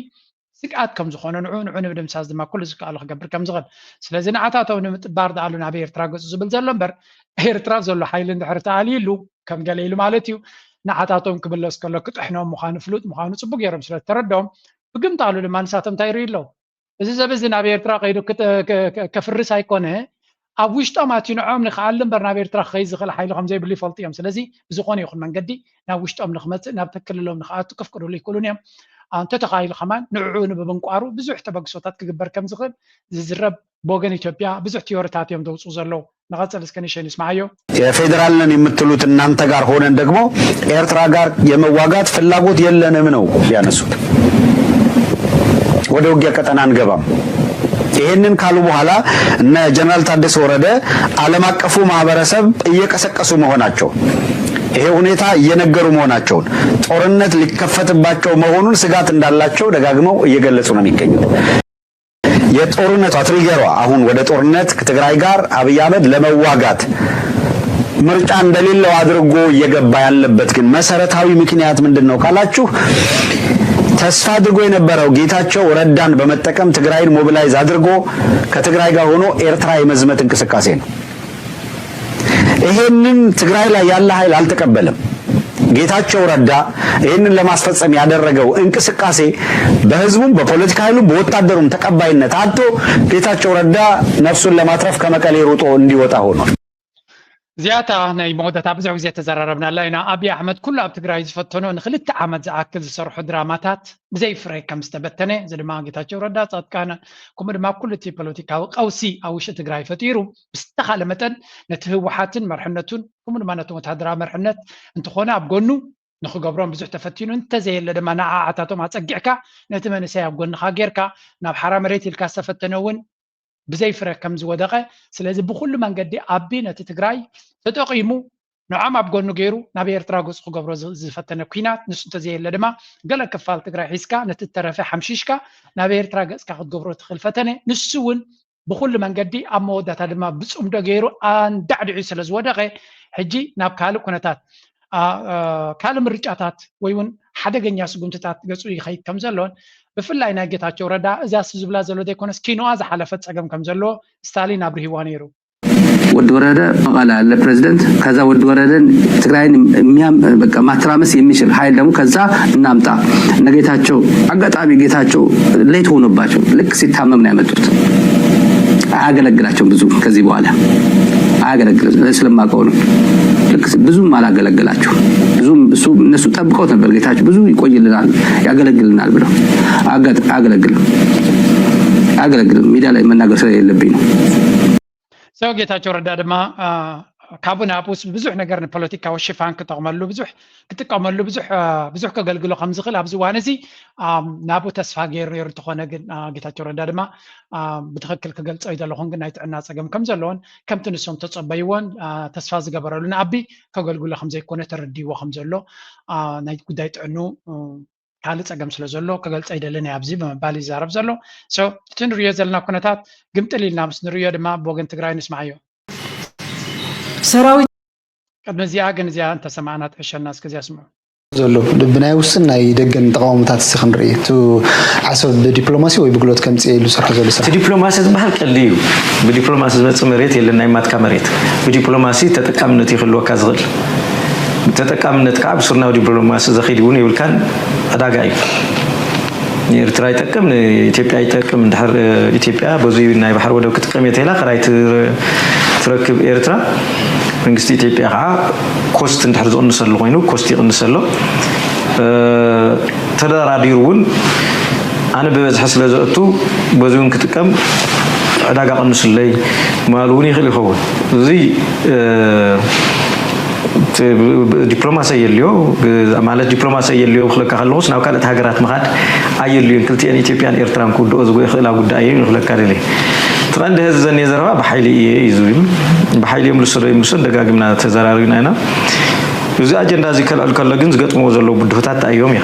ስግኣት ከም ዝኾነ ንዑ ንዑ ንምድምሳስ ድማ ኩሉ ዝከኣሎ ክገብር ከም ዝኽእል። ስለዚ ንዓታቶም ንምጥባር ደኣሉ ናብ ኤርትራ ገፁ ዝብል ዘሎ እምበር ኤርትራ ዘሎ ሓይሊ እንድሕር ተኣልይሉ ከም ገለ ኢሉ ማለት እዩ ንዓታቶም ክምለስ ከሎ ክጥሕኖም ምዃኑ ፍሉጥ ምዃኑ ፅቡቅ ገይሮም ስለ ዝተረድኦም ብግምታሉ ድማ ንሳቶም እንታይ ይርእዩ ኣለዉ? እዚ ሰብ እዚ ናብ ኤርትራ ከይዱ ከፍርስ ኣይኮነ ኣብ ውሽጦም ኣትዩ ንዕኦም ንክኣሊ እምበር ናብ ኤርትራ ክኸይድ ዝኽእል ሓይሊ ከም ዘይብሉ ይፈልጡ እዮም። ስለዚ ብዝኾነ ይኹን መንገዲ ናብ ውሽጦም ንክመፅእ ናብቲ ክልሎም ንክኣቱ ከፍቅድሉ ኣይክእሉን እዮም። እንተተኻኢሉ ከማን ንዕኡ ንምብንቋሩ ብዙሕ ተበግሶታት ክግበር ከም ዝኽእል ዝዝረብ ብወገን ኢትዮጵያ ብዙሕ ቲዮሪታት እዮም ዘውፅኡ ዘለዉ። ንቐፅል እስከ ንሸይ ንስማዓዮ። የፌዴራል ነን የምትሉት እናንተ ጋር ሆነን ደግሞ ኤርትራ ጋር የመዋጋት ፍላጎት የለንም ነው ያነሱት። ወደ ውጊያ ቀጠና አንገባም። ይሄንን ካሉ በኋላ እነ ጀነራል ታደሰ ወረደ ዓለም አቀፉ ማህበረሰብ እየቀሰቀሱ መሆናቸው ይሄ ሁኔታ እየነገሩ መሆናቸውን ጦርነት ሊከፈትባቸው መሆኑን ስጋት እንዳላቸው ደጋግመው እየገለጹ ነው የሚገኙት። የጦርነቷ ትሪገሯ አሁን ወደ ጦርነት ከትግራይ ጋር አብይ አህመድ ለመዋጋት ምርጫ እንደሌለው አድርጎ እየገባ ያለበት ግን መሰረታዊ ምክንያት ምንድን ነው ካላችሁ ተስፋ አድርጎ የነበረው ጌታቸው ረዳን በመጠቀም ትግራይን ሞቢላይዝ አድርጎ ከትግራይ ጋር ሆኖ ኤርትራ የመዝመት እንቅስቃሴ ነው። ይሄንን ትግራይ ላይ ያለ ኃይል አልተቀበለም። ጌታቸው ረዳ ይህንን ለማስፈጸም ያደረገው እንቅስቃሴ በህዝቡም በፖለቲካ ኃይሉም በወታደሩም ተቀባይነት አጥቶ ጌታቸው ረዳ ነፍሱን ለማትረፍ ከመቀሌ ሩጦ እንዲወጣ ሆኗል። እዚኣታ ናይ መወዳእታ ብዙሕ ግዜ ተዘራረብናላ ኢና። ኣብይ ኣሕመድ ኩሉ ኣብ ትግራይ ዝፈተኖ ንክልተ ዓመት ዝኣክል ዝሰርሖ ድራማታት ብዘይ ፍረ ከም ዝተበተነ፣ እዚ ድማ ጌታቸው ረዳ፣ ፃድቃን ከምኡ ድማ ኩሉ እቲ ፖለቲካዊ ቀውሲ ኣብ ውሽጢ ትግራይ ፈጢሩ ብዝተኻለ መጠን ነቲ ህወሓትን መርሕነቱን ከምኡ ድማ ነቶም ወታደራዊ መርሕነት እንተኾነ ኣብ ጎኑ ንክገብሮም ብዙሕ ተፈቲኑ እንተዘየለ ድማ ንዓዓታቶም ኣፀጊዕካ ነቲ መንእሰይ ኣብ ጎንኻ ጌርካ ናብ ሓራ መሬት ኢልካ ዝተፈተነ እውን ብዘይ ፍረ ከም ዝወደቐ፣ ስለዚ ብኩሉ መንገዲ ኣቢ ነቲ ትግራይ ተጠቒሙ ንዖም ኣብ ጎኑ ገይሩ ናብ ኤርትራ ገጹ ክገብሮ ዝፈተነ ኲናት፣ ንሱ እንተዘየለ ድማ ገለ ክፋል ትግራይ ሒዝካ ነቲ እተረፈ ሓምሺሽካ ናብ ኤርትራ ገጽካ ክትገብሮ ትኽእል ፈተነ፣ ንሱ እውን ብኩሉ መንገዲ ኣብ መወዳእታ ድማ ብጽምዶ ገይሩ ኣንዳዕዲዑ ስለ ዝወደቐ፣ ሕጂ ናብ ካልእ ኩነታት፣ ካልእ ምርጫታት ወይ እውን ሓደገኛ ስጉምትታት ገጹ ይኸይድ ከም ዘሎን፣ ብፍላይ ናይ ጌታቸው ረዳ እዛ ዝብላ ዘሎ ዘይኮነስ ኪኖኣ ዝሓለፈት ጸገም ከም ዘሎ ስታሊን ኣብርሂዋ ነይሩ። ወዲ ወረደ መቐለ አለ ፕሬዝደንት። ከዛ ወዲ ወረደን ትግራይን የሚያም በቃ ማተራመስ የሚችል ኃይል ደግሞ ከዛ እናምጣ። እነ ጌታቸው አጋጣሚ ጌታቸው ሌት ሆኖባቸው ልክ ሲታመም ነው ያመጡት። አያገለግላቸውም ብዙ ከዚህ በኋላ አያገለግልም። ስለማውቀው ነው። ልክ ብዙም አላገለገላቸው ብዙም እሱ እነሱ ጠብቀውት ነበር ጌታቸው ብዙ ይቆይልናል ያገለግልናል ብለው አያገለግልም። አያገለግልም። ሚዲያ ላይ መናገር ስለሌለብኝ ነው። ሰው ጌታቸው ረዳ ድማ ካብኡ ናብኡስ ብዙሕ ነገር ንፖለቲካዊ ሽፋን ክጠቕመሉ ብዙሕ ክጥቀመሉ ብዙሕ ብዙሕ ከገልግሎ ከም ዝኽእል ኣብዚ እዋን እዚ ናብኡ ተስፋ ገይሩ ነይሩ። እንተኾነ ግን ጌታቸው ረዳ ድማ ብትኽክል ክገልጾ ይደለኹን ግን ናይ ጥዕና ጸገም ከም ዘለዎን ከምቲ ንሶም ተጸበይዎን ተስፋ ዝገበረሉ ንኣቢ ከገልግሎ ከም ዘይኮነ ተረዲዎ ከም ዘሎ ናይ ጉዳይ ጥዕኑ ካልእ ጸገም ስለ ዘሎ ክገልጸ ኣይደልን እየ ኣብዚ ብምባል ይዛረብ ዘሎ። እቲ ንሪኦ ዘለና ኩነታት ግምጥል ኢልና ምስ ንሪኦ ድማ ብወገን ትግራይ ንስማዓዮ። ሰራዊት ቅድሚ እዚኣ ግን እዚኣ እንተሰማዕና ትሕሸና። እስከ እዚኣ ስምዑ። ዘሎ ብናይ ውስን ናይ ደገን ተቃውሞታት እዚ ክንርኢ እቲ ዓሰብ ብዲፕሎማሲ ወይ ብግሎት ከምፅእ ኢሉ ዝሰርሖ ዘሎ ስራሕ። እቲ ዲፕሎማሲ ዝበሃል ቀልዲ እዩ። ብዲፕሎማሲ ዝመፅእ መሬት የለን፣ ናይ ማትካ መሬት። ብዲፕሎማሲ ተጠቃምነት እዩ ክህልወካ ዝኽእል። ተጠቃምነት ከዓ ብሱርናዊ ዲፕሎማሲ ዘኺድ እውን የብልካን፣ ዕዳጋ እዩ። ንኤርትራ ይጠቅም፣ ንኢትዮጵያ ይጠቅም። እንድሕር ኢትዮጵያ በዚ ናይ ባሕሪ ወደብ ክትጥቀም እየ ተይላ ክራይ ትረክብ ኤርትራ። መንግስቲ ኢትዮጵያ ከዓ ኮስት እንድሕር ዝቕንሰሉ ኮይኑ ኮስት ይቕንሰሎ። ተደራዲሩ እውን ኣነ ብበዝሒ ስለ ዘእቱ በዚ እውን ክጥቀም ዕዳጋ ቀንሱለይ ምባሉ እውን ይኽእል ይኸውን። እዚ ዲፕሎማሲ ኣየድልዮ ማለት ዲፕሎማሲ ኣየድልዮ ክብለካ ከለኹስ ናብ ካልኦት ሃገራት ምኻድ ኣየድልዮን። ክልቲኤን ኢትዮጵያን ኤርትራን ክውድኦ ዝኽእላ ጉዳይ እየን ክብለካ ደልየ። እቲ ቀንዲ ህዚ ዘኒኤ ዘረባ ብሓይሊ እየ እዩ ዝብል። ብሓይሊ እዮም ልሰዶ ይምልሶ ደጋጊምና ተዘራሪብና ኢና። እዚ ኣጀንዳ እዚ ከልዕል ከሎ ግን ዝገጥምዎ ዘለዉ ብድሆታት እንታይ እዮም እያ።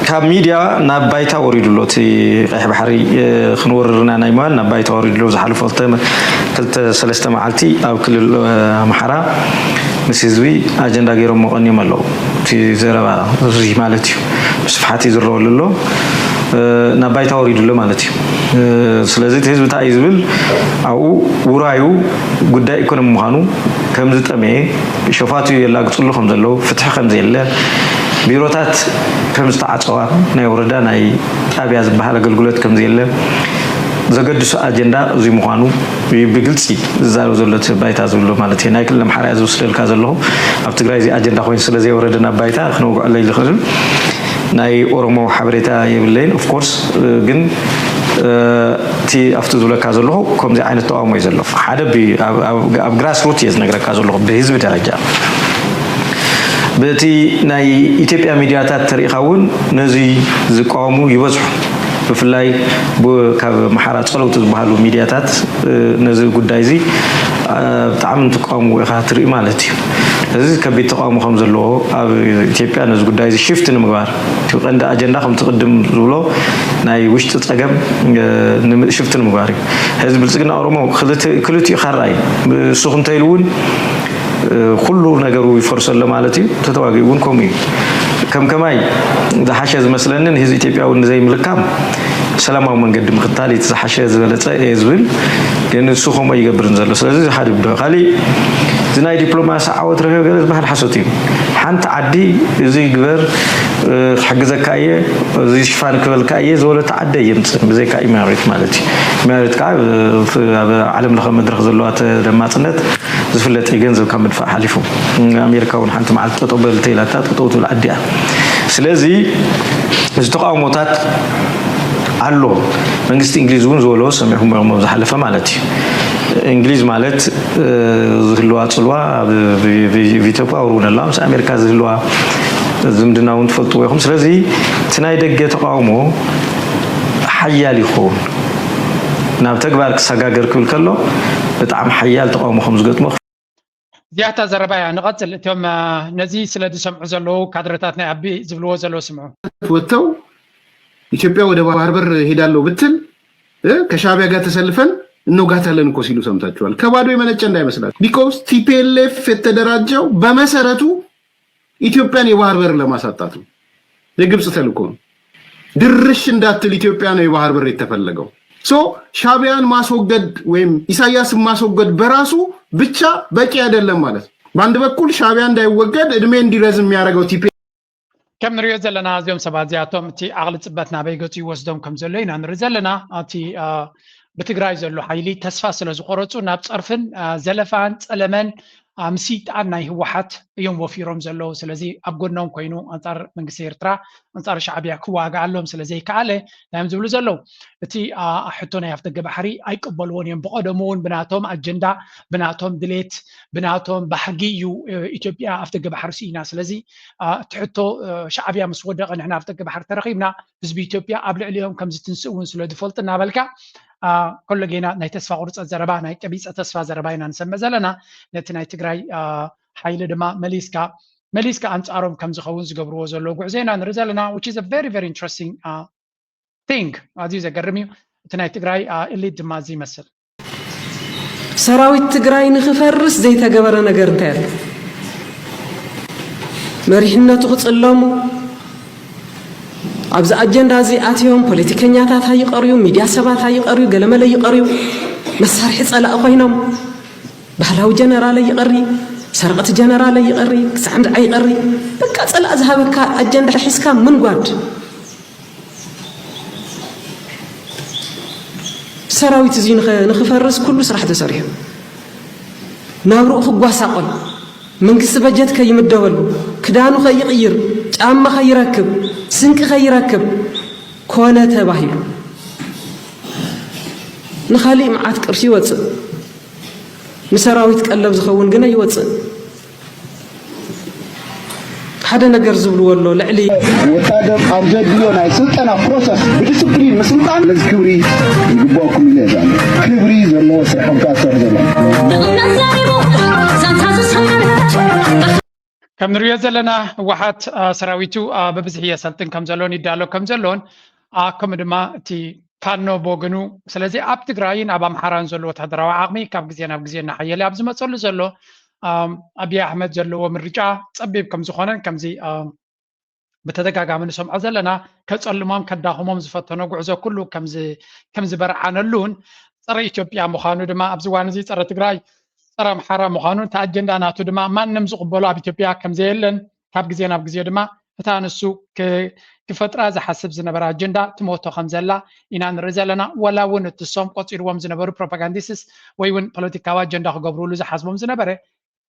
ካብ ሚድያ ናብ ባይታ ወሪዱ ኣሎ። እቲ ቀይሕ ባሕሪ ክንወርር ኢና ናይ ምባል ናብ ባይታ ወሪዱ ኣሎ። ዝሓለፈ ክልተ ሰለስተ መዓልቲ ኣብ ክልል ኣምሓራ ምስ ህዝቢ ኣጀንዳ ገይሮሞ ቀንዮም ኣለዉ። እቲ ዘረባ እዚ ማለት እዩ ብስፍሓት እዩ ዝረበሉ ኣሎ። ናብ ባይታ ወሪዱ ኣሎ ማለት እዩ። ስለዚ እቲ ህዝቢ እንታይ እዩ ዝብል ኣብኡ ውራዩ ጉዳይ ኢኮኖሚ ምዃኑ ከምዝጠመየ ሸፋቱ የላግፅሉ ከም ዘለዉ ፍትሒ ከም ዘየለ ቢሮታት ከም ዝተዓፀዋ ናይ ወረዳ ናይ ጣብያ ዝበሃል ኣገልግሎት ከም ዘየለ ዘገድሱ ኣጀንዳ እዚ ምዃኑ እዩ ብግልፂ ዝዛረብ ዘሎ እቲ ባይታ ዝብሎ ማለት እዩ። ናይ ክልል ኣምሓራ እየ ዝወስደልካ ዘለኹ። ኣብ ትግራይ እዚ ኣጀንዳ ኮይኑ ስለ ዘይወረደ ናብ ባይታ ክነውግዐለይ ዝኽእል ናይ ኦሮሞ ሓበሬታ የብለይን። ኦፍኮርስ ግን እቲ ኣብቲ ዝብለካ ዘለኹ ከምዚ ዓይነት ተቃውሞ እዩ ዘሎ። ሓደ ኣብ ግራስ ሩት እየ ዝነግረካ ዘለኹ ብህዝቢ ደረጃ ብእቲ ናይ ኢትዮጵያ ሚድያታት ተሪኢኻ እውን ነዚ ዝቃወሙ ይበዝሑ። ብፍላይ ካብ ኣምሓራ ፀለውቲ ዝበሃሉ ሚድያታት ነዚ ጉዳይ እዚ ብጣዕሚ እንትቃወምዎ ኢኻ ትርኢ ማለት እዩ። እዚ ከቢድ ተቃውሞ ከም ዘለዎ ኣብ ኢትዮጵያ ነዚ ጉዳይ እዚ ሽፍት ንምግባር እቲ ቀንዲ ኣጀንዳ ከምቲ ቅድም ዝብሎ ናይ ውሽጢ ፀገም ሽፍት ንምግባር እዩ። ህዝቢ ብልፅግና ኦሮሞ ክልቲኡ ካራ እዩ። እሱ ክንተይሉ እውን ኩሉ ነገሩ ይፈርሰሎ ማለት እዩ። ተተዋጊኡ እውን ከምኡ እዩ። ከም ከማይ ዝሓሸ ዝመስለኒ ንህዝቢ ኢትዮጵያ እውን ንዘይምልካም ሰላማዊ መንገዲ ምኽታል እቲ ዝሓሸ ዝበለፀ እየ ዝብል። ግን እሱ ከምኡ ይገብርን ዘሎ። ስለዚ እዚ ሓደ ብዶ ካሊእ እዚ ናይ ዲፕሎማሲ ዓወት ረኺበ ገለ ዝበሃል ሓሶት እዩ። ሓንቲ ዓዲ እዚ ግበር ክሕግዘካ እየ እዚ ሽፋን ክበልካ እየ ዝበለቶ ዓዲ የምፅእ ብዘይካ ኢማሬት ማለት እዩ። ኢማሬት ከዓ ኣብ ዓለም ለኸ መድረክ ዘለዋ ተደማፅነት ዝፍለጥ እዩ። ገንዘብ ካብ ምድፋእ ሓሊፉ ኣሜሪካ እውን ሓንቲ መዓልቲ ጠጠው በል ተይላታ ጠጠው ትብል ዓዲ እያ። ስለዚ እዚ ተቃውሞታት ኣሎ። መንግስቲ እንግሊዝ እውን ዝበሎ ሰሚዕኩም ኢኹም ዝሓለፈ ማለት እዩ። እንግሊዝ ማለት ዝህልዋ ፅልዋ ኣብ ቪቶፖ ኣውርውነላ ምስ ኣሜሪካ ዝህልዋ ዝምድና እውን ትፈልጥዎ ኢኹም። ስለዚ እቲ ናይ ደገ ተቃውሞ ሓያል ይኸውን። ናብ ተግባር ክሰጋገር ክብል ከሎ ብጣዕሚ ሓያል ተቃውሞ ከም ዝገጥሞ። እዚኣታ ዘረባያ ንቐጽል። እቶም ነዚ ስለ ዝሰምዑ ዘለዉ ካድረታት ናይ ኣቢ ዝብልዎ ዘለዉ ስምዑ። ወጥተው ኢትዮጵያ ወደ ባህር በር ሄዳለሁ ብትል ከሻቢያ ጋር ተሰልፈን እንወጋታለን እኮ ሲሉ ሰምታችኋል። ከባዶ የመነጨ እንዳይመስላችሁ። Because T P L F የተደራጀው በመሰረቱ ኢትዮጵያን የባህር በር ለማሳጣት ነው። የግብፅ ተልእኮ ነው። ድርሽ እንዳትል ኢትዮጵያ ነው የባህር በር የተፈለገው። So ሻቢያን ማስወገድ ወይም ኢሳያስን ማስወገድ በራሱ ብቻ በቂ አይደለም ማለት ነው። በአንድ በኩል ሻቢያ እንዳይወገድ እድሜ እንዲረዝም የሚያደርገው T P ከም ንሪኦ ዘለና እዚኦም ሰባት እዚኣቶም እቲ ዓቕሊ ፅበት ናበይ ገፁ ይወስዶም ከም ዘሎ ኢና ንርኢ ዘለና። እቲ ብትግራይ ዘሎ ሓይሊ ተስፋ ስለ ዝቆረፁ ናብ ፀርፍን ዘለፋን ፀለመን ምስይጣን ናይ ህወሓት እዮም ወፊሮም ዘለዉ። ስለዚ ኣብ ጎኖም ኮይኑ ኣንፃር መንግስቲ ኤርትራ ኣንፃር ሻዕብያ ክዋጋኣሎም ስለ ዘይከኣለ ናዮም ዝብሉ ዘለዉ። እቲ ሕቶ ናይ ኣፍደገ ባሕሪ ኣይቅበልዎን እዮም። ብቐደሙ እውን ብናቶም ኣጀንዳ፣ ብናቶም ድሌት፣ ብናቶም ባህጊ እዩ ኢትዮጵያ ኣፍደገ ባሕሪ ስኢና። ስለዚ እቲ ሕቶ ሻዕብያ ምስ ወደቐ ንሕና ኣፍደገ ባሕሪ ተረኺብና ህዝቢ ኢትዮጵያ ኣብ ልዕሊኦም ከም ዝትንስእ እውን ስለ ዝፈልጡ እናበልካ ከሎ ጌና ናይ ተስፋ ቁርፀት ዘረባ ናይ ቀቢፀ ተስፋ ዘረባ ኢና ንሰምዕ ዘለና። ነቲ ናይ ትግራይ ሓይሊ ድማ መሊስካ መሊስካ ኣንፃሮም ከም ዝኸውን ዝገብርዎ ዘለዉ ጉዕዞ ኢና ንርኢ ዘለና። Which is a very very interesting thing። ኣዝዩ ዘገርም እዩ። እቲ ናይ ትግራይ elite ድማ እዚ ይመስል። ሰራዊት ትግራይ ንክፈርስ ዘይተገበረ ነገር እንታይ ኣሎ? መሪሕነቱ ክፅለሙ ኣብዚ ኣጀንዳ እዚ ኣትዮም ፖለቲከኛታት ኣይቀርዩ፣ ሚድያ ሰባት ኣይቀርዩ፣ ገለመለ ይቀርዩ፣ መሳርሒ ፀላእ ኮይኖም ባህላዊ ጀነራል ይቀሪ፣ ሰረቕቲ ጀነራል ይቀሪ፣ ክሳዕ ምድዓ ይቀሪ። በቃ ፀላእ ዝሃበካ ኣጀንዳ ሒዝካ ምንጓድ። ሰራዊት እዚ ንኸ- ንኽፈርስ ኩሉ ስራሕ ተሰሪሑ ናብርኡ ክጓሳቆል መንግስቲ በጀት ከይምደበሉ ክዳኑ ከይቕይር ጫማ ከይረክብ ስንቂ ከይረክብ ኮነ ተባሂሉ ንኻሊእ መዓት ቅርሺ ይወፅእ። ንሰራዊት ቀለብ ዝኸውን ግን ኣይወፅእ። ሓደ ነገር ዝብልዎ ኣሎ ልዕሊ ወታደር ኣብ ዘድልዮ ናይ ስልጠና ፕሮሰስ ብዲስፕሊን ምስልጣን ነዚ ክብሪ ይግበኩም ኢለ እዛለ ክብሪ ዘለዎ ስርሖም ከዓ ዝሰርሑ ዘሎ ከም ንሪኦ ዘለና ህወሓት ሰራዊቱ በብዝሒ የሰልጥን ከም ዘሎን ይዳሎ ከም ዘሎን ከምኡ ድማ እቲ ፋኖ ብወገኑ ስለዚ ኣብ ትግራይን ኣብ ኣምሓራን ዘሎ ወታደራዊ ዓቕሚ ካብ ግዜ ናብ ግዜ እናሓየለ ኣብ ዝመፀሉ ዘሎ ኣብይ ኣሕመድ ዘለዎ ምርጫ ፀቢብ ከም ዝኾነን ከምዚ ብተደጋጋሚ ንሰምዖ ዘለና ከፀልሞም ከዳኽሞም ዝፈተኖ ጉዕዞ ኩሉ ከም ዝበርዓነሉን ፀረ ኢትዮጵያ ምዃኑ ድማ ኣብዚ እዋን እዚ ፀረ ትግራይ ፀረ ኣምሓራ ምዃኑ እቲ ኣጀንዳ ናቱ ድማ ማንም ዝቕበሎ ኣብ ኢትዮጵያ ከም ዘየለን ካብ ግዜ ናብ ግዜ ድማ እታ ንሱ ክፈጥራ ዝሓስብ ዝነበረ ኣጀንዳ ትሞቶ ከም ዘላ ኢና ንርኢ ዘለና። ወላ እውን እቲ ሶም ቆፂርዎም ዝነበሩ ፕሮፓጋንዲስትስ ወይ እውን ፖለቲካዊ ኣጀንዳ ክገብርሉ ዝሓስቦም ዝነበረ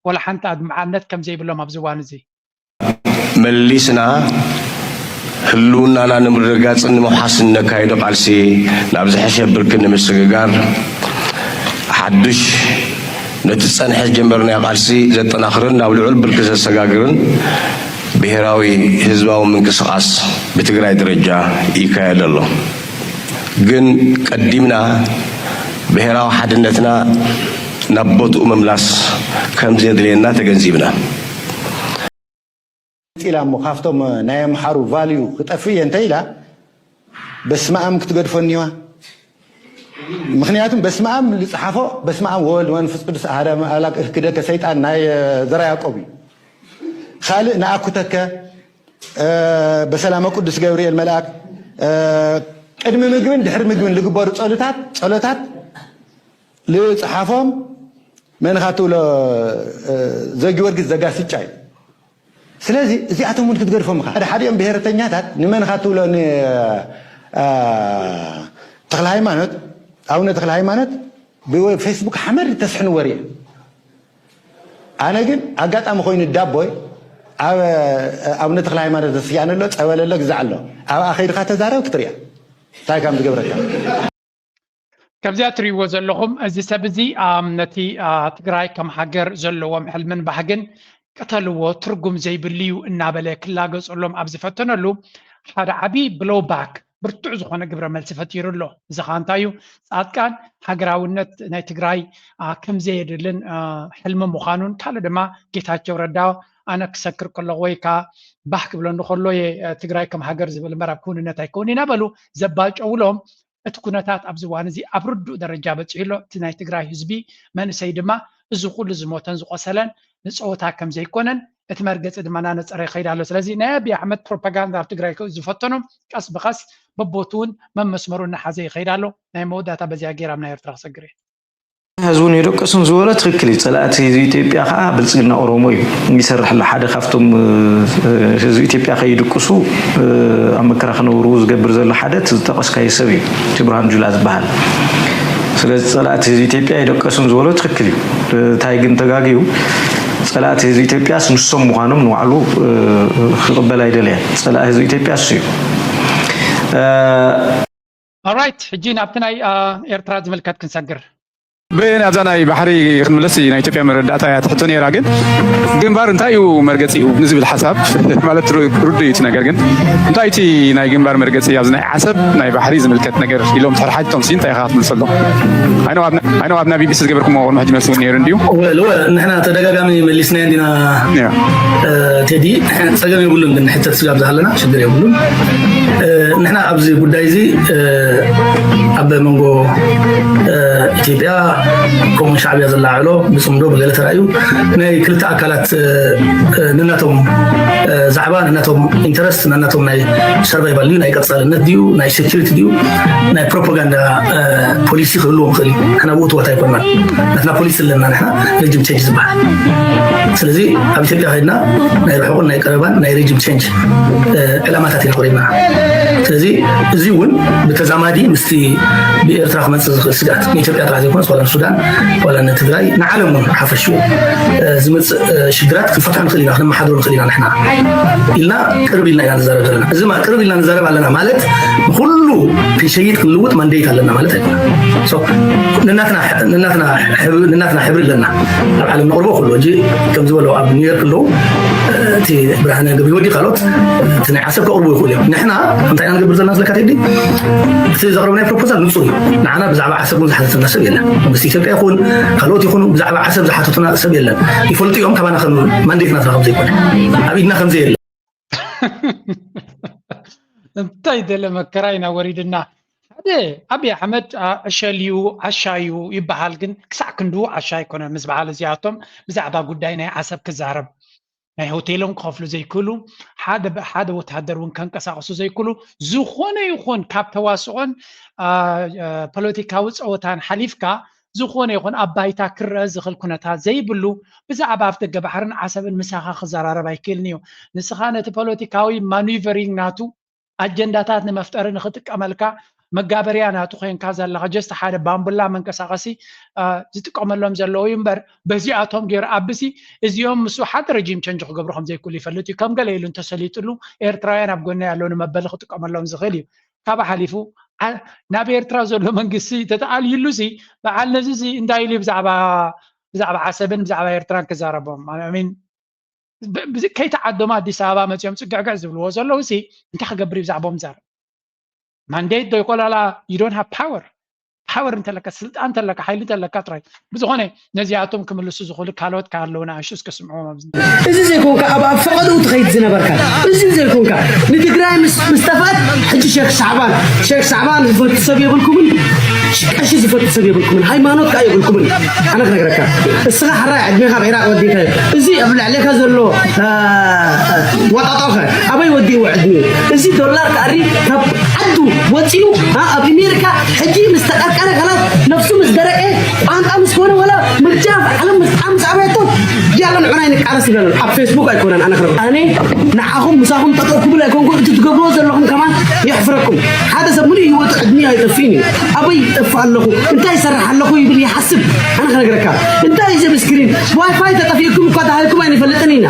ወላ ሓንቲ ኣድምዓነት ከም ዘይብሎም ኣብዚ እዋን እዚ መሊስና ህልውናና ንምርግጋፅን ንምውሓስን ነካይዶ ቃልሲ ናብ ዝሐሸ ብርኪ ንምስግጋር ሓዱሽ ነቲ ዝፀንሐ ዝጀመርናዮ ቃልሲ ዘጠናኽርን ናብ ልዑል ብርኪ ዘሰጋግርን ብሄራዊ ህዝባዊ ምንቅስቓስ ብትግራይ ደረጃ ይካየድ ኣሎ። ግን ቀዲምና ብሄራዊ ሓድነትና ናብ ቦትኡ ምምላስ ከም ዘድልየና ተገንዚብና። ኢላ እሞ ካብቶም ናይ ኣምሓሩ ቫልዩ ክጠፍእ እየ እንተ ኢላ በስመኣም ክትገድፎ እኒዋ። ምክንያቱም በስመኣም ዝፅሓፎ በስመኣም ወወልድ መንፈስ ቅዱስ ኣሃደ ኣምላክ እህክደከ ሰይጣን ናይ ዘራ ያዕቆብ እዩ። ካልእ ንኣኩተከ በሰላመ ቅዱስ ገብርኤል መልኣክ ቅድሚ ምግብን ድሕሪ ምግብን ዝግበሩ ጸሎታት ጸሎታት ዝጸሓፎም መን ኢኻ ትብሎ ዘጊዮርጊስ ዘጋስጫ እዩ። ስለዚ እዚኣቶም እውን ክትገድፎም ኢኻ። ሓደ ሓዲኦም ብሄረተኛታት ንመን ኢኻ ትብሎ ንተኽለ ሃይማኖት ኣቡነ ተኽለ ሃይማኖት ብፌስቡክ ሓመድ ተስሕንዎ ሪአ። ኣነ ግን ኣጋጣሚ ኮይኑ ዳቦይ ኣብ ኣቡነ ተክለ ሃይማኖት ዘስያነ ኣሎ፣ ፀበል ኣሎ፣ ግዛዕ ኣሎ። ኣብኣ ከይድካ ተዛረብ ክትሪኣ እንታይ ከም ዝገብረካ። ከምዚኣ ትሪእዎ ዘለኹም እዚ ሰብ እዚ ነቲ ትግራይ ከም ሃገር ዘለዎም ሕልምን ባህግን ቅተልዎ ትርጉም ዘይብሉ እዩ እናበለ ክላገፀሎም ኣብ ዝፈተነሉ ሓደ ዓብዪ ብሎው ባክ ብርቱዕ ዝኾነ ግብረ መልሲ ፈጢሩ ኣሎ። እዚ ኸዓ እንታይ እዩ? ጻድቃን ሃገራውነት ናይ ትግራይ ከምዘየድልን ሕልሚ ምዃኑን፣ ካልእ ድማ ጌታቸው ረዳ ኣነ ክሰክር ከለኹ ወይ ከዓ ባህ ክብለኒ ከሎ እየ ትግራይ ከም ሃገር ዝብል እምበር ኣብ ክውንነት ኣይከውን ኢና በሉ ዘባጨውሎም። እቲ ኩነታት ኣብዚ እዋን እዚ ኣብ ርዱእ ደረጃ በፂሑ ኣሎ። እቲ ናይ ትግራይ ህዝቢ መንእሰይ ድማ እዚ ኩሉ ዝሞተን ዝቆሰለን ንፀወታ ከም ዘይኮነን እቲ መርገፂ ድማ እናነፀረ ይኸይድ ኣሎ። ስለዚ ናይ ኣብይ ኣሕመድ ፕሮፓጋንዳ ኣብ ትግራይ ዝፈተኖም ቀስ ብቐስ በቦትውን መመስመሩ እናሓዘ ይኸይድ ኣሎ። ናይ መወዳእታ በዚኣ ገይራ ኣብ ናይ ኤርትራ ክሰግር እየ። ህዝቡን የደቀሱን ዝበሎ ትክክል እዩ። ፀላእቲ ህዝቢ ኢትዮጵያ ከዓ ብልፅግና ኦሮሞ እዩ የሚሰርሕ ኣሎ። ሓደ ካብቶም ህዝቢ ኢትዮጵያ ከይድቅሱ ኣብ መከራ ክነብሩ ዝገብር ዘሎ ሓደ እቲ ዝጠቀስካዮ ሰብ እዩ፣ እቲ ብርሃኑ ጁላ ዝበሃል። ስለዚ ፀላእቲ ህዝቢ ኢትዮጵያ የደቀሱን ዝበሎ ትክክል እዩ። እንታይ ግን ተጋግዩ፣ ፀላእቲ ህዝቢ ኢትዮጵያስ ንሶም ምዃኖም ንባዕሉ ክቕበል ኣይደለየን። ፀላእ ህዝቢ ኢትዮጵያ እሱ እዩ። ኦራይት፣ ሕጂ ናብቲ ናይ ኤርትራ ዝምልከት ክንሰግር። ብን ኣብዛ ናይ ባሕሪ ክንምለስ ናይ ኢትዮጵያ መረዳእታ እያ ትሕቶ ነይራ። ግን ግንባር እንታይ እዩ መርገፂኡ ንዝብል ሓሳብ ማለት ርዱእ እዩ እቲ ነገር። ግን እንታይ እቲ ናይ ግንባር መርገፂ ኣብዚ ናይ ዓሰብ ናይ ባሕሪ ዝምልከት ነገር ኢሎም ተሓራሓጅቶም ሲ እንታይ ኢኻ ክትምልሰሎም? ኣይነው ኣብና ቢቢሲ ዝገበርኩሞ ቅድሚ ሕጂ መልሲ እውን ነይሩ እንድዩ። ወል ወል ንሕና ተደጋጋሚ መሊስናዮ እንዲና ቴዲ፣ ፀገም የብሉን። ግን ሕተት ስጋብ ዝሃለና ሽግር የብሉን። ንሕና ኣብዚ ጉዳይ እዚ ኣብ መንጎ ኢትዮጵያ ከምኡ ሻዕብያ ዘላዓዕሎ ብፅምዶ ብገለ ተራእዩ ናይ ክልተ ኣካላት ነናቶም ዛዕባ ነናቶም ኢንተረስት ነናቶም ናይ ሰርቫይቫል ድዩ ናይ ቀፃልነት ድዩ ናይ ሴኪሪቲ ድዩ ናይ ፕሮፓጋንዳ ፖሊሲ ክህልዎም ይኽእል እዩ። ንሕና ብኡ ትዋት ኣይኮንናን። ናትና ፖሊሲ ኣለና ንሕና ሬጅም ቼንጅ ዝበሃል። ስለዚ ኣብ ኢትዮጵያ ከይድና ናይ ርሑቕን ናይ ቀረባን ናይ ሬጅም ቼንጅ ዕላማታት ኢና ኣቕሪብና። ስለዚ እዚ እውን ብተዛማዲ ምስቲ ብኤርትራ ክመፅእ ዝኽእል ስግኣት ንኢትዮጵያ ጥራሕ ዘይኮነስ ዋላ ንሱዳን ዋላ ንትግራይ ንዓለም እውን ሓፈሽኡ ዝመፅእ ሽግራት ክንፈትሖ ንኽእል ኢና ክነመሓድሮ ንኽእል ኢና ንሕና ኢልና ቅርብ ኢልና ኢና ንዛረብ ዘለና። እዚ ቅርብ ኢልና ንዛረብ ኣለና ማለት ንኩሉ ክንሸይጥ ክንልውጥ ማንዴት ኣለና ማለት ኣይኮነን። ነናትና ሕብሪ ኣለና ኣብ ዓለም ነቕርቦ ኩሉ እ ከምዝበሎ ኣብ ኒውዮርክ ኣለዉ እቲ ብርሃነ ገብረወዲ ካልኦት እቲ ናይ ዓሰብ ከቕርቡ ይኽእሉ እዮም። ንሕና እንታይ ኢና ንገብር ዘለና ስለካ ቴዲ እቲ ዘቕረብናይ ፕሮፖዛል ንፁር እዩ። ንዓና ብዛዕባ ዓሰብ እውን ዝሓተተና ሰብ የለን። መንግስቲ ኢትዮጵያ ይኹን ካልኦት ይኹኑ ብዛዕባ ዓሰብ ዝሓተቱና ሰብ የለን። ይፈልጡ እዮም ካባና ከም ማንዴት ናትና ከም ዘይኮነ ኣብ ኢድና ከም ዘየለ እንታይ ደለ መከራ ኢና ወሪድና። ሓደ ኣብይ ኣሕመድ ዕሸል እዩ ዓሻ እዩ ይበሃል፣ ግን ክሳዕ ክንድኡ ዓሻ ኣይኮነን። ምስ በዓል እዚኣቶም ብዛዕባ ጉዳይ ናይ ዓሰብ ክዛረብ ናይ ሆቴሎም ክኸፍሉ ዘይክእሉ፣ ሓደ ወተሃደር እውን ከንቀሳቕሱ ዘይክእሉ፣ ዝኾነ ይኹን ካብ ተዋስኦን ፖለቲካዊ ፀወታን ሓሊፍካ ዝኾነ ይኹን ኣብ ባይታ ክረአ ዝኽእል ኩነታት ዘይብሉ፣ ብዛዕባ ኣፍደገ ባሕርን ዓሰብን ምሳኻ ክዘራረብ ኣይክእልን እዩ። ንስኻ ነቲ ፖለቲካዊ ማኑቨሪንግ ናቱ ኣጀንዳታት ንመፍጠሪ ንኽጥቀመልካ መጋበርያ ናቱ ኮይንካ ዘለኻ just ሓደ ባምቡላ መንቀሳቐሲ ዝጥቀመሎም ዘለዉ እዩ እምበር በዚኣቶም ገይሩ ኣብሲ እዚኦም ምስ ሓደ ረጂም ቸንጅ ክገብሩ ከም ዘይክእሉ ይፈልጥ እዩ። ከም ገለ ኢሉ እንተሰሊጥሉ ኤርትራውያን ኣብ ጎነይ ኣለዉ ንመበሊ ክጥቀመሎም ዝኽእል እዩ። ካብ ሓሊፉ ናብ ኤርትራ ዘሎ መንግስቲ ተተኣልይሉ ሲ በዓል ነዚ ሲ እንታይ ኢሉ ብዛዕባ ብዛዕባ ዓሰብን ብዛዕባ ኤርትራን ክዛረቦም ከይተዓዶም ኣዲስ ኣበባ መፂኦም ፅግዕግዕ ዝብልዎ ዘለዉ ሲ እንታይ ክገብር እዩ ብዛዕባኦም ዛረብ? ማንዴት ዶ ይኮላላ? You don't have power። ፓወር እንተለካ ስልጣን እንተለካ ሓይሊ እንተለካ ጥራይ። ብዝኾነ ነዚኣቶም ክምልሱ ዝኽእሉ ካልኦት ከ ኣለዉ ንኣሽቱ እስከ ስምዕዎም ኣብዚ። እዚ ዘይኮንካ ኣብ ኣብ ፈቐድኡ ትኸይድ ዝነበርካ እዚ ዘይኮንካ ንትግራይ ምስ ምስ ጠፍኣት ሕጂ ሸክ ሳዕባን ሸክ ሳዕባን ዝፈቱ ሰብ የብልኩምን ቀሺ ዝፈቱ ሰብ የብልኩምን ሃይማኖት ከኣ የብልኩምን ኣነ ክነግረካ እስኻ ሕራይ ዕድሜኻ ብዒራቕ ወዲእካዮ እዚ ኣብ ልዕሌካ ዘሎ ዋጣጣኸ ኣበይ ወዲእዎ ዕድሚኡ እዚ ዶላር ከኣሪ ካብ ዓዱ ወፂኡ ኣብ ኣሜሪካ ሕጂ ምስ ተቀርቀረ ከላስ ነፍሱ ምስ ደረቀ ቋንቋ ምስ ኮነ ወላ ምርጫ ዓለም ምስ ዓም ምስ ኣበየቶ ያለ ንዑና ይንቃለስ ይበለን ኣብ ፌስቡክ ኣይኮነን ኣነ ክረብ ኣነ ንዓኹም ምሳኹም ጠጠው ክብል ኣይኮንኩ እቲ ትገብርዎ ዘለኹም ከማን የሕፍረኩም ሓደ ሰብ ሙሉእ ህይወቱ ዕድሚኡ ኣይጠፍእን እዩ ኣበይ ይጠፍእ ኣለኹ እንታይ ይሰርሕ ኣለኹ ይብል ይሓስብ ኣነ ክነግረካ እንታይ እዚ ኣብ ስክሪን ዋይፋይ ተጠፊእኩም እኳ ተሃልኩም ኣይንፈልጥን ኢና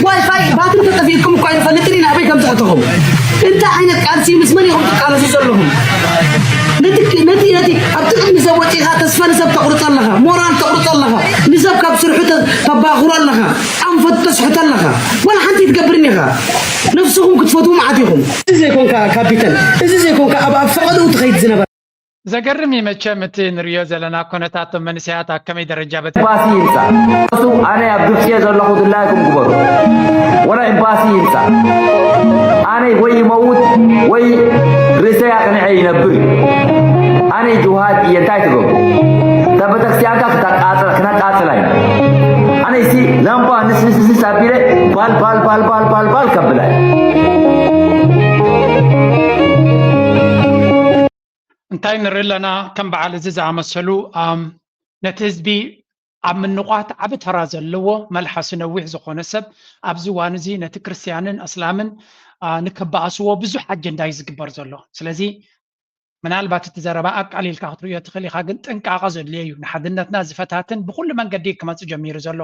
ዋይፋይ ባትሪ ተጠፊእኩም እኳ ኣይንፈልጥን ኢና ኣበይ ከም ዘእተኹም እንታይ ዓይነት ቃልሲ ምስ መን ኢኹም ትቃለሱ ዘለኹም? ነቲ ነቲ ነቲ ኣብቲ ቅድሚ ሰብ ወፂኻ ተስፋ ንሰብ ተቑርፅ ኣለኻ፣ ሞራል ተቑርፅ ኣለኻ፣ ንሰብ ካብ ስርሑ ተ- ተባኽሮ ኣለኻ፣ ኣንፈት ተስሕቶ ኣለኻ። ዋላ ሓንቲ ትገብርን ኢኻ። ነፍስኹም ክትፈትዉ መዓት ኢኹም። እዚ ዘይኮንካ ካፒተን፣ እዚ ዘይኮንካ ኣብ ኣብ ፈቐድኡ ትኸይድ ዝነበረ። ዘገርም እዩ መቸም እቲ ንሪኦ ዘለና ኩነታት፣ እቶም መንእሰያት ኣብ ከመይ ደረጃ በፂሖም? ኤምባሲ ይምፃእ። እሱ ኣነ ኣብ ግብፂ እየ ዘለኹ፣ ድላይኩም ግበሩ። ወላ ኤምባሲ ይምፃእ። ኣነ ወይ ይመውት ወይ ርእሰይ ኣቕኒዐ ይነብር እዩ። ኣነ ጅውሃድ እየ፣ እንታይ ትገብሩ? እታ ቤተክርስትያንካ ክተቃፅል ክነቃፅላ ኢና። ኣነ ሲ ላምባ ንስንስንስ ኣቢለ ባል ባል ባል ባል ባል ባል ከብላ እየ። እንታይ ንርኢ ኣለና? ከም በዓል እዚ ዝኣመሰሉ ኣም፣ ነቲ ህዝቢ ኣብ ምንቋት ዓቢ ተራ ዘለዎ፣ መልሓሱ ነዊሕ ዝኾነ ሰብ ኣብዚ እዋን እዚ ነቲ ክርስትያንን ኣስላምን ኣ፣ ንከበኣስዎ ብዙሕ ኣጀንዳ እዩ ዝግበር ዘሎ። ስለዚ ምናልባት እቲ ዘረባ ኣቃሊልካ ክትርእዮ ትኽእል ኢኻ፣ ግን ጥንቃቐ ዘድልዮ እዩ። ንሓድነትና ዝፈታትን ብኹሉ መንገዲ ክመጽእ ጀሚሩ ዘሎ።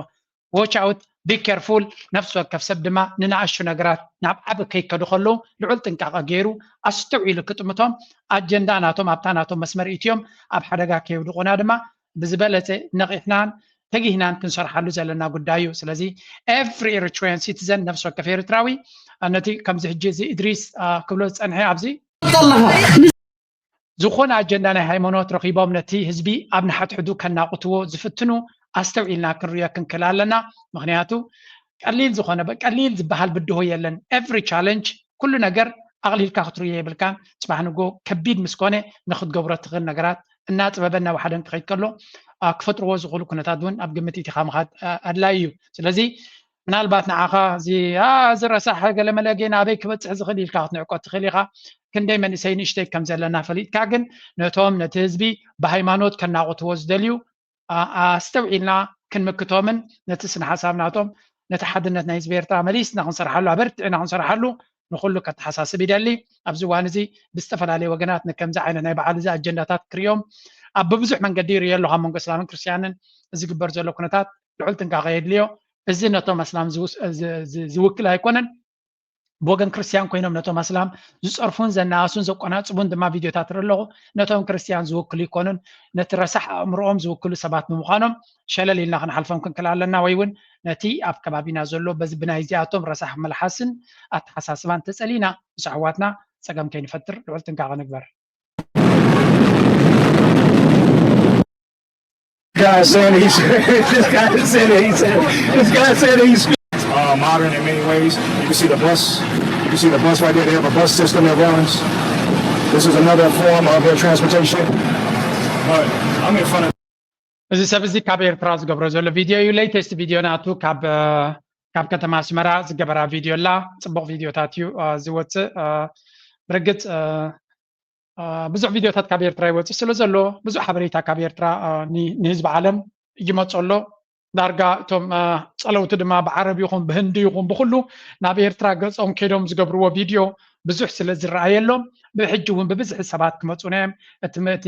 Watch out, be careful። ነፍሲ ወከፍ ሰብ ድማ ንንኣሽቱ ነገራት ናብ ዓቢ ከይከዱ ከለዉ ልዑል ጥንቃቐ ገይሩ ኣስተውዒሉ ክጥምቶም፣ ኣጀንዳ ናቶም ኣብታ ናቶም መስመር ኢትዮም ኣብ ሓደጋ ከየውድቑና ድማ ብዝበለጸ ነቒሕናን ተጊህናን ክንሰርሓሉ ዘለና ጉዳይ እዩ። ስለዚ every Eritrean citizen፣ ነፍሲ ወከፍ ኤርትራዊ፣ ነቲ ከምዚ ሕጂ እዚ እድሪስ ኣ፣ ክብሎ ዝጸንሐ ኣብዚ ኣለኻ ዝኾነ ኣጀንዳ ናይ ሃይማኖት ረኺቦም ነቲ ህዝቢ ኣብ ንሓድሕዱ ከናቑትዎ ዝፍትኑ ኣስተውዒልና ክንሪኦ ክንክእል ኣለና። ምኽንያቱ ቀሊል ዝኾነ ቀሊል ዝበሃል ብድሆ የለን። Every challenge፣ ኩሉ ነገር ኣቕሊልካ ክትርእዮ የብልካን። ጽባሕ ንጎ ከቢድ ምስ ኮነ ንክትገብሮ ትኽእል ነገራት እናጥበበ እናወሓደን ክኸይድ ከሎ ክፈጥርዎ ዝኽእሉ ኩነታት እውን ኣብ ግምት ኢትኻ ምኻድ ኣድላይ እዩ። ስለዚ ምናልባት ንዓኻ እዚ እዚ ረሳሕ ገለመለ ጌና ኣበይ ክበፅሕ ዝኽእል ኢልካ ክትንዕቆ ትኽእል ኢኻ። ክንደይ መንእሰይ ንእሽተይ ከም ዘለና ፈሊጥካ ግን ነቶም ነቲ ህዝቢ ብሃይማኖት ከናቑትዎ ዝደልዩ ኣስተውዒልና ክንምክቶምን ነቲ ስነ ሓሳብ ናቶም ነቲ ሓድነት ናይ ህዝቢ ኤርትራ መሊስና ክንሰርሓሉ ኣበርቲዕና ክንሰርሓሉ ንኹሉ ከተሓሳስብ ይደሊ። ኣብዚ እዋን እዚ ብዝተፈላለየ ወገናት ንከምዚ ዓይነት ናይ በዓል እዚ ኣጀንዳታት ክርእዮም ኣብ ብብዙሕ መንገዲ ይርእዮ ኣለኹ። ኣብ መንጎ እስላምን ክርስትያንን ዝግበር ዘሎ ኩነታት ልዑል ጥንቃቐ የድልዮ። እዚ ነቶም ኣስላም ዝውክል ኣይኮነን። ብወገን ክርስትያን ኮይኖም ነቶም ኣስላም ዝፀርፉን ዘነኣእሱን ዘቆናፅቡን ድማ ቪድዮታት ርኢ ኣለኹ። ነቶም ክርስትያን ዝውክሉ ይኮኑን ነቲ ረሳሕ ኣእምሮኦም ዝውክሉ ሰባት ብምዃኖም ሸለል ኢልና ክንሓልፎም ክንክእል ኣለና፣ ወይ እውን ነቲ ኣብ ከባቢና ዘሎ በዚ ብናይ እዚኣቶም ረሳሕ መልሓስን ኣተሓሳስባን ተፀሊእና ምስ ኣሕዋትና ፀገም ከይንፈጥር ልዑል ጥንቃቐ ንግበር። Guy said he's this guy said he's this guy said he's uh, modern in many ways. You can see the bus. You can see the bus right there. They have a bus system that runs. This is another form of their transportation. But I'm in front of እዚ ሰብ እዚ ካብ ኤርትራ ዝገብሮ ዘሎ ቪድዮ እዩ። ሌተስት ቪድዮ ናቱ ካብ እ፣ ካብ ከተማ ኣስመራ ዝገበራ ቪድዮ ኣላ። ጽቡቕ ቪድዮታት እዩ እ፣ ዝወጽእ እ፣ ብርግጽ እ፣ እ፣ ብዙሕ ቪድዮታት ካብ ኤርትራ ይወጽእ ስለ ዘሎ ብዙሕ ሓበሬታ ካብ ኤርትራ እ፣ ን- ንህዝቢ ዓለም ይመጾ ኣሎ። ዳርጋ እቶም እ፣ ጸለውቲ ድማ ብዓረብ ይኹን ብህንዲ ይኹን ብኩሉ ናብ ኤርትራ ገጾም ከይዶም ዝገብርዎ ቪድዮ ብዙሕ ስለ ዝረኣየሎም ብሕጂ እውን ብብዝሒ ሰባት ክመጹና እዮም። እቲ እቲ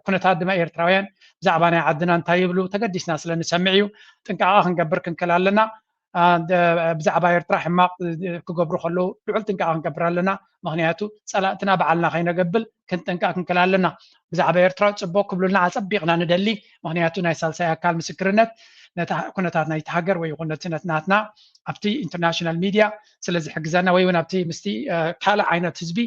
ኩነታት ድማ ኤርትራውያን ብዛዕባ ናይ ዓድና እንታይ ይብሉ ተገዲስና ስለ ንሰምዕ እዩ። ጥንቃቐ ክንገብር ክንክእል ኣለና። ብዛዕባ ኤርትራ ሕማቕ ክገብሩ ከለዉ ልዑል ጥንቃቐ ክንገብር ኣለና። ምኽንያቱ ጸላእትና ባዕልና ከይነገብል ክንጥንቀቕ ክንክእል ኣለና። ብዛዕባ ኤርትራ ጽቡቕ ክብሉልና ኣጸቢቕና ንደሊ። ምኽንያቱ ናይ ሳልሳይ ኣካል ምስክርነት ነቲ ኩነታት ናይቲ ሃገር ወይ ይኹን ነቲ ናትና ኣብቲ ኢንተርናሽናል ሚድያ ስለ ዝሕግዘና ወይ እውን ኣብቲ ምስቲ ካልእ ዓይነት ህዝቢ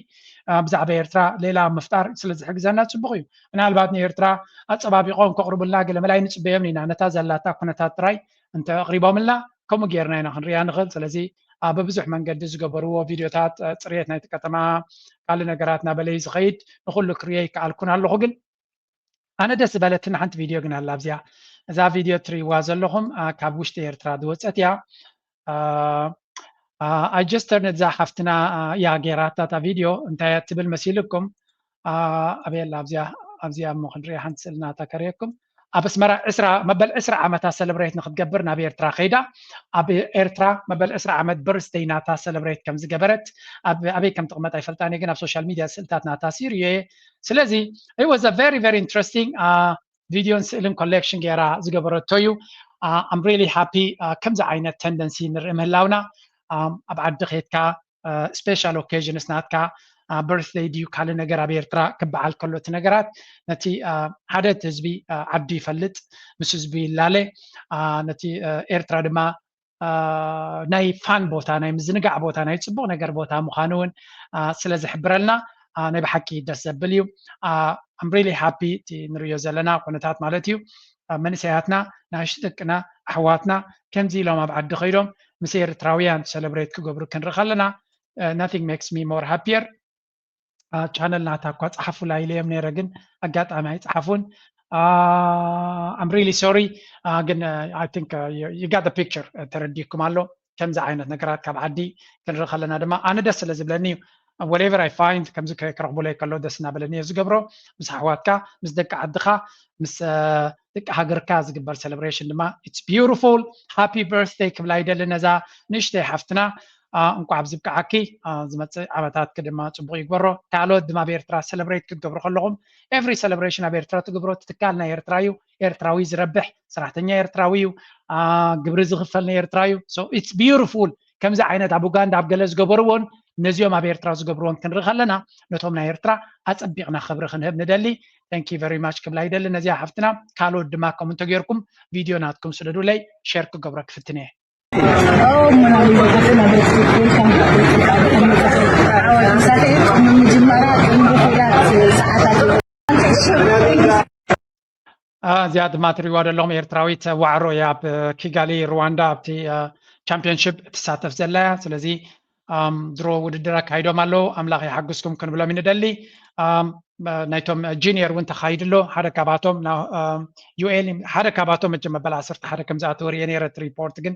ብዛዕባ ኤርትራ ሌላ ምፍጣር ስለ ዝሕግዘና ጽቡቕ እዩ። ምናልባት ንኤርትራ ኣጸባቢቖም ከቕርቡልና ገለ መላይ ንጽበዮም ኢና። ነታ ዘላታ ኩነታት ጥራይ እንተ ኣቕሪቦምልና ከምኡ ጌርና ኢና ክንሪኣ ንኽእል። ስለዚ ኣብ ብዙሕ መንገዲ ዝገበርዎ ቪድዮታት ጽሬት ናይቲ ከተማ ካልእ ነገራት ናበለይ ዝኸይድ ንኹሉ ክርእዮ ይከኣልኩን ኣለኹ። ግን ኣነ ደስ ዝበለትን ሓንቲ ቪድዮ ግን ኣላ ኣብዚኣ። እዛ ቪድዮ ትርእይዋ ዘለኹም ካብ ውሽጢ ኤርትራ ዝወፀት እያ። ኣጀስተር ነዛ ሓፍትና እያ ገይራታ እታ ቪድዮ። እንታይ እያ ትብል መሲልኩም? ኣበየላ ኣብዚኣ ኣብዚኣ እሞ ክንሪኣ ሓንቲ ስእሊ ናታ ከርእየኩም። ኣብ ኣስመራ ዕስራ መበል ዕስራ ዓመታ ሰለብሬት ንክትገብር ናብ ኤርትራ ከይዳ ኣብ ኤርትራ መበል ዕስራ ዓመት በርስደይ ናታ ሰለብሬት ከም ዝገበረት ኣበይ ከም ትቕመጥ ኣይፈልጣን እየ፣ ግን ኣብ ሶሻል ሚድያ ስእልታት ናታ ሲርእዮ እየ። ስለዚ it was a very very interesting ቪድዮን ስእልን ኮሌክሽን ገይራ ዝገበረቶ እዩ። I'm really happy ከምዚ ዓይነት ተንደንሲ ንርኢ ምህላውና። ኣብ ዓዲ ኬድካ special occasions ናትካ፣ birthday ድዩ ካልእ ነገር ኣብ ኤርትራ ክበዓል ከሎ እቲ ነገራት ነቲ ሓደ እቲ ህዝቢ ዓዱ ይፈልጥ፣ ምስ ህዝቢ ይላለ። ነቲ ኤርትራ ድማ ናይ ፋን ቦታ፣ ናይ ምዝንጋዕ ቦታ፣ ናይ ፅቡቅ ነገር ቦታ ምዃኑ እውን ስለ ዝሕብረልና ናይ ብሓቂ ደስ ዘብል እዩ። I'm really happy እቲ ንሪኦ ዘለና ኩነታት ማለት እዩ። መንእሰያትና፣ ንኣሽቱ ደቅና፣ ኣሕዋትና ከምዚ ኢሎም ኣብ ዓዲ ከይዶም ምስ ኤርትራውያን ሰለብሬት ክገብሩ ክንርኢ ከለና nothing makes me more happier። ቻነል ናታ እኳ ጸሓፉላ ኢለዮም ነይረ፣ ግን ኣጋጣሚ ኣይጸሓፉን። I'm really sorry። ግን I think you got the picture፣ ተረዲኩም ኣሎ። ከምዚ ዓይነት ነገራት ካብ ዓዲ ክንርኢ ከለና ድማ ኣነ ደስ ስለ ዝብለኒ እዩ። Whatever I find ከምዚ ክረኽቡለይ ከሎ ደስ እናበለኒ እየ ዝገብሮ። ምስ ኣሕዋትካ፣ ምስ ደቂ ዓድኻ፣ ምስ ደቂ ሃገርካ ዝግበር celebration ድማ it's beautiful። Happy birthday ክብላ ይደሊ ነዛ ንእሽተይ ሓፍትና። እንኳዕ ኣብዚ ብቅዓኪ። ዝመፅእ ዓመታትኪ ድማ ፅቡቅ ይግበሮ። ካልኦት ድማ ኣብ ኤርትራ ሰለብሬት ክትገብሩ ከለኹም፣ every celebration ኣብ ኤርትራ ትገብሮ፣ እቲ ትካል ናይ ኤርትራ እዩ፣ ኤርትራዊ ዝረብሕ ሰራሕተኛ ኤርትራዊ እዩ፣ ግብሪ ዝኽፈል ናይ ኤርትራ እዩ። So it's beautiful። ከምዚ ዓይነት ኣብ ኡጋንዳ ኣብ ገለ ዝገበርዎን ነዚኦም ኣብ ኤርትራ ዝገብርዎን ክንርኢ ከለና ነቶም ናይ ኤርትራ ኣጸቢቕና ክብሪ ክንህብ ንደሊ። Thank you very much ክብላ ይደሊ ነዚኣ ሓፍትና። ካልኦት ድማ ከምኡ እንተጌርኩም ቪድዮ ናትኩም ስደዱለይ፣ ሸር ክገብሮ ክፍትን እየ። እዚኣ ድማ ትሪእዋ ዘለኹም ኤርትራዊት ዋዕሮ እያ፣ ኣብ ኪጋሊ ሩዋንዳ ኣብቲ ቻምፒዮንሽፕ ትሳተፍ ዘላ እያ። ስለዚ ድሮ ውድድር ኣካይዶም ኣለዉ። ኣምላኽ ይሓግዝኩም ክንብሎም ንደሊ። ናይቶም ጂኒየር እውን ተኻይዱ ኣሎ። ሓደ ካባቶም ዩኤል ሓደ ካባቶም መቸም መበል ዓሰርተ ሓደ ከም ዝኣተወ ርእየ ነይረ። እቲ ሪፖርት ግን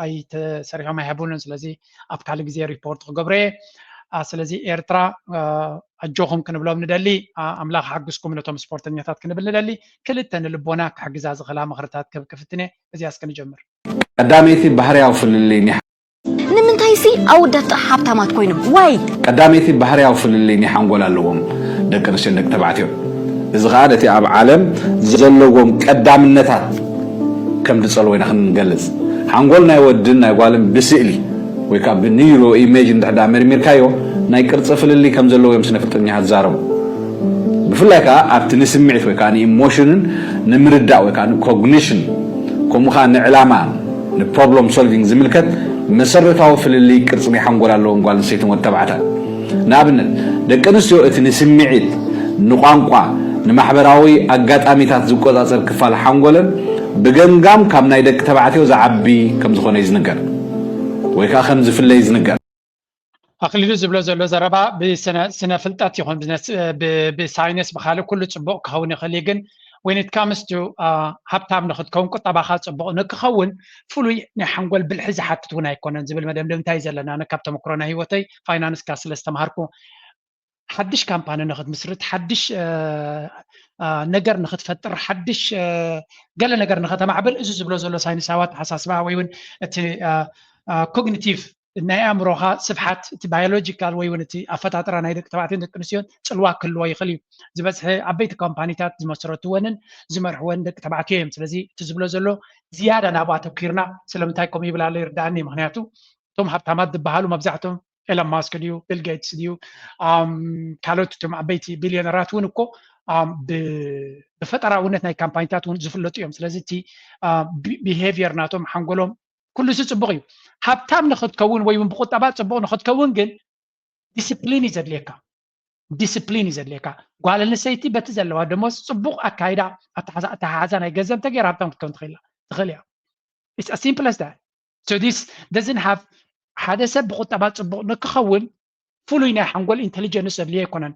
ኣይተሰሪሖም ኣይሃቡንን። ስለዚ ኣብ ካልእ ግዜ ሪፖርት ክገብሮ እየ። ስለዚ ኤርትራ ኣጆኹም ክንብሎም ንደሊ። ኣምላኽ ሓግዝኩም ነቶም ስፖርተኛታት ክንብል ንደሊ። ክልተ ንልቦና ክሕግዛ ዝኽእላ ምኽርታት ክህብ ክፍትን እየ። እዚኣ እስከ ንጀምር። ቀዳመይቲ ባህርያዊ ፍልልይ ናይ ንምንታይሲ ኣወዳት ጥራሕ ሃብታማት ኮይኖም? ዋይ? ቀዳመይቲ ባህርያዊ ፍልልይ ናይ ሓንጎል ኣለዎም ደቂ ኣንስትዮን ደቂ ተባዕትዮን። እዚ ኸኣ ነቲ ኣብ ዓለም ዘለዎም ቀዳምነታት ከም ዝጸልዎ ኢና ክንገልጽ። ሓንጎል ናይ ወድን ናይ ጓልን ብስእሊ ወይ ከዓ ብኒውሮ ኢሜጅ እንድሕር ደኣ መርሚርካዮ ናይ ቅርጺ ፍልልይ ከም ዘለዎ እዮም ስነ ፍልጠኛታት ዝዛረቡ። ብፍላይ ከዓ ኣብቲ ንስምዒት ወይ ከዓ ንኢሞሽንን ንምርዳእ ወይ ከዓ ንኮግኒሽን ከምኡ ከዓ ንዕላማ ንፕሮብሎም ሶልቪንግ ዝምልከት መሰረታዊ ፍልልይ ቅርጺ ናይ ሓንጎል ኣለዎም ጓል ኣንስተይትን ወዲ ተባዕታይ። ንኣብነት ደቂ ኣንስትዮ እቲ ንስምዒት፣ ንቋንቋ፣ ንማሕበራዊ ኣጋጣሚታት ዝቆጻጸር ክፋል ሓንጎለን ብገምጋም ካብ ናይ ደቂ ተባዕትዮ ዝዓቢ ከም ዝኾነ እዩ ዝንገር ወይ ከዓ ከም ዝፍለ እዩ ዝንገር። ኣኽሊሉ ዝብሎ ዘሎ ዘረባ ብስነ ፍልጠት ይኹን ብሳይንስ ብካልእ ኩሉ ጽቡቕ ክኸውን ይኽእል እዩ፣ ግን when it comes to ሃብታም ንኽትከውን ቁጠባኻ ጽቡቕ ንክኸውን ፍሉይ ናይ ሓንጎል ብልሒ ዝሓትት እውን ኣይኮነን ዝብል መደምደምታ እዩ ዘለና። ኣነ ካብ ተመክሮ ናይ ህይወተይ ፋይናንስካ ስለ ዝተምሃርኩ ሓድሽ ካምፓኒ ንኽትምስርት ሓድሽ ነገር ንኽትፈጥር ሓድሽ ገለ ነገር ንኸተማዕብል እዚ ዝብሎ ዘሎ ሳይንሳዊ ኣተሓሳስባ ወይ እውን እቲ ኮግኒቲቭ ናይ ኣእምሮኻ ስፍሓት እቲ ባዮሎጂካል ወይ እውን እቲ ኣፈጣጥራ ናይ ደቂ ተባዕትዮን ደቂ ኣንስትዮን ጽልዋ ክህልዎ ይኽእል እዩ። ዝበዝሐ ዓበይቲ ካምፓኒታት ዝመስረትወንን ዝመርሕወን ደቂ ተባዕትዮ እዮም። ስለዚ እቲ ዝብሎ ዘሎ ዝያዳ ናብኡ ኣተኪርና ስለምንታይ ከምኡ ይብል ኣሎ ይርዳእኒ። ምክንያቱ እቶም ሃብታማት ዝበሃሉ መብዛሕትኦም ኤለን ማስክ ድዩ ቢል ጌትስ ድዩ ካልኦት እቶም ዓበይቲ ቢልዮነራት እውን እኮ ብፈጠራውነት ናይ ካምፓኒታት እውን ዝፍለጡ እዮም። ስለዚ እቲ ቢሄቪየር ናቶም ሓንጎሎም ኩሉ እዚ ጽቡቕ እዩ። ሃብታም ንኽትከውን ወይ እውን ብቁጠባ ጽቡቕ ንኽትከውን ግን ዲስፕሊን እዩ ዘድልየካ። ዲስፕሊን እዩ ዘድልየካ። ጓል ኣንስተይቲ በቲ ዘለዋ ደሞዝ ጽቡቕ ኣካይዳ ኣተሓዛ ናይ ገንዘብ እንተገይራ ሃብታም ክትከውን ትኽእል ትኽእል እያ። It's as simple as that. So this doesn't have ሓደ ሰብ ብቁጠባ ጽቡቕ ንክኸውን ፍሉይ ናይ ሓንጎል ኢንቴሊጀንስ ዘድልዮ ኣይኮነን።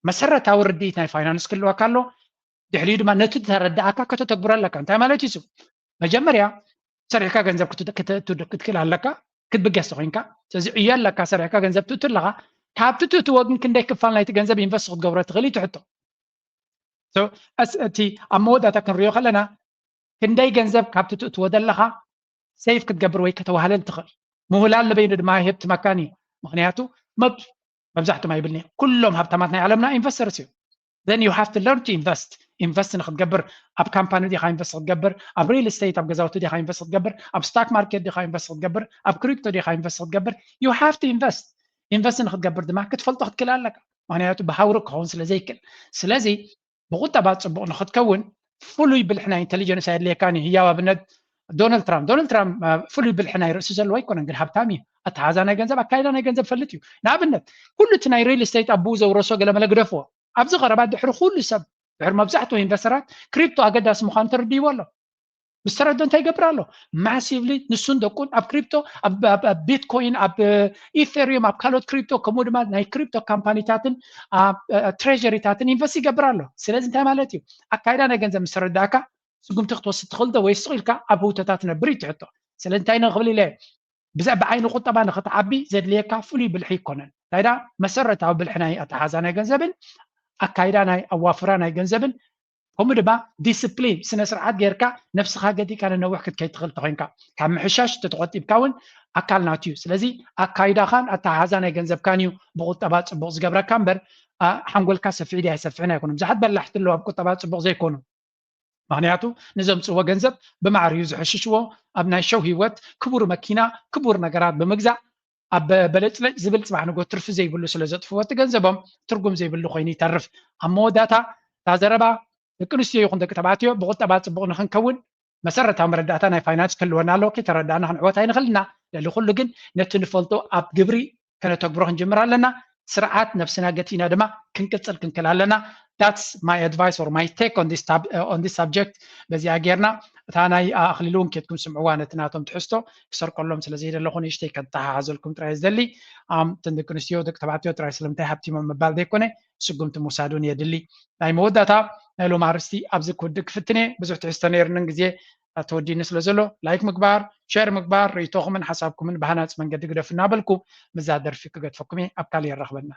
መሰረታዊ ርድኢት ናይ ፋይናንስ ክህልወካ ኣሎ። ድሕሪኡ ድማ ነቲ ተረዳእካ ከተተግብሮ ኣለካ። እንታይ ማለት እዩ? መጀመርያ ሰሪሕካ ገንዘብ ክትክእል ኣለካ ክትብገስ ተኮይንካ። ስለዚ ዕዮ ኣለካ ሰሪሕካ ገንዘብ ትእቱ ኣለካ። ካብቲ ትእትዎ ግን ክንደይ ክፋል ናይቲ ገንዘብ ኢንቨስት ክትገብሮ ትኽእል እዩ ትሕቶ። እቲ ኣብ መወዳእታ ክንሪኦ ከለና ክንደይ ገንዘብ ካብቲ ትእትዎ ዘለኻ ሴፍ ክትገብር ወይ ከተዋህለል ትኽእል። ምውላል ንበይኑ ድማ ሄብቲ መካን እዩ። ምክንያቱ መብዛሕቶም ኣይብልን እዮም። ኩሎም ሃብታማት ናይ ዓለምና ኢንቨስተርስ እዮም። Then you have to learn to invest። ኢንቨስት ንክትገብር፣ ኣብ ካምፓኒ ዲካ ኢንቨስት ክትገብር፣ ኣብ ሪል ስቴት ኣብ ገዛውቲ ዲካ ኢንቨስት ክትገብር፣ ኣብ ስታክ ማርኬት ዲካ ኢንቨስት ክትገብር፣ ኣብ ክሪፕቶ ዲካ ኢንቨስት ክትገብር፣ you have to invest። ኢንቨስት ንክትገብር ድማ ክትፈልጦ ክትክእል ኣለካ። ምክንያቱ ብሃውሪ ክኸውን ስለ ዘይክእል። ስለዚ ብቁጠባ ፅቡቅ ንክትከውን ፍሉይ ብልሒ ናይ ኢንቴሊጀንስ ኣየድልየካን እዩ። ህያው ኣብነት ዶናልድ ትራምፕ። ዶናልድ ትራምፕ ፍሉይ ብልሒ ናይ ርእሲ ዘለዎ ኣይኮነን፣ ግን ሃብታም እዩ። ኣተሓዛ ናይ ገንዘብ፣ ኣካይዳ ናይ ገንዘብ ፈልጥ እዩ። ንኣብነት ኩሉ እቲ ናይ ሪል ስቴት ኣቦኡ ዘውረሶ ገለመለ ግደፍዎ። ኣብዚ ቀረባ ድሕሪ ኩሉ ሰብ፣ ድሕሪ መብዛሕትኡ ኢንቨስተራት ክሪፕቶ ኣገዳሲ ምዃኑ ተረድይዎ ኣሎ። ምስ ተረዶ እንታይ ይገብር ኣሎ? ማሲቭሊ ንሱን ደቁን ኣብ ክሪፕቶ፣ ኣብ ቢትኮይን፣ ኣብ ኢቴሪየም፣ ኣብ ካልኦት ክሪፕቶ፣ ከምኡ ድማ ናይ ክሪፕቶ ካምፓኒታትን ትሬጀሪታትን ኢንቨስት ይገብር ኣሎ። ስለዚ እንታይ ማለት እዩ? ኣካይዳ ናይ ገንዘብ ምስ ተረዳእካ ስጉምቲ ክትወስድ ትኽእል ዶ ወይስ ስቕ ኢልካ ኣብ ህውተታት ትነብር እዩ ትሕቶ። ስለዚ እንታይ ንክብል ኢለ፣ ብዛዕባ ዓይኒ ቁጠባ ንክትዓቢ ዘድልየካ ፍሉይ ብልሒ ይኮነን። እንታይ ዳ መሰረታዊ ብልሒ ናይ ኣተሓዛ ናይ ገንዘብን ኣካይዳ ናይ ኣዋፍራ ናይ ገንዘብን፣ ከምኡ ድማ ዲስፕሊን፣ ስነ ስርዓት ጌርካ ነብስኻ ገዲእካ ንነዊሕ ክትከይድ ትኽእል ተኮይንካ፣ ካብ ምሕሻሽ ተተቆጢብካ እውን ኣካል ናቱ እዩ። ስለዚ ኣካይዳኻን ኣተሓዛ ናይ ገንዘብካን እዩ ብቁጠባ ፅቡቅ ዝገብረካ እምበር ሓንጎልካ ሰፊሕ ድያ ኣይሰፍሕን ኣይኮኑን። ብዙሓት በላሕቲ ኣለዉ ኣብ ቁጠባ ፅቡቅ ዘይኮኑ። ምክንያቱ ንዘምፅዎ ገንዘብ ብማዕር እዩ ዝሕሽሽዎ። ኣብ ናይ ሸው ህይወት ክቡር መኪና፣ ክቡር ነገራት ብምግዛእ ኣብ በለጭለጭ ዝብል ፅባሕ ንጎ ትርፊ ዘይብሉ ስለ ዘጥፍዎ እቲ ገንዘቦም ትርጉም ዘይብሉ ኮይኑ ይተርፍ። ኣብ መወዳእታ እታ ዘረባ ደቂ ኣንስትዮ ይኹን ደቂ ተባዕትዮ ብቁጠባ ፅቡቅ ንክንከውን መሰረታዊ መረዳእታ ናይ ፋይናንስ ክህልወና ኣለዎ። ከይተረዳእና ክንዕወት ኣይንኽእልና። ልዕሊ ኩሉ ግን ነቲ ንፈልጦ ኣብ ግብሪ ከነተግብሮ ክንጅምር ኣለና። ስርዓት ነብስና ገቲእና ድማ ክንቅፅል ክንክእል ኣለና። That's my advice or my take on this subject። በዚኣ ጌርና እታ ናይ ኣኽሊሉ እውን ኬድኩም ስምዕዋ፣ ነቲ ናቶም ትሕዝቶ ክሰርቀሎም ስለ ዘይደለኹ ንእሽተይ ከተተሓሓዘልኩም ጥራይ ዝደሊ። እተን ደቂ ኣንስትዮ ደቂ ተባዕትዮ ጥራይ ስለምንታይ ሃብቲሞም ምባል ዘይኮነ ስጉምቲ ምውሳድ እውን የድሊ። ናይ መወዳእታ ናይ ሎም ኣርስቲ ኣብዚ ክውድእ ክፍትን እየ። ብዙሕ ትሕዝቶ ነይርንን ግዜ ተወዲኒ ስለ ዘሎ ላይክ ምግባር፣ ሸር ምግባር፣ ርእይቶኹምን ሓሳብኩምን ብሃናፂ መንገዲ ግደፉ እናበልኩ ምዛ ደርፊ ክገድፈኩም እየ። ኣብ ካልእ የራኽበና።